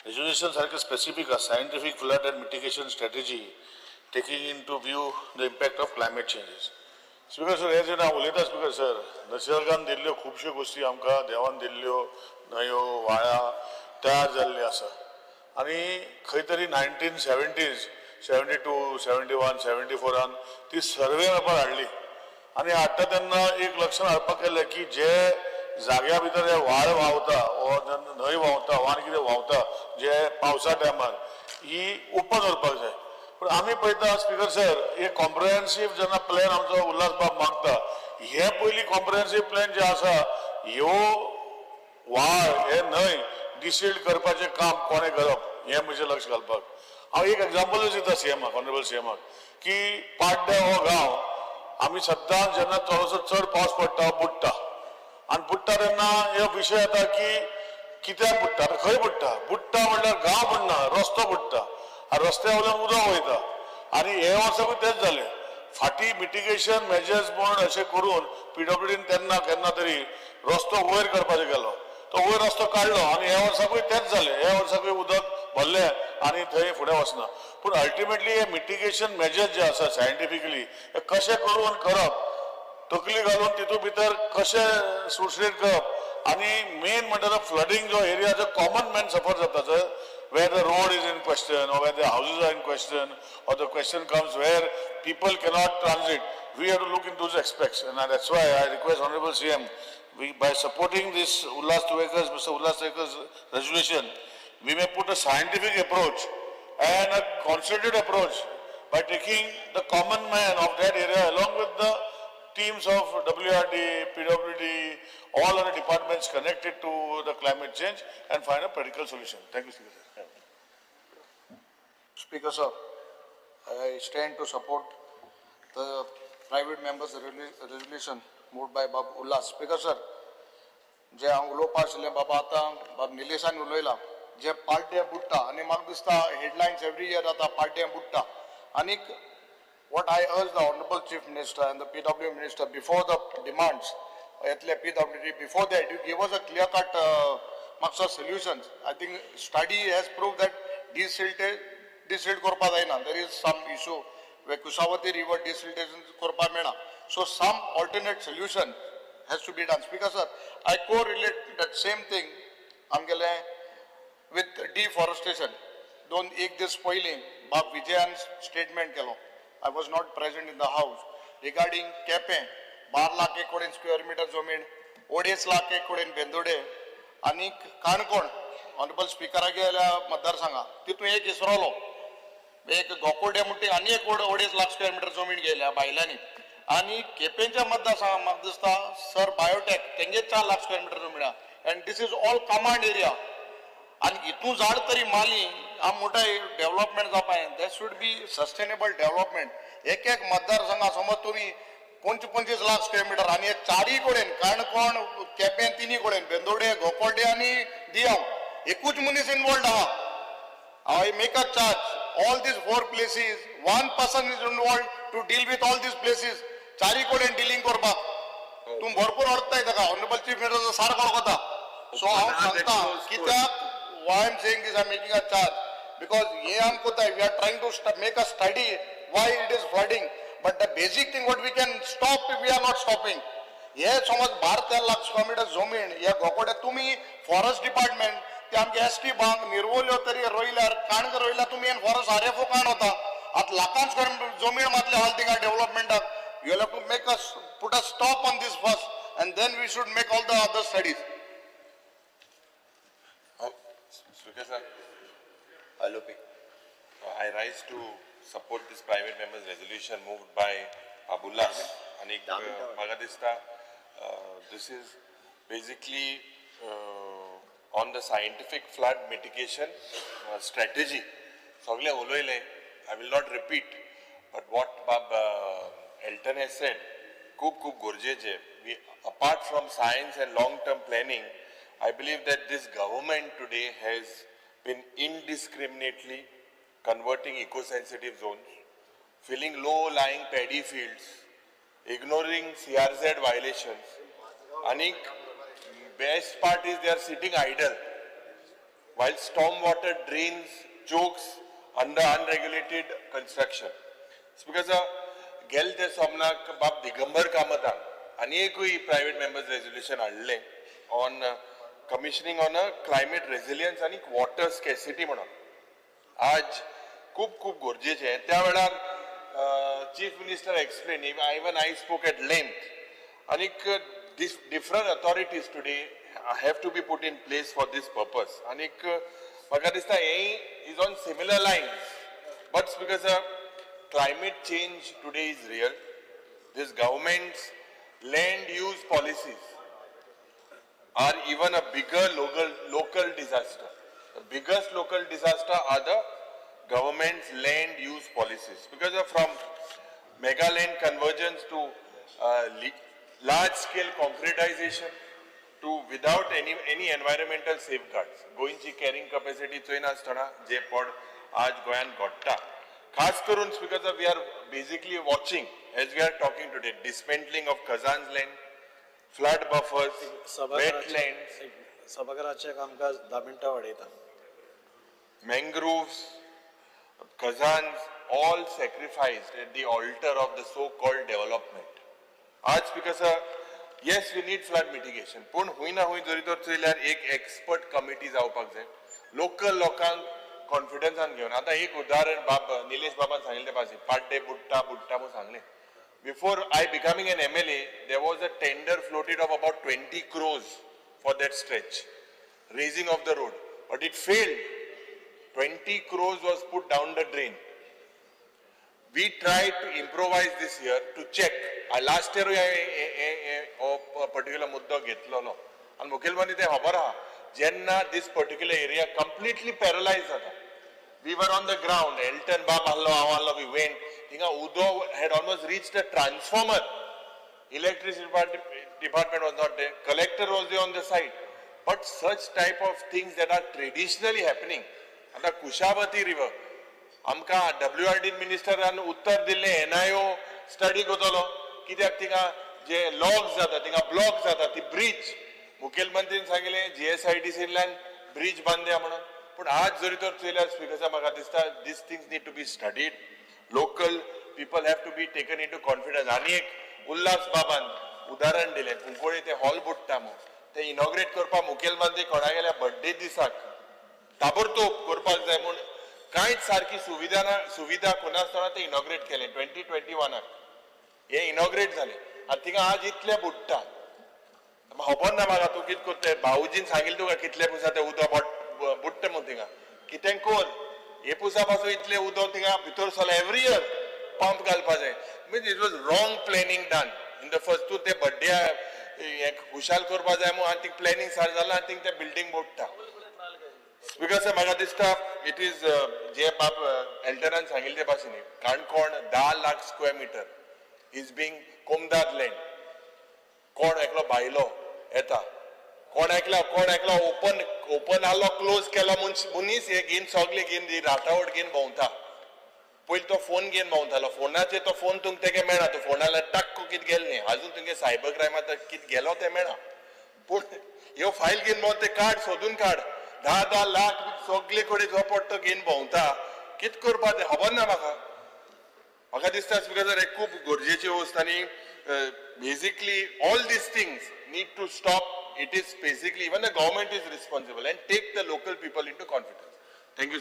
Resolution सारकें स्पेसिफीक आसा, scientific flood and mitigation strategy taking into view the impact of climate changes. Speaker sir, हे जेन्ना उलयता speaker sir, निसर्गान दिल्ल्यो खुबश्यो गोश्टी आमकां देवान दिल्ल्यो न्हंयो व्हाळां तयार जाल्ल्यो आसा. आनी खंय तरी 1970s, 72, 71, 74 ती सर्वे मेपार हाडली आनी हाडटा तेन्ना एक लक्षात हाडपाक केलें की जे जाग्या भितर हे व्हाळ व्हांवता वो न्हंय व्हांवता वा आनी कितें व्हांवता जे पावसा टायमार ही ओपन उरपाक जाय. पूण आमी पळयता स्पीकर सर, हे कॉम्प्रिहेन्सीव जेन्ना प्लॅन आमचो उल्हास बाब मागता, हे पयलीं कॉम्प्रिहेन्सीव प्लॅन जे आसा ह्यो व्हाळ हे न्हंय डिसिल्ड करपाचें काम कोणें करप हें म्हजें लक्ष घालपाक. हांव एक एग्जाम्पलूच दिता सीएमाक, ऑनरेबल सीएमाक, की पाड्ड्या हो गांव आमी सद्दां जेन्ना चडसो चड पावस पडटा बुडटा आनी बुडटा तेन्ना हो विशय येता की कित्याक बुडटा, खंय बुडटा. बुडटा म्हणल्यार गांव बुडना, रस्तो बुडटा आनी रस्त्या वयल्यान उदक वयता. आनी हे वर्साकूय तेंच जालें. फाटीं मिटिगेशन मेजर्स म्हूण अशें करून PWDन तेन्ना केन्ना तरी रस्तो वयर करपाचो केलो, तो वयर रस्तो काडलो आनी ह्या वर्साकूय तेंच जालें. ह्या वर्साकूय उदक भरलें आनी थंय फुडें वचना. पूण अल्टिमेटली हे मिटिगेशन मेजर्स जे आसा सायंटिफिकली हे कशें करून करप, तकली घालून तितूंत भितर कशें सुशेग करप. आनी मेन म्हणटा तो फ्लडींग जो एरिया जो कॉमन मॅन सफर जाता, जर where the road is in question or where the houses are in question or the question comes where people cannot transit. We have to look into those aspects, and that's why I request Honorable CM, by supporting this Ulhas Tuvekar's, Mr. Ulhas Tuvekar's resolution, we may put a scientific approach and a concerted approach by taking the common man of that area along with the teams of WRD, PWD, all other departments connected to the climate change and find a practical solution. Thank you, Speaker sir. Speaker sir, I stand to support the private members resolution moved by Bab Ulhas. Speaker sir, जे हांव उलोवपा आशिल्लें बाबा आतां बाब निलेशान उलयला जे पाड्डे बुडटा आनी म्हाका दिसता हेडलायन्स एवरी इयर जाता पाड्डे बुडटा. आनीक what I urge the Honorable Chief Minister and the PW Minister before the demands येतले PWD, before that you give us a clear cut म्हाका solutions. I think study has proved that desilt करपा जायना. There is some issue where Kushavati river desiltation करपा मेळना. So some alternate solution has to be done. Speaker sir, I correlate that same thing आमगेले with deforestation. दोन एक दीस पयलीं बाब विजयान स्टेटमेंट केलो. I was not present in the house regarding Quepem 12 lakh एक कडेन स्क्वेअर मिटर जमीन, 2.5 लाख एक कडेन बेंदोडे आनी काणकोण ऑनरेबल स्पिकराक गेल्या मतदारसंघा तितून एक इसरोलो एक गोकोडे म्हणटा आनी एक 2.5 लाख स्क्वेअर मिटर जमीन गेल्या बायलांनी. आनी केपेंच्या मतदारसंघा म्हाका दिसता सर बायोटेक तेंगे 4 लाख स्क्वेअर मिटर जमीन आहा. And this is all command area. आनी हितून झाड तरी मारली आम म्हणटा डेव्हलपमेंट जावपा, that should be sustainable development. एक एक मतदारसंघा समज तुमी 25 लाख स्क्वेअर मिटर आनी चारय कडेन काणकोण केपें तिनूय कडेन बेंदोडे गोकोडे आनी दियांव एकूच मनीस इनवॉल्ड आहा. I make a charge all these 4 places one person is involved to deal with all these places. चारय कडेन डिलींग करपाक तूं भरपूर अडकताय ताका. ऑनरेबल चीफ मिनिस्टर सारको वळखता. सो हांव सांगता कित्याक why I am saying this, I am making a charge because हे आम कोताय we are trying to make a study why it is flooding, but the basic thing what we can stop we are not stopping. हे समज 12-13 lakh square metre जमीन हे गोकोडे तुमी forest department ते आमगे एस टी बांक निरवल्यो तरी रोयल्यार काणक रोयल्यार तुमी फॉरेस्ट आर एफ ओ काण वता. आतां लाखान स्क्वेअर जमीन मातले हाल थिंगा डेव्हलपमेंटाक. You have to make us put a stop on this first and then we should make all the other studies. Speaker sir, I rise to support this private members resolution moved by Ulhas. आनी म्हाका दिसता this is basically on the scientific flood mitigation strategy. सगळे उलयले, I will not repeat, but what Bab Elton has said खूब खूब गरजेचें. We apart from science and long term planning, I believe that this government today has been indiscriminately converting eco-sensitive zones, filling low-lying paddy fields, ignoring CRZ violations. And best part is they are sitting idle while stormwater drains chokes under unregulated construction. It's because गेल ते सोमनाक बाब दिगंबर कामतान आनी एकूय private members resolution हाडलें on commissioning on a climate resilience आनी water scarcity म्हणून आज खूब खूब गरजेचें. त्या वेळार chief minister explain, even I spoke at length. आनीक different authorities today have to be put in place for this purpose. आनीक म्हाका दिसता हेंय is on similar lines, but because climate change today is real. This government's land use policies are even a bigger local disaster. The biggest local disaster are the government's land use policies, because from mega land convergence to large scale concretization to without any environmental safeguards. गोंयची carrying capacity चोयनासतना जे पड आज गोंयांत घडटा, खास करून because we are basically watching as we are talking today dismantling of khazans land, flood buffers, wetlands. सभाघराचें कामकाज 10 मिनटां वाडयता. Mangroves, khazans, all sacrificed at the altar of the so-called development. आज because yes, we need flood mitigation. पूण हुंय ना हुंय जरी तर चोयल्यार एक एक्सपर्ट कमिटी जावपाक जाय. लोकल लोकांक कॉन्फिडन्सान घेवन. आतां एक उदाहरण बाब निलेश बाबान सांगिल्लें ते पासी पाड्डे बुडटा बुडटा म्हूण सांगलें. Before I becoming an MLA there was a tender floated of about 20 crores for that stretch raising of the road, but it failed. 20 crores was put down the drain. We tried to improvise this year to check. Last year हो particular मुद्दो घेतलेलो आनी मुखेलमंत्री ते खबर आहा जेन्ना this particular area completely paralyse जाता. We were on the ground, Elton बाब आहलो, हांव आहलो, we went. थिंगा उदो had almost reached a transformer. Electricity department was not there, collector was there on the site. But such type of things that are traditionally happening. आतां Kushavati river आमकां W R D मिनिस्टरान उत्तर दिल्लें, NIO study करतलो कित्याक थिंगा जे lock जाता, थिंगा block जाता ती ब्रिज. मुखेलमंत्रीन सांगिल्लें जीएसआयडीसींतल्यान ब्रिज बांदया म्हणून, पूण आज जरी तर चोयल्यार स्पिकर साहेब म्हाका दिसता these things need to be studied. Local people have to be taken into confidence. आनी एक उल्हास बाबान उदाहरण दिलें, कुंकळी ते हॉल बुडटा म्हूण, ते इनॉग्रेट करपाक मुखेलमंत्री कोणागेल्या बर्थडे दिसाक ताबडतोब करपाक जाय म्हूण कांयच सारकी सुविधा ना, सुविधा कोनासतना ते इनॉग्रेट केलें 2021 हें इनॉग्रेट जालें. आनी थिंगा आज इतलें बुडटा, खबर ना म्हाका तूं कितें करता. भाऊजीन सांगिल्लें तुका कितले पुसा तें उदक बुडटा म्हूण, थिंगा कितें कर, हे पुसा पासून इतलें उदक थिंगा भितर सरलां. एवरी इयर पंप घालपा जाय. Means it was wrong planning done in the first. तूं ते बड्डे हें खुशाल करपा जाय म्हूण आनी थिंग प्लॅनिंग सारकें जालां आनी थिंग तें बिल्डींग मोडटा. Because म्हाका दिसता it is जे बाब एल्टनान सांगिल्लें ते भाशेन Canacona 10 lakh square metre is being comunidade land. कोण एकलो भायलो येता, कोण एकलो ओपन ओपन आहलो क्लोज केलो मनीस हे घेवन सगळे घेवन राटावट घेवन भोंवता. पयलीं तो फोन घेवन भोंवतालो, फोनाचेर तो फोन तुमकां तेगे मेळना, तो फोनाल्यार टाक्क कितें गेलें न्ही, आजून तुमगे सायबर क्रायमात कितें गेलो तें मेळना. पूण ह्यो फायल घेवन भोंवता, ते कार्ड सोदून काड, 10-10 लाख सगळे कडेन जो पडटा तो घेवन भोंवता. कितें करपा तें खबर ना म्हाका. म्हाका दिसता स्पिकर सर हे खूब गरजेच्यो वस्त आनी basically all these things need to stop. It is basically even the government is responsible and take the local people into confidence. Thank you.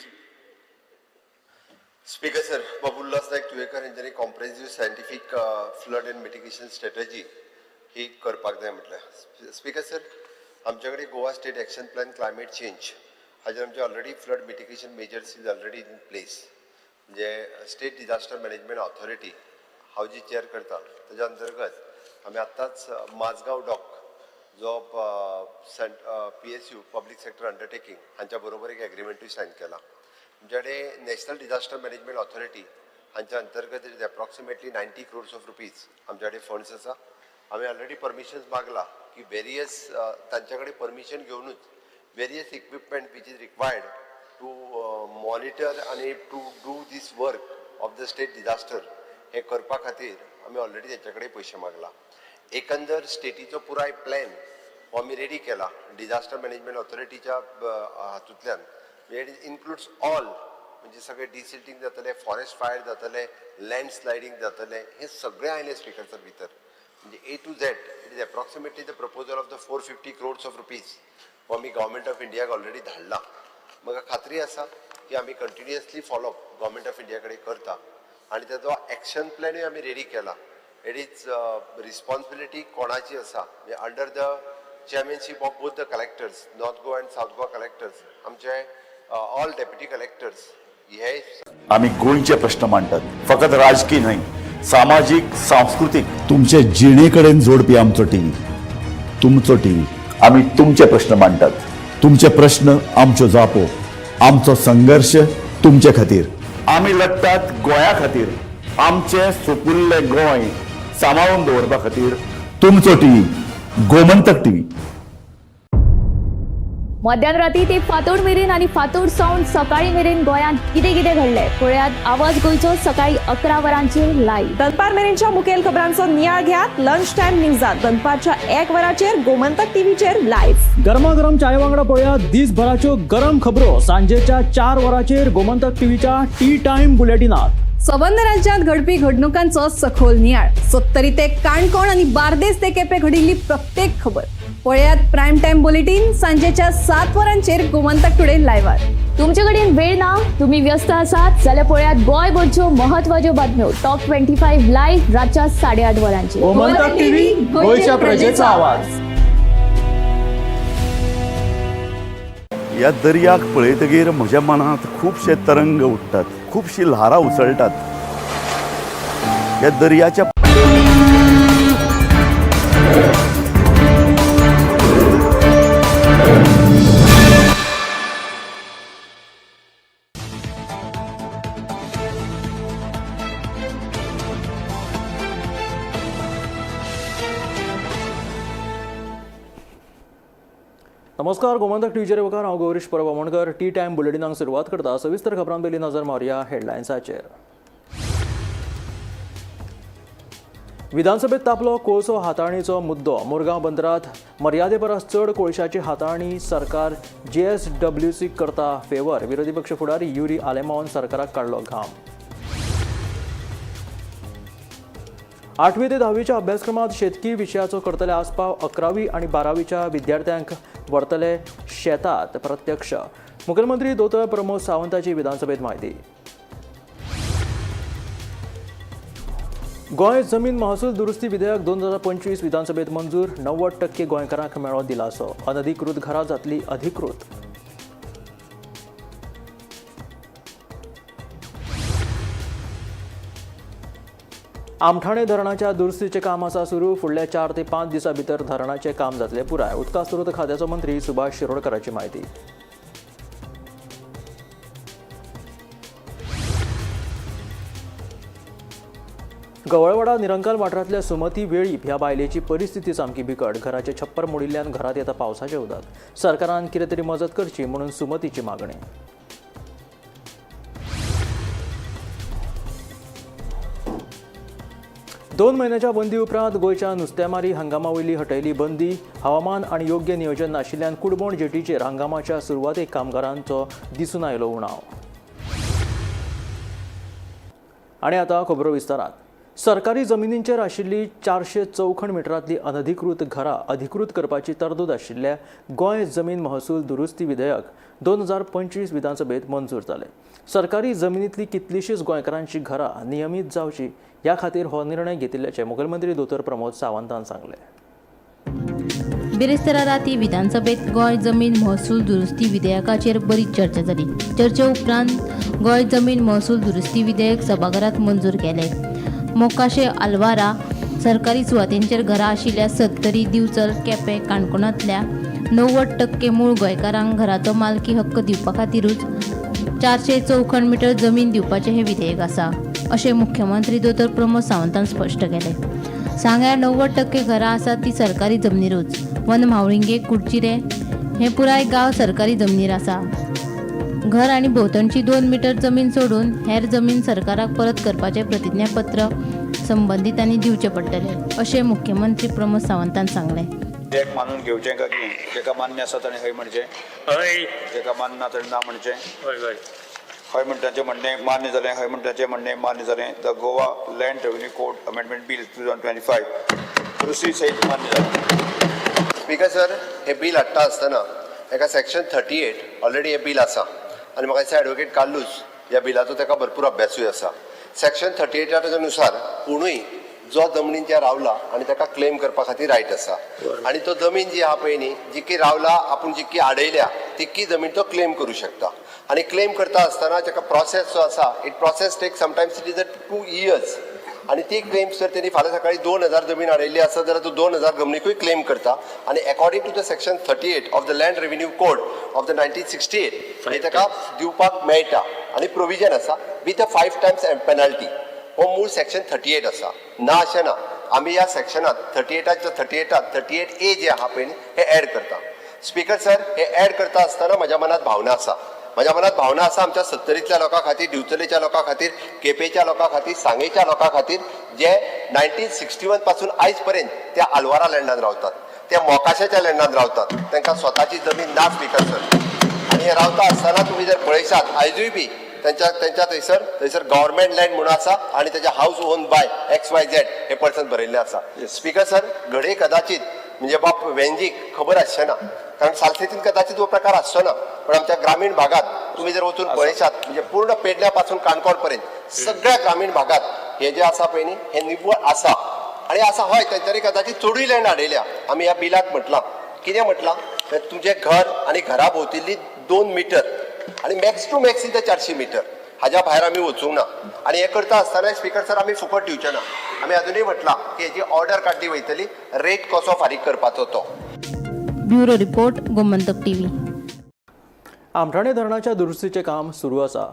Speaker sir, Babu Ulhas Naik Tuyenkar हेंच्यांनी comprehensive scientific flood and mitigation strategy ही करपाक जाय म्हटलें. Speaker sir, आमचे कडेन Goa state action plan climate change हाजेर आमचे already flood mitigation measures is already in place. म्हणजे state disaster management authority हांव जी चेअर करता ताच्या अंतर्गत आमी आत्तांच माझगांव डॉक जो PSU public sector undertaking हांच्या बरोबर एक एग्रीमेंटूय सायन केला. आमच्या कडेन नॅशनल डिझास्टर मॅनेजमेंट ऑथॉरिटी हांच्या अंतर्गत it is approximately 90 crores of rupees आमच्या कडेन फंड्स आसा. आमी ऑलरेडी परमिशन्स मागला की वेरियस तांच्या कडेन permission घेवनूच various equipment which is required to monitor आनी to do this work of the state disaster हे करपा खातीर आमी ऑलरेडी तेंच्या कडेन पयशे मागला. एकंदर स्टेटीचो पुराय प्लॅन हो आमी रेडी केला डिझास्टर मॅनेजमेंट ऑथॉरिटीच्या हातूंतल्यान. It includes all, म्हणजे सगळे डिसिल्टींग जातलें, फॉरेस्ट फायर जातलें, लँड स्लायडींग जातलें, हें सगळें आयलें स्पिकर सर भितर. म्हणजे A to Z it is approximately the proposal of the 450 crores of rupees हो आमी गव्हर्मेंट ऑफ इंडियाक ऑलरेडी धाडला. म्हाका खात्री आसा की आमी continuously follow up government of India कडेन करता आनी ताजो एक्शन प्लॅनूय आमी रेडी केला. It is responsibility कोणाची आसा, म्हणजे under the chairmanship of both the collectors, North Goa and South Goa collectors, आमचे ऑल डेप्युटी कलेक्टर्स हे आमी गोंयचे प्रश्न मांडटात, फकत राजकीय न्हय, सामाजीक, सांस्कृतीक, तुमचे जिणे कडेन जोडपी आमचो टीव्ही, तुमचो टीव्ही. आमी तुमचे प्रश्न मांडटात, तुमचे प्रश्न आमच्यो जापो, आमचो संघर्श तुमचे खातीर. आमी लढटात गोंया खातीर, आमचें सुपुल्लें गोंय सांबाळून दवरपा खातीर. तुमचो टीव्ही, गोमंतक टीव्ही. मध्यान राती ते फांतोड मेरेन आनी फांतोड सावन सकाळी मेरेन गोंयांत कितें कितें घडलें पळयात आवाज गोंयचो सकाळी 11 वरांचेर लायव्ह. दनपार मेरेनच्या मुखेल खबरांचो नियाळ घेयात लंच टायम न्यूजात दनपारच्या 1 वराचेर गोमंतक टीव्हीचेर लायव्ह. गरमागरम चाय वांगडा पळयात दिसभराच्यो गरम खबरो सांजेच्या 4 वरांचेर गोमंतक टीव्हीच्या टी टायम बुलेटिनात. सबंद राज्यात घडपी घडणुकांचो सखोल नियाळ, सत्तरी ते काणकोण आनी बार्देस ते केपें घडिल्ली प्रत्येक खबर. पळयात प्रायम टायम बुलेटीन सांजेच्या 7 वरांचेर गोमंतक टुडे लायव्हार. तुमचे कडेन वेळ ना, तुम्ही व्यस्त आसात जाल्यार पळयात गोंयभरच्यो म्हत्वाच्यो बातम्यो टॉप 25 लायव्ह रातच्या 8:30 वरांचेर. गोमंतक टीव्ही, गोंयच्या प्रजेचा आवाज. ह्या दर्याक पळयतगीर म्हज्या मनांत खुबशे तरंग उठ्ठात, खुबशी ल्हारां उसळटात. ह्या दर्याच्या नमस्कार, गोमंतक टीव्हीचेर मुखार हांव गौरीश परब आमोणकर. टी टायम बुलेटिनाक सुरवात करता. सविस्तर खबरां पयलीं नजर मारुया हेडलायन्साचेर. विधानसभेत तापलो कोळसो हाताळणीचो मुद्दो. मुरगांव बंदरात मर्यादे परस चड कोळशाची हाताळणी सरकार JSWC करता फेवर. विरोधी पक्ष फुडारी युरी आलेमावन सरकाराक काडलो घाम. 8वी ते 10वीच्या अभ्यासक्रमात शेतकी विशयाचो करतले आस्पाव. 11वी आनी 12वीच्या विद्यार्थ्यांक व्हरतले शेतात प्रत्यक्ष. मुखेलमंत्री दोतोर प्रमोद सावंताची विधानसभेत म्हायती. गोंय जमीन महसूल दुरुस्ती विधेयक 2025 विधानसभेत मंजूर. 90% गोंयकारांक मेळ्ळो दिलासो. अनधिकृत घरां जातली अधिकृत. आमठाणे धरणाच्या दुरुस्तीचें काम आसा सुरू. फुडल्या 4 ते 5 दिसां भितर धरणाचें काम जातलें पुराय. उदका स्रोत खात्याचो मंत्री सुभाष शिरोडकराची म्हायती. गवळवाडा निरंकाल वाठारांतल्या सुमती वेळीप ह्या बायलेची परिस्थिती सामकी बिकट. घराचें छप्पर मोडिल्ल्यान घरांत येता पावसाचें उदक. सरकारान कितें तरी मजत करची म्हणून सुमतीची मागणी. दोन म्हयन्याच्या बंदी उपरांत गोंयच्या नुस्तेमारी हंगामा वयली हटयली बंदी. हवामान आनी योग्य नियोजन नाशिल्ल्यान कुडबोण जेटीचेर हंगामाच्या सुरवातेक कामगारांचो दिसून आयलो उणाव. आनी आतां खबरो विस्तारात. सरकारी जमिनींचेर आशिल्ली 400 चौखण मिटरांतली अनधिकृत घरां अधिकृत करपाची तरतूद आशिल्ल्या गोंय जमीन महसूल दुरुस्ती विधेयक 2025 विधानसभेत मंजूर जालें. सरकारी जमिनींतली कितलीशीच गोंयकारांची घरां नियमीत जावची ह्या खातीर हो निर्णय घेतिल्ल्याचें मुखेलमंत्री दोतोर प्रमोद सावंतान सांगलें. बिरेस्तारा राती विधानसभेत गोंय जमीन महसूल दुरुस्ती विधेयकाचेर बरीच चर्चा जाली. चर्चे उपरांत गोंय जमीन महसूल दुरुस्ती विधेयक सभाघरात मंजूर केलें. मोकाशे आल्वारा सरकारी सुवातेंचेर घरां आशिल्ल्या सत्तरी, दिवचल, केपें, काणकोणांतल्या 90% मूळ गोंयकारांक घराचो मालकी हक्क दिवपा खातीरूच 400 चौखण मिटर जमीन दिवपाचें हें विधेयक आसा अशें मुख्यमंत्री दोतोर प्रमोद सावंतान स्पश्ट केलें. सांग्यार 90% घरां आसात ती सरकारी जमनीरूच. वन म्हावळिंगे, कुडचिरे हें पुराय गांव सरकारी जमनीर आसा. घर आनी भोंवतणची 2 मिटर जमीन सोडून हेर जमीन सरकाराक परत करपाचें प्रतिज्ञापत्र संबंदितांनी दिवचें पडटलें अशें मुख्यमंत्री प्रमोद सावंतान सांगलें. विधेयक मानून घेवचें काय कितें? जेका मान्य आसा ताणें हय म्हणचें, हय. जेका मान्य ना ताणें ना म्हणचें. हय हय. हय म्हणटाचें म्हणणें मान्य जालें. हय म्हणटाचें म्हणणें मान्य जालें. The Goa land revenue code amendment bill 2025 दुरुस्ती सयत मान्य जालें. स्पीकर सर, हें बील हाडटा आसतना एका सेक्शन 38 ऑलरेडी हें बील आसा आनी म्हाका दिसता एडवोकेट कार्लूस ह्या बिलाचो ताका भरपूर अभ्यासूय आसा. सेक्शन 38 नुसार कोणूय जो जमनीन रावला आनी ताका क्लेम करपा खातीर रायट आसा आनी तो जमीन जी आहा पळय न्ही, जितकी रावला आपूण जितकी आडयल्या तितकी जमीन तो क्लेम करूं शकता. आनी क्लेम करता आसतना ताका प्रोसेस जो आसा, it process take sometimes it is a 2 years. आनी ती क्लेम्स जर तेणी फाल्यां सकाळी 2000 जमीन आडयल्ली आसा जाल्यार तो 2000 जमनीकूय क्लेम करता. आनी according to the section 38 of the land revenue code of the 1968 हे ताका दिवपाक मेळटा आनी प्रोविजन आसा विथ अ 5 टायम्स पेनल्टी. हो मूळ सेक्शन 38 आसा. ना अशें ना, आमी ह्या सेक्शनात 38 38A जे आहा पळय न्ही हे एड करता. स्पीकर सर, हे एड करता आसतना म्हज्या मनात भावना आसा. म्हज्या मनात भावना आसा आमच्या सत्तरींतल्या लोकां खातीर, दिवचलेच्या लोकां खातीर, केपेंच्या लोकां खातीर, सांगेच्या लोकां खातीर जे 1961 पासून आयज पर्यंत त्या आल्वारा लँडान रावतात, त्या मोकाशाच्या लँडान रावतात, तांकां स्वताची जमीन ना स्पीकर सर. आनी हे रावता आसतना तुमी जर पळयशात आयजूय बी तेंच्या थंयसर गव्हर्मेंट लँड म्हणून आसा आनी तेच्या हावज ओन बाय XYZ हे पर्सन बरयल्लें आसा. स्पीकर सर, घडये कदाचित म्हणजे बाब वेंजीक खबर आसचें ना, कारण सालसेतीन कदाचित हो प्रकार आसचो ना, पण आमच्या ग्रामीण भागात तुम्ही जर वचून पळयशात म्हणजे पूर्ण पेडण्या पासून काणकोण पर्यंत सगळ्या ग्रामीण भागात हे जे आसा पळय न्ही हे निव्वळ आसा. आनी आसा हय तेंच्यांनी कदाचित चडूय लँड हाडयल्या. आमी ह्या बिलाक म्हटलां, कितें म्हटलां, तुमचें घर आनी घरा भोंवतिल्ली 2 मिटर आनी मॅक्स टू मॅक्स इथे 400 मिटर, हाज्या भायर आमी वचूंक ना. आनी हें करता आसतना स्पिकर सर आमी फुकट दिवचे ना. आमी अजुनूय म्हटलां की हेजी ऑर्डर काडली वयतली, रेट कसो फारीक करपाचो तो. Bureau report, Gomantak TV. Amthane धरणाच्या दुरुस्तीचें काम सुरू आसा.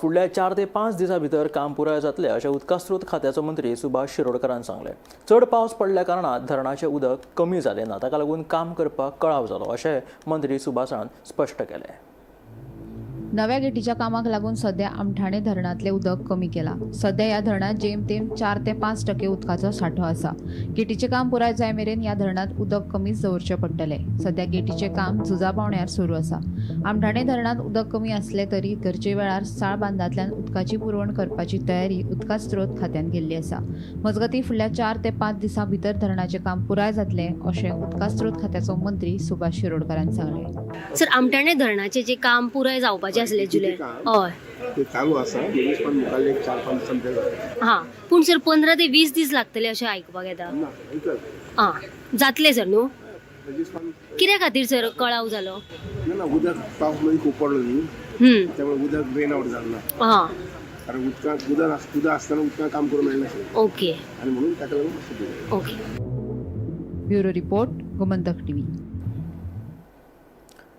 फुडल्या 4 ते 5 दिसां भितर काम पुराय जातलें अशें उदका स्रोत खात्याचो मंत्री सुभाष शिरोडकरान सांगलें. चड पावस पडल्या कारणान धरणाचें उदक कमी जालें ना, ताका लागून काम करपाक कळाव जालो अशें मंत्री सुभाषान स्पश्ट केलें. नव्या गेटीच्या कामाक लागून सध्या आमठाणे धरणांतलें उदक कमी केलां. सध्या ह्या धरणांत जेमतेम 4 ते 5% उदकाचो सांठो आसा. गेटीचें काम पुराय जाय मेरेन ह्या धरणांत उदक कमीच दवरचें पडटलें. सध्या गेटीचें काम झुजा पावण्यार सुरू आसा. आमठाणे धरणांत उदक कमी आसलें तरी गरजे वेळार साळ बांदांतल्यान उदकाची पुरवण करपाची तयारी उदका स्रोत खात्यान केल्ली आसा. मजगतीं फुडल्या 4 ते 5 दिसां भितर धरणाचें काम पुराय जातलें अशें उदका स्रोत खात्याचो मंत्री सुभाष शिरोडकारान सांगलें. सर, आमठाणे धरणाचें जें काम पुराय जावपाचें आसलें जुलय, हय ते चालू आसा, पण मुखार 4-5 दिसांनी जातलें. हां, पूण सर 15 ते 20 दीस लागतले अशें आयकुपाक येता. हां, जातलें सर न्हू? कित्या खातीर सर कळाव जालो? ना, उदक पावस मदीं खूब पडलो न्ही, त्यामुळे उदक ड्रेन आवट जालें ना. हां, कारण उदकांत उदक आसतना उदकांत काम करूंक मेळनाशिल्लें. ओके, आनी म्हणून ताका लागून. Okay. Bureau report, Gomantak TV.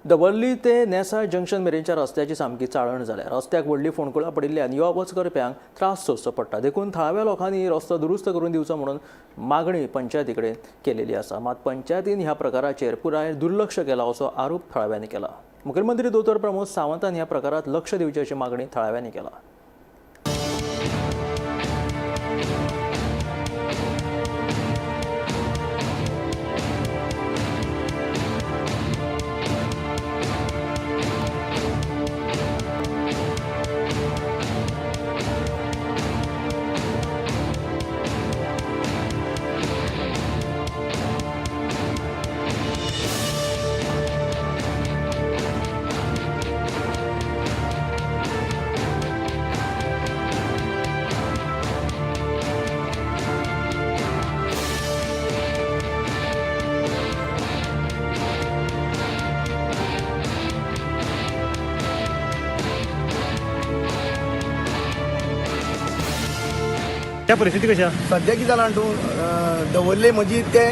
Davorlim ते नेसाय जंक्शन मेरेनच्या रस्त्याची सामकी चाळण जाल्या. रस्त्याक व्हडली फोंडकुलां पडिल्ल्यान यो वच करप्यांक त्रास सोंसचो पडटा. देखून थळाव्या लोकांनी रस्तो दुरुस्त करून दिवचो म्हणून मागणी पंचायती कडेन केलेली आसा. मात पंचायतीन ह्या प्रकाराचेर पुराय दुर्लक्ष केला असो आरोप थळाव्यांनी केला. मुखेलमंत्री दोतोर प्रमोद सावंतान ह्या प्रकारात लक्ष दिवचें अशी मागणी थळाव्यांनी केला. त्या परिस्थिती कशी आसा? सध्या कितें जालां तूं दवर्ले मजीद ते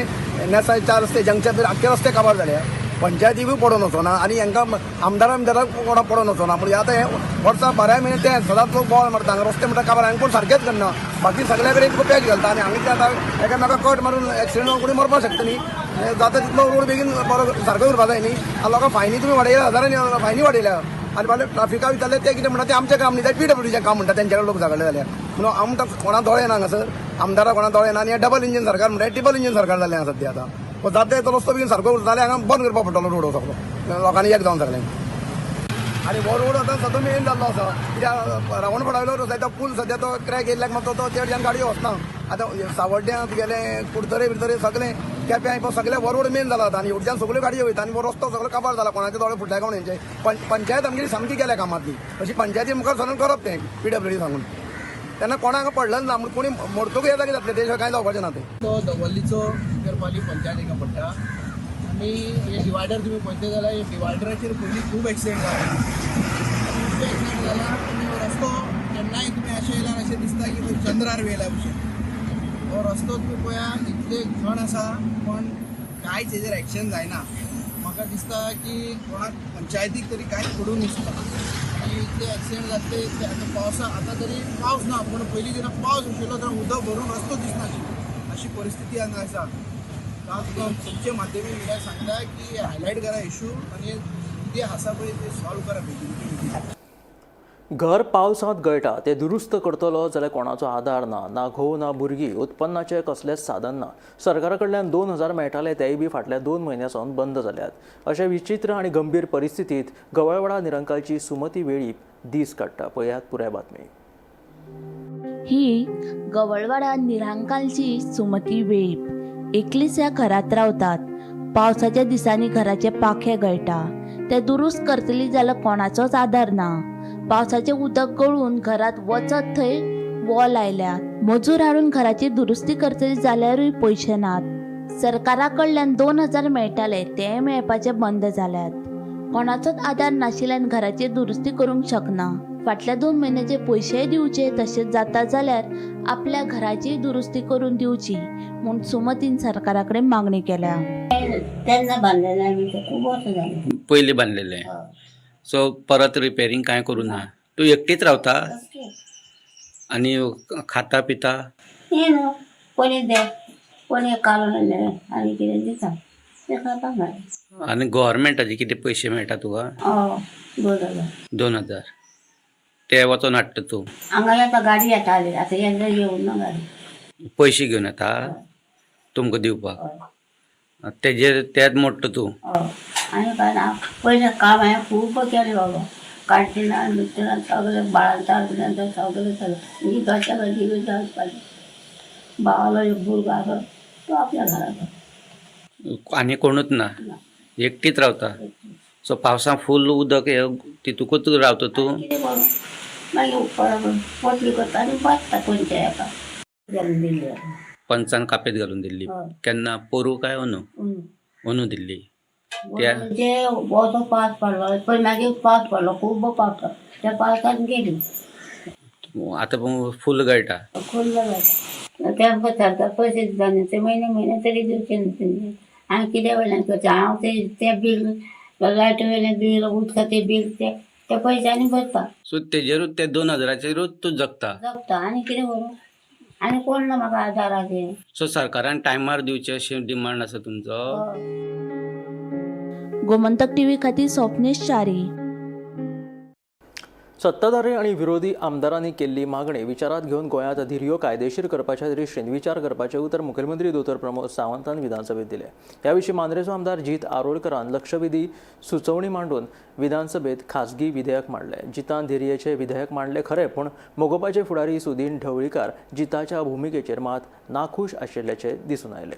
नेसाय 4 रस्ते जंक्शन आख्खे रस्ते काबार जाले. पंचायतीकूय पडोन वचना आनी हांकां आमदारा आमदाराक कोणाक पडोन वचना. पूण आतां हे वर्सा 12 म्हयने ते सदांच लोक बोवाळ मारता. हांगा रस्ते म्हणटा काबार, हांगा कोण सारकेच करना, बाकी सगल्या कडेन तुका पॅच घालता आनी हांगा आतां एकामेका कट मारून एक्सिडंट जावन कोणी मरपाक शकता न्ही. जाता तितलो रोड बेगीन बरो सारको करपाक जाय न्ही. आनी लोकांक फायनी तुमी वाडयल्या, हजारांनी फायनी वाडयल्या. आनी फाल्यां ट्राफिका विचारलें ते कितें म्हणटा, ते आमचें काम न्ही, ते पीडब्ल्यूडीचें काम म्हणटा. तेंच्या कडेन लोक झगडले जाल्यार म्हणून हांव म्हणटा कोणा दोळे ना हांगासर, आमदारा कोणा दोळे ना. आनी हें डबल इंजीन सरकार म्हणटा, ट्रिपल इंजीन सरकार जालें आसा सद्या आतां. जाता तो रस्तो बेगीन सारको उरता जाल्यार हांगा बंद करपाक पडटलो रोड सगळो, लोकांनी एक जावन सगळ्यांनी. आनी हो रोड आतां सद्दां मेन जाल्लो आसा, कित्याक रावणफळावयलो रस्तो तो पूल सद्या तो क्रॅक येयल्ल्याक मागीर तो तेडच्यान गाडयो वचना. आतां सावड्ड्यां तुगेलें कुडतरे बिडतरे सगळें केप्यां सगळें हो रोड मेन जाला आतां. आनी हेवटेच्यान सगळ्यो गाडयो वयता आनी हो रस्तो सगळो काबार जाला. कोणाचे दोळे फुटले कोण हेंचे. पंचायत आमगेली सामकी गेल्या कामांतली. अशी पंचायती मुखार सरून करप तें पीडब्ल्यूडी सांगून तेन्ना कोणाक पडलें ना म्हणून कोणी मरतकूच ह्या जाग्यार जातलें, तें कांय जावपाचें ना. तें तो दवर्लीचो करपाली पंचायत एका पडटा. आनी हे डिवायडर तुमी पळयतले जाल्यार हे डिवायडराचेर पयलीं खूब एक्सिडंट जाला. खूब एक्सिडंट जाला. तुमी रस्तो केन्नाय तुमी अशें येयल्यार अशें दिसता की चंद्रार येयल्या भशेन. हो रस्तो तुमी पळया इतले घण आसा पण कांयच हेजेर एक्शन जायना. म्हाका दिसता की कोणाक पंचायतीक तरी कांयच पडून दिसता की इतले एक्सिडंट जातले. आतां पावसा आतां तरी पावस ना, पूण पयलीं जेन्ना पावस आशिल्लो तेन्ना उदक भरून रस्तो दिसनाशिल्लो, अशी परिस्थिती हांगा आसा. हांव तुका तुमचे माध्यमी मिडियाक सांगता की हायलायट करा इशू आनी कितें आसा पळय तें सॉल्व करा बेगीन बेगीन. घर पावसांत गळटा तें दुरुस्त करतलो जाल्यार कोणाचो आदार ना, ना घोव ना भुरगीं, उत्पन्नाचें कसलेंच साधन ना. सरकारा कडल्यान 2000 मेळटाले तेय बी फाटल्या 2 म्हयन्यां सावन बंद जाल्यात. अशा विचित्र आनी गंभीर परिस्थितींत गवळवाडा निरंकालची सुमती वेळीप दीस काडटा. पळयात पुराय बातमी. ही गवळवाडा निरंकालची सुमती वेळीप एकलीच ह्या घरांत रावतात. पावसाच्या दिसांनी घराचे पाखे गळटा, ते दुरुस्त करतली जाल्यार कोणाचोच आदार ना. पावसाचें उदक गळून घरांत वचत थंय वॉल आयल्या. मजूर हाडून घराची दुरुस्ती करतली जाल्यारूय पयशे नात. सरकारा कडल्यान 2000 मेळटाले, तेय मेळपाचे बंद जाल्यात. कोणाचोच आदार नाशिल्ल्यान घराची दुरुस्ती करूंक शकना. फाटल्या 2 म्हयन्याचे पयशेय दिवचे, तशेंच जाता जाल्यार आपल्या घराची दुरुस्ती करून दिवची म्हूण सुमतीन सरकारा कडेन मागणी केल्या. तेन्ना बांदलेलें आमी, ते खूब वर्सां जालीं. पयलीं बांदलेलें, सो परत रिपेरींग कांय करूं ना. तूं एकटीच रावता आनी खाता पिता? हें न्हू, कोणी दे कोणी काडून आनी कितें दिता तें खाता मागीर. आनी गोवोरमेंटाचे कितें पयशे मेळटा तुका? हय, 2000. 2000 ते वचोन हाडटा तूं? हांगा येता गाडी येताली, आतां येन्ना येवना ना गाडी. पयशे घेवन येता तुमकां दिवपाक, तेजेर तेच मोडटा तूं? हय, आनी काय ना. पयलें काम हांवें खूब केलें बाबा, कांटिनां बिंटिनां सगळें, बाळांतार बिळांतार सगळें जालें. ही घरच्या घरी वचपाचें. भावालो एक भुरगो आसा तो आपल्या घरा. आनी कोणूच ना, एकटीच रावता. सो पावसा फूल उदक तितूकूच रावता तूं? कितें करूं मागीर, पोटली करता आनी बसता खंयच्या एका घालून दिल्ली. पंचान कापेत घालून दिल्ली? हय. केन्ना, पोरू काय अंदू? अंदू दिल्ली त्या? म्हणजे असो पावस पडलो पळय, मागीर पावस पडलो, खूब पावस पडलो, त्या पावसान गेली. आतां फूल गळटा. फुल्ल जाता. तेमकां सरकार पयशे दिता न्ही, ते म्हयने म्हयने तरी दिवचे न्ही तेणी. आनी कित्या वयल्यान करचें हांव तें? तें बील, लायटी वयलें बील, उदकाचें बील ते त्या पयशांनी भरता. सो तेजेरूच, ते 2000चेरूच तूं जगता? जगता, आनी कितें करूं? आनी कोण ना म्हाका आदाराचेर. सो सरकारान टायमार दिवचें अशें डिमांड आसा तुमचो? गोमंतक टीव्ही खातीर स्वप्नेश च्यारी. सत्ताधारी आनी विरोधी आमदारांनी केल्ली मागणी विचारात घेवन गोंयांत धिरयो कायदेशीर करपाच्या दृश्टीन विचार करपाचें उतर मुखेलमंत्री दोतोर प्रमोद सावंतान विधानसभेत दिलें. ह्या विशीं मांद्रेचो आमदार जीत आरोलकरान लक्षवेधी सुचोवणी मांडून विधानसभेत खासगी विधेयक मांडलें. जितान धिरयेचें विधेयक मांडलें खरें, पूण मगोपाचे फुडारी सुदीन ढवळीकार जिताच्या भुमिकेचेर मात नाखूश आशिल्ल्याचें दिसून आयलें.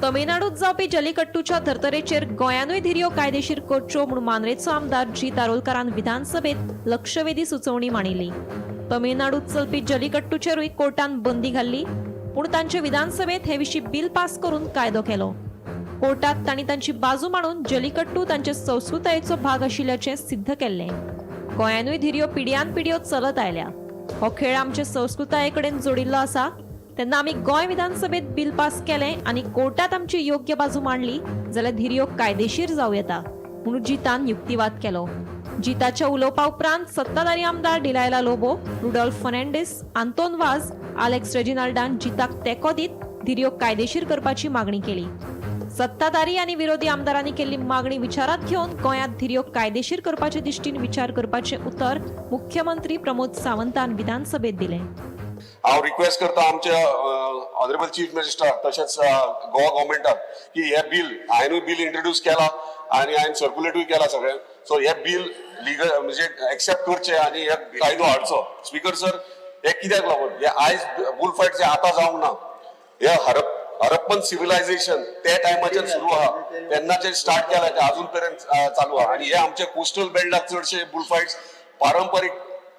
तमिळनाडूत जावपी जल्लीकट्टूच्या धर्तरेचेर गोंयानूय धिरयो कायदेशीर करच्यो म्हूण मांद्रेचो आमदार जीत आरोलकारान विधानसभेत लक्षवेधी सुचोवणी मांडिल्ली. तमिळनाडूत चलपी जल्लीकट्टूचेरूय कोर्टान बंदी घाल्ली, पूण तांचे विधानसभेत हे विशीं बिल पास करून कायदो केलो. कोर्टात तांणी तांची बाजू मांडून जल्लीकट्टू तांचे संस्कृतायेचो भाग आशिल्ल्याचें सिद्ध केल्लें. गोंयानूय धिरयो पिढ्यान पिढ्यो चलत आयल्या. हो खेळ आमचे संस्कृताये कडेन जोडिल्लो आसा. तेन्ना आमी गोंय विधानसभेत बिल पास केलें आनी कोर्टात आमची योग्य बाजू मांडली जाल्यार धिरयो कायदेशीर जावं येता म्हूण जितान युक्तिवाद केलो. जिताच्या उलोवपा उपरांत सत्ताधारी आमदार डिलायला लोबो, रुडॉल्फ फर्नांडीस, आंतोन वाज, आलेक्स रेजिनाल्डान जिताक तेंको दीत धिरयो कायदेशीर करपाची मागणी केली. सत्ताधारी आनी विरोधी आमदारांनी केल्ली मागणी विचारात घेवन गोंयांत धिरयो कायदेशीर करपाचे दृश्टीन विचार करपाचें उतर मुख्यमंत्री प्रमोद सावंतान विधानसभेत दिलें. हांव रिक्वेस्ट करता आमच्या ऑनरेबल चीफ मिनिस्टराक तशेंच गोवा गव्हर्मेंटाक की हे बील हांवेनूय बील इंट्रोड्यूस केला आनी हांवें सर्क्युलेटूय केला सगळें. सो हे बील लिगल म्हणजे एक्सेप्ट करचें आनी हे कायदो हाडचो. स्पीकर सर, हे कित्याक लागून हे आयज बुल फायट जे आतां जावंक ना, हे हरप्पन सिविलायझेशन त्या टायमाचेर सुरू आहा, तेन्नाचेर स्टार्ट केला ते अजून पर्यंत चालू आहा. आनी हे आमच्या कोस्टल बेल्टाक चडशे बुल फायट्स पारंपरीक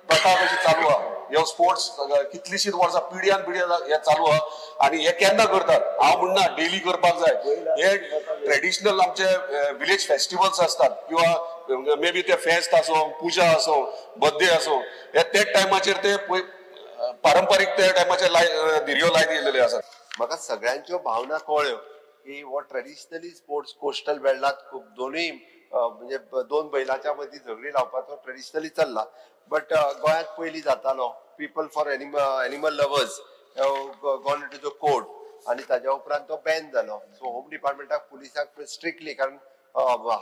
प्रथा कशी चालू आहा. हे स्पोर्ट्स कितलीशीच वर्सां पिढ्यान पिढ्या हे चालू आहा आनी हे केन्ना करतात हांव म्हणना डेली करपाक जाय. हे ट्रेडिशनल आमचे विलेज फेस्टिवल्स आसतात किंवा मे बी ते फेस्त आसूं, पुजा आसूं, बर्थडे आसूं, हे त्या टायमाचेर ते पारंपरीक त्या टायमाचेर धिरयो लायत येयलेले आसात. म्हाका सगळ्यांच्यो भावना कळ्ळ्यो की हो ट्रेडिशनली स्पोर्ट्स कोस्टल बेल्टात खूब दोनूय म्हणजे दोन बैलाच्या मदीं झगडी लावपाचो ट्रेडिशनली चल्ला. बट गोंयांत पयलीं जातालो, people for animal lovers gone to the court आनी ताज्या उपरांत तो बॅन जालो. सो होम डिपार्टमेंटाक, पुलिसाक स्ट्रिक्टली, कारण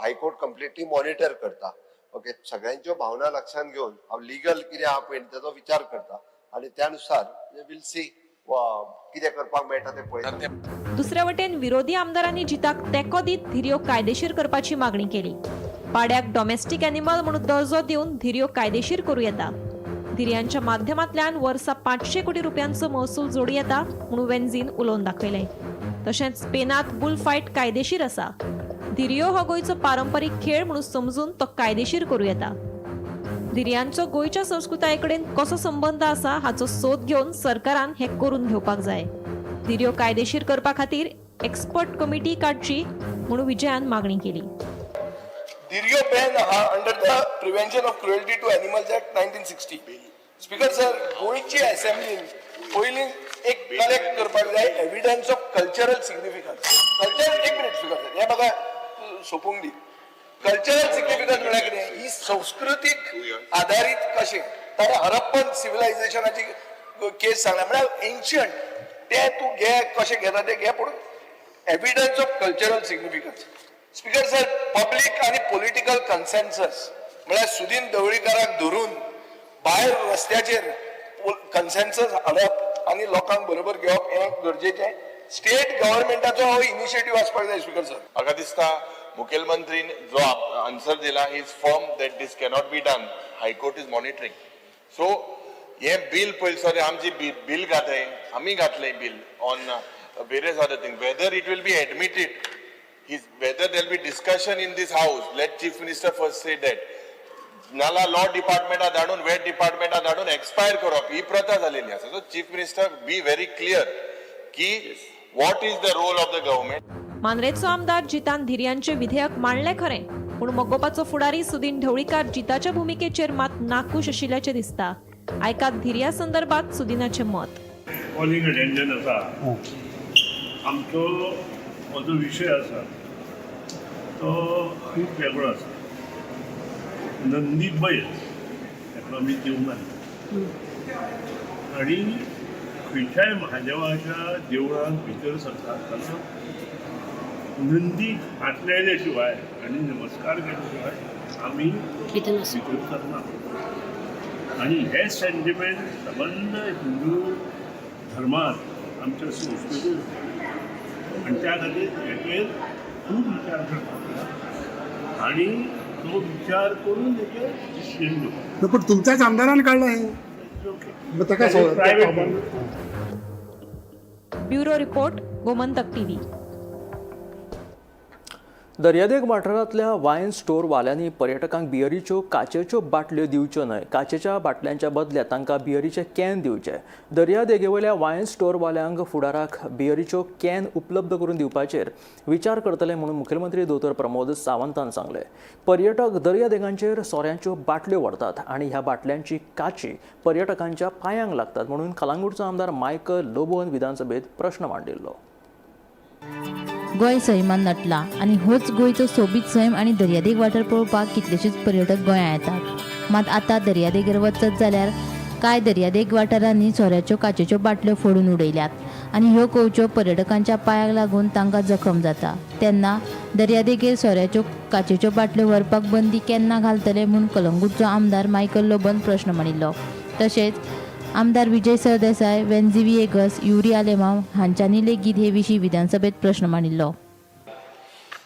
हायकोर्ट कंप्लिटली मॉनिटर करता. ओके, सगळ्यांच्यो भावना लक्षांत घेवन हांव लिगल कितें आहा पळय ताजो विचार करता आनी त्या नुसार we'll see कितें करपाक मेळटा तें पळयता. दुसऱ्या वटेन विरोधी आमदारांनी जिताक तेंको दीत धिरयो कायदेशीर करपाची मागणी केली. पाड्याक डॉमेस्टीक एनिमल म्हणून दर्जो दिवन धिरयो कायदेशीर करूं येता. धिरयांच्या माध्यमांतल्यान वर्सा 500 कोटी रुपयांचो महसूल जोडूं येता म्हणून वेन्झीन उलोवन दाखयलें. तशेंच स्पेनात बुलफायट कायदेशीर आसा. धिरयो हो गोंयचो पारंपरीक खेळ म्हणून समजून तो कायदेशीर करूं येता. धिरयांचो गोंयच्या संस्कृताये कडेन कसो संबंद आसा हाचो सोद घेवन सरकारान हें करून घेवपाक जाय. धिरयो कायदेशीर करपा खातीर एक्सपर्ट कमिटी काडची म्हणून विजयान मागणी केली. धिरयो बॅन आहा under the Prevention of Cruelty to Animals Act 1960. Speaker sir, गोंयची असेंब्लीन पयलीं एक कलेक्ट करपाक जाय evidence of cultural significance. Culture, एक मिनिट स्पीकर सर, हें म्हाका सोंपूंक दी. कल्चरल सिग्निफिकन्स म्हळ्यार कितें? ही संस्कृतीक आदारीत कशें ताणें हरप्पन सिविलायझेशनाची केस सांगल्या, म्हळ्यार एन्शियंट. ते तूं घे, कशें घेता ते घे, पूण evidence of cultural significance. Speaker sir, public आनी पॉलिटिकल कन्सेन्सस म्हळ्यार सुदीन ढवळीकाराक धरून भायर रस्त्याचेर कन्सेन्सस हाडप आनी लोकांक बरोबर घेवप हें गरजेचें. स्टेट गव्हर्मेंटाचो हो इनिशिएटीव आसपाक जाय स्पीकर सर. म्हाका दिसता मुखेलमंत्रीन जो आन्सर दिला, is firm that this cannot be done. High court is monitoring. So हें बील पयलीं सर आमची बील घातले, आमी घातले bill on various other thing. Whether it will be admitted is whether there will be discussion in this house. Let Chief Minister first say that. नाला law डिपार्टमेंटा धाडून, weight डिपार्टमेंटा धाडून expire करप ही प्रथा जालेली आसा. So Chief Minister, be very clear की what is the role of the government. मांद्रेचो आमदार जितान धिरयांचे विधेयक मांडलें खरें, पूण मगोपाचो फुडारी सुदीन ढवळीकार जिताच्या भुमिकेचेर मात नाखूश आशिल्ल्याचें दिसता. आयकात धिरया संदर्भात सुदिनाचें मत. कॉलिंग अटेन्शन आसा, आमचो हो जो विशय आसा तो खूब वेगळो आसा. नंदी बैल ताका आमी देव मानता आनी खंयच्याय महादेवाच्या देवळांत भितर सरता आसतना नंदीक हात लायल्या शिवाय आनी नमस्कार केल्या शिवाय आमी भितर सरना. आनी हे सेंटिमेंट सबंद हिंदू धर्मात, आमच्या संस्कृतीत, आनी त्या खातीर हेचेर खूब विचार करपाक जाय आनी तो विचार करून हेचेर डिसिजन घेवपाक. पण तुमच्याच आमदारान काडलं हे. मग ताका private. Bureau report, Gomantak TV. दर्यादेग वाठारांतल्या वायन स्टोरवाल्यांनी पर्यटकांक बियरीच्यो काचेच्यो बाटल्यो दिवच्यो न्हय. काचेच्या बाटल्यांच्या बदल्यात तांकां बियरीचे can दिवचे. दर्यादेगेवयल्या वायन स्टोरवाल्यांक फुडाराक बियरीच्यो can उपलब्ध करून दिवपाचेर विचार करतले म्हणून मुखेलमंत्री दोतोर प्रमोद सावंतान सांगलें. पर्यटक दर्यादेगांचेर सोऱ्यांच्यो बाटल्यो व्हरतात आनी ह्या बाटल्यांची काची पर्यटकांच्या पांयांक लागतात म्हणून कलांगूटचो आमदार मायकल लोबोन विधानसभेत प्रश्न मांडिल्लो. गोंय सैमान नटला आनी होच गोंयचो सोबीत सैम आनी दर्यादेग वाठार पळोवपाक कितलेशेच पर्यटक गोंयांत येतात. मात आतां दर्यादेगेर वचत जाल्यार कांय दर्यादेग वाठारांनी सोऱ्याच्यो काचेच्यो बाटल्यो फोडून उडयल्यात आनी ह्यो कंवच्यो पर्यटकांच्या पांयाक लागून तांकां जखम जाता. तेन्ना दर्यादेगेर सोऱ्याच्यो काचेच्यो बाटल्यो व्हरपाक बंदी केन्ना घालतले म्हूण कलंगूटचो आमदार मायकल लोबोन प्रश्न मांडिल्लो. तशेंच आमदार विजय सरदेसाय, वेन्झी व्हिएगस, युरी आलेमांव हांच्यांनी लेगीत हे विशीं विधानसभेत प्रश्न मांडिल्लो.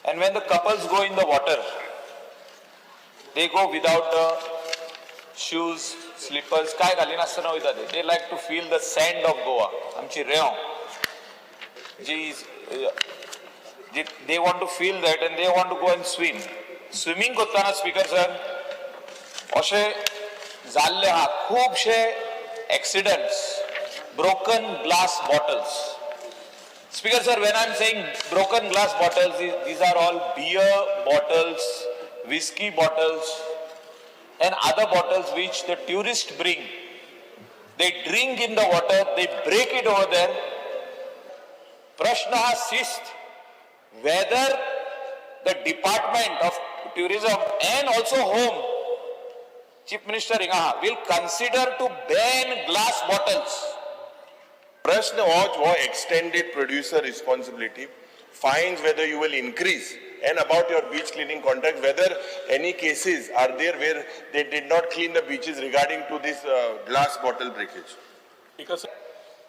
And when the couples go in the water, they go without the shoes, slippers, काय घालिनासतना वयता ते. They like to feel the sand of Goa. आमची रेंव जी जी, they want to feel that and they want to go and swim. Swimming करतना speaker sir, अशें जाल्ले आहा खुबशे accidents, broken glass bottles. Speaker sir, when I'm saying broken glass bottles, these are all beer bottles, whiskey bottles, and other bottles which the tourists bring. They drink in the water, they break it over there. प्रश्न हा शिस्त, whether the Department of Tourism and also Home, Chief Minister हिंगा will consider to ban glass bottles. प्रश्न हो extended producer responsibility, fines whether you will increase, and about your beach cleaning contract, whether any cases are there where they did not clean the beaches regarding to this glass bottle breakage. Because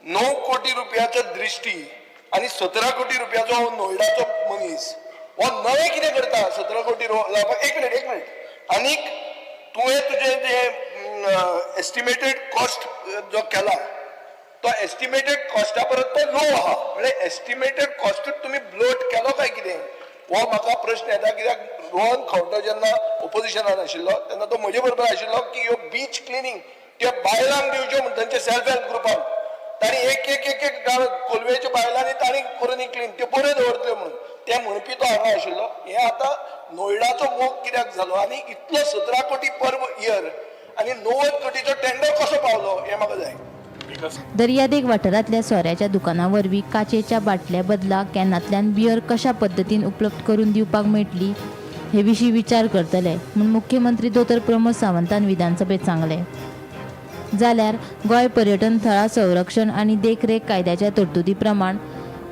9 कोटी रुपयाचो दृश्टी आनी 17 कोटी रुपयाचो हो नोयडाचो मनीस हो नवें कितें करता 17 कोटी लावपाक. एक मिनट, एक मिनट. आनीक तुवें तुजें जें एस्टिमेटेड कॉस्ट जो केला तो एस्टिमेटेड कॉस्टा परस तो लो आहा, म्हळ्यार एस्टिमेटेड कॉस्टूच तुमी ब्लोट केलो काय कितें हो म्हाका प्रश्न येता. कित्याक रोहन खंवटो जेन्ना ओपोजिशनान आशिल्लो तेन्ना तो म्हजे बरोबर आशिल्लो की ह्यो बीच क्लिनींग त्यो बायलांक दिवच्यो म्हण तांचे सेल्फ हेल्प ग्रुपान तांणी एक एक एक एक गांव कोलवेच्या बायलांनी तांणी करून क्लीन त्यो बऱ्यो दवरतल्यो म्हणून ते म्हणपी तो हांगा आशिल्लो. हे आतां नोयडाचो मोग कित्याक जालो आनी इतलो 17 कोटी पर इयर आनी 90 कोटीचो टेंडर कसो पावलो हें म्हाका जाय. दर्यादेग वाठारांतल्या सोऱ्याच्या दुकानां वरवीं काचेच्या बाटल्या बदला कॅनांतल्यान बियर कशा पद्दतीन उपलब्ध करून दिवपाक मेळटली हे विशीं विचार करतले म्हूण मुख्यमंत्री दोतोर प्रमोद सावंतान विधानसभेत सांगलें. जाल्यार गोंय पर्यटन थळां संरक्षण आनी देखरेख कायद्याच्या तरतुदी प्रमाण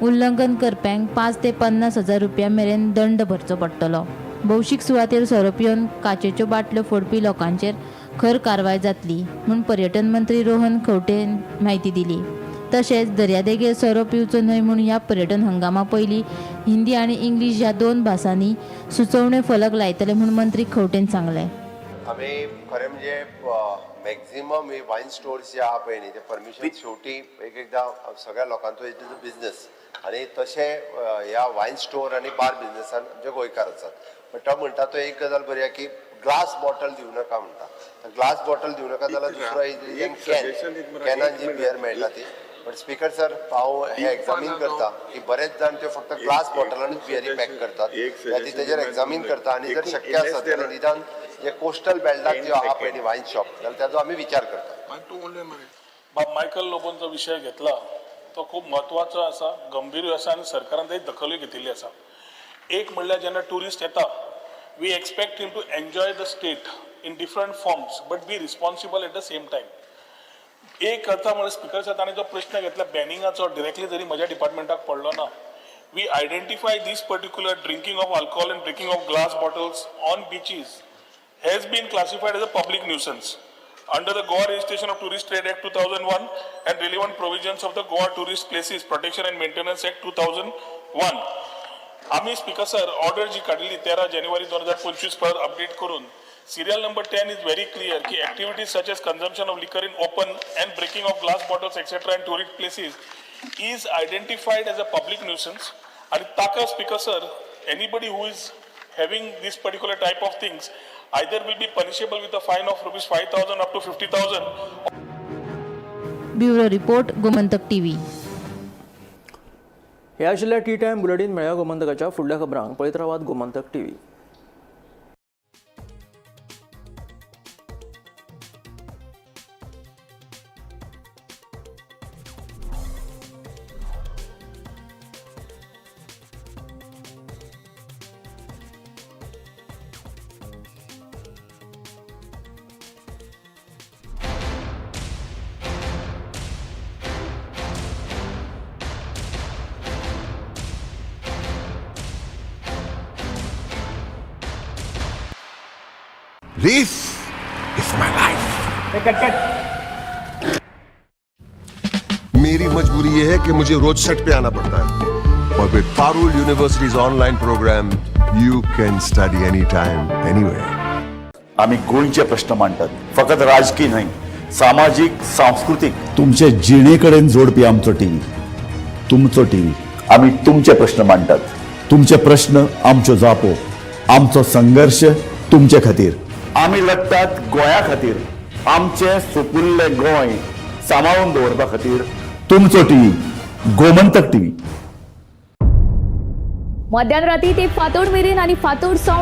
उल्लंघन करप्यांक 5 ते 50 हजार रुपया मेरेन दंड भरचो पडटलो. भौशीक सुवातेर सोरो पिवन काचेच्यो बाटल्यो फोडपी लोकांचेर खर कारवाय जातली म्हूण पर्यटन मंत्री रोहन खंवटेन म्हायती दिली. तशेंच दर्यादेगेर सोरो पिवचो न्हय म्हूण ह्या पर्यटन हंगामा पयलीं हिंदी आनी इंग्लीश ह्या 2 भासांनी सुचोवणे फलक लायतले म्हूण मंत्री खंवटेन सांगलें. आमी खरें म्हणजे मॅक्झिमम हे वायन स्टोर्स जे आहा पळय न्ही ते परमिशन शेवटी एक एकदां सगळ्या लोकांचो it is a business आनी तशें ह्या वायन स्टोर आनी बार बिजनसान आमचे गोंयकार आसात. बट तो म्हणटा तो एक गजाल बरी आहा की ग्लास बॉटल दिवं नाका म्हणटा. ग्लास बॉटल दिवं नाका जाल्यार दुसरो can, कॅनान जी बियर मेळटा ती. बट स्पीकर सर हांव हें एग्जामीन करता की बरेच जाण त्यो फक्त ग्लास बॉटलानूच बियरी पॅक करतात, ती तेजेर एग्जामीन करता आनी जर शक्य आसत जाल्यार निदान जे कोस्टल बेल्टाक ज्यो आहा पळय न्ही वायन शॉप जाल्यार ताजो आमी विचार करता. बाब मायकल लोबोन जो विशय घेतला तो खूब म्हत्वाचो आसा, गंभीर आसा आनी सरकारान ताची दखलूय घेतिल्ली आसा. एक म्हणल्यार जेन्ना ट्युरिस्ट येता we expect him to enjoy the state in different forms but be responsible at the same time. एक करता म्हणल्यार स्पिकर सर ताणें जो प्रश्न घेतला बॅनिंगाचो डिरेक्टली जरी म्हज्या डिपार्टमेंटाक पडलो ना, we identify this particular drinking of alcohol and breaking of glass bottles on beaches has been classified as a public nuisance under the Goa Registration of Tourist Trade Act 2001 and relevant provisions of the Goa Tourist Places Protection and Maintenance Act 2001. आम्ही speaker sir order जी काडलेली 13 जानेवारी 2025 परत update करून serial number 10 is very clear की activities such as consumption of liquor in open and breaking of glass bottles etcetera in tourist places is identified as a public nuisance. आणि ताका speaker sir anybody who is having this particular type of things either will be punishable with a fine of rupees 5,000 up to 50,000. Bureau report, Gomantak TV. हे आशिल्ल्या T time bulletin मेळ्या गोमंतकाच्या फुडल्या खबरांक पळयत रावात Gomantak TV. This is my life. मेरी मजबूरी ये है कि मुझे रोज सेट पे आना पड़ता है और with Parul University's online program, you can study anytime, anywhere. आमी गोंयचे प्रश्न मांडटात, फकत राजकीय न्हय, सामाजीक, सांस्कृतीक, तुमचे जिणे कडेन जोडपी आमचो टीव्ही, तुमचो टीव्ही. आमी तुमचे प्रश्न मांडटात, तुमचे प्रश्न आमच्यो जापो, आमचो संघर्श तुमचे खातीर. आमी लढटात गोंया खातीर, आमचें सुपुल्लें गोंय सांबाळून दवरपा खातीर. तुमचो टीव्ही, गोमंतक टीव्ही. मध्यान राती ते फांतोड मेरेन आनी फांतोड सावन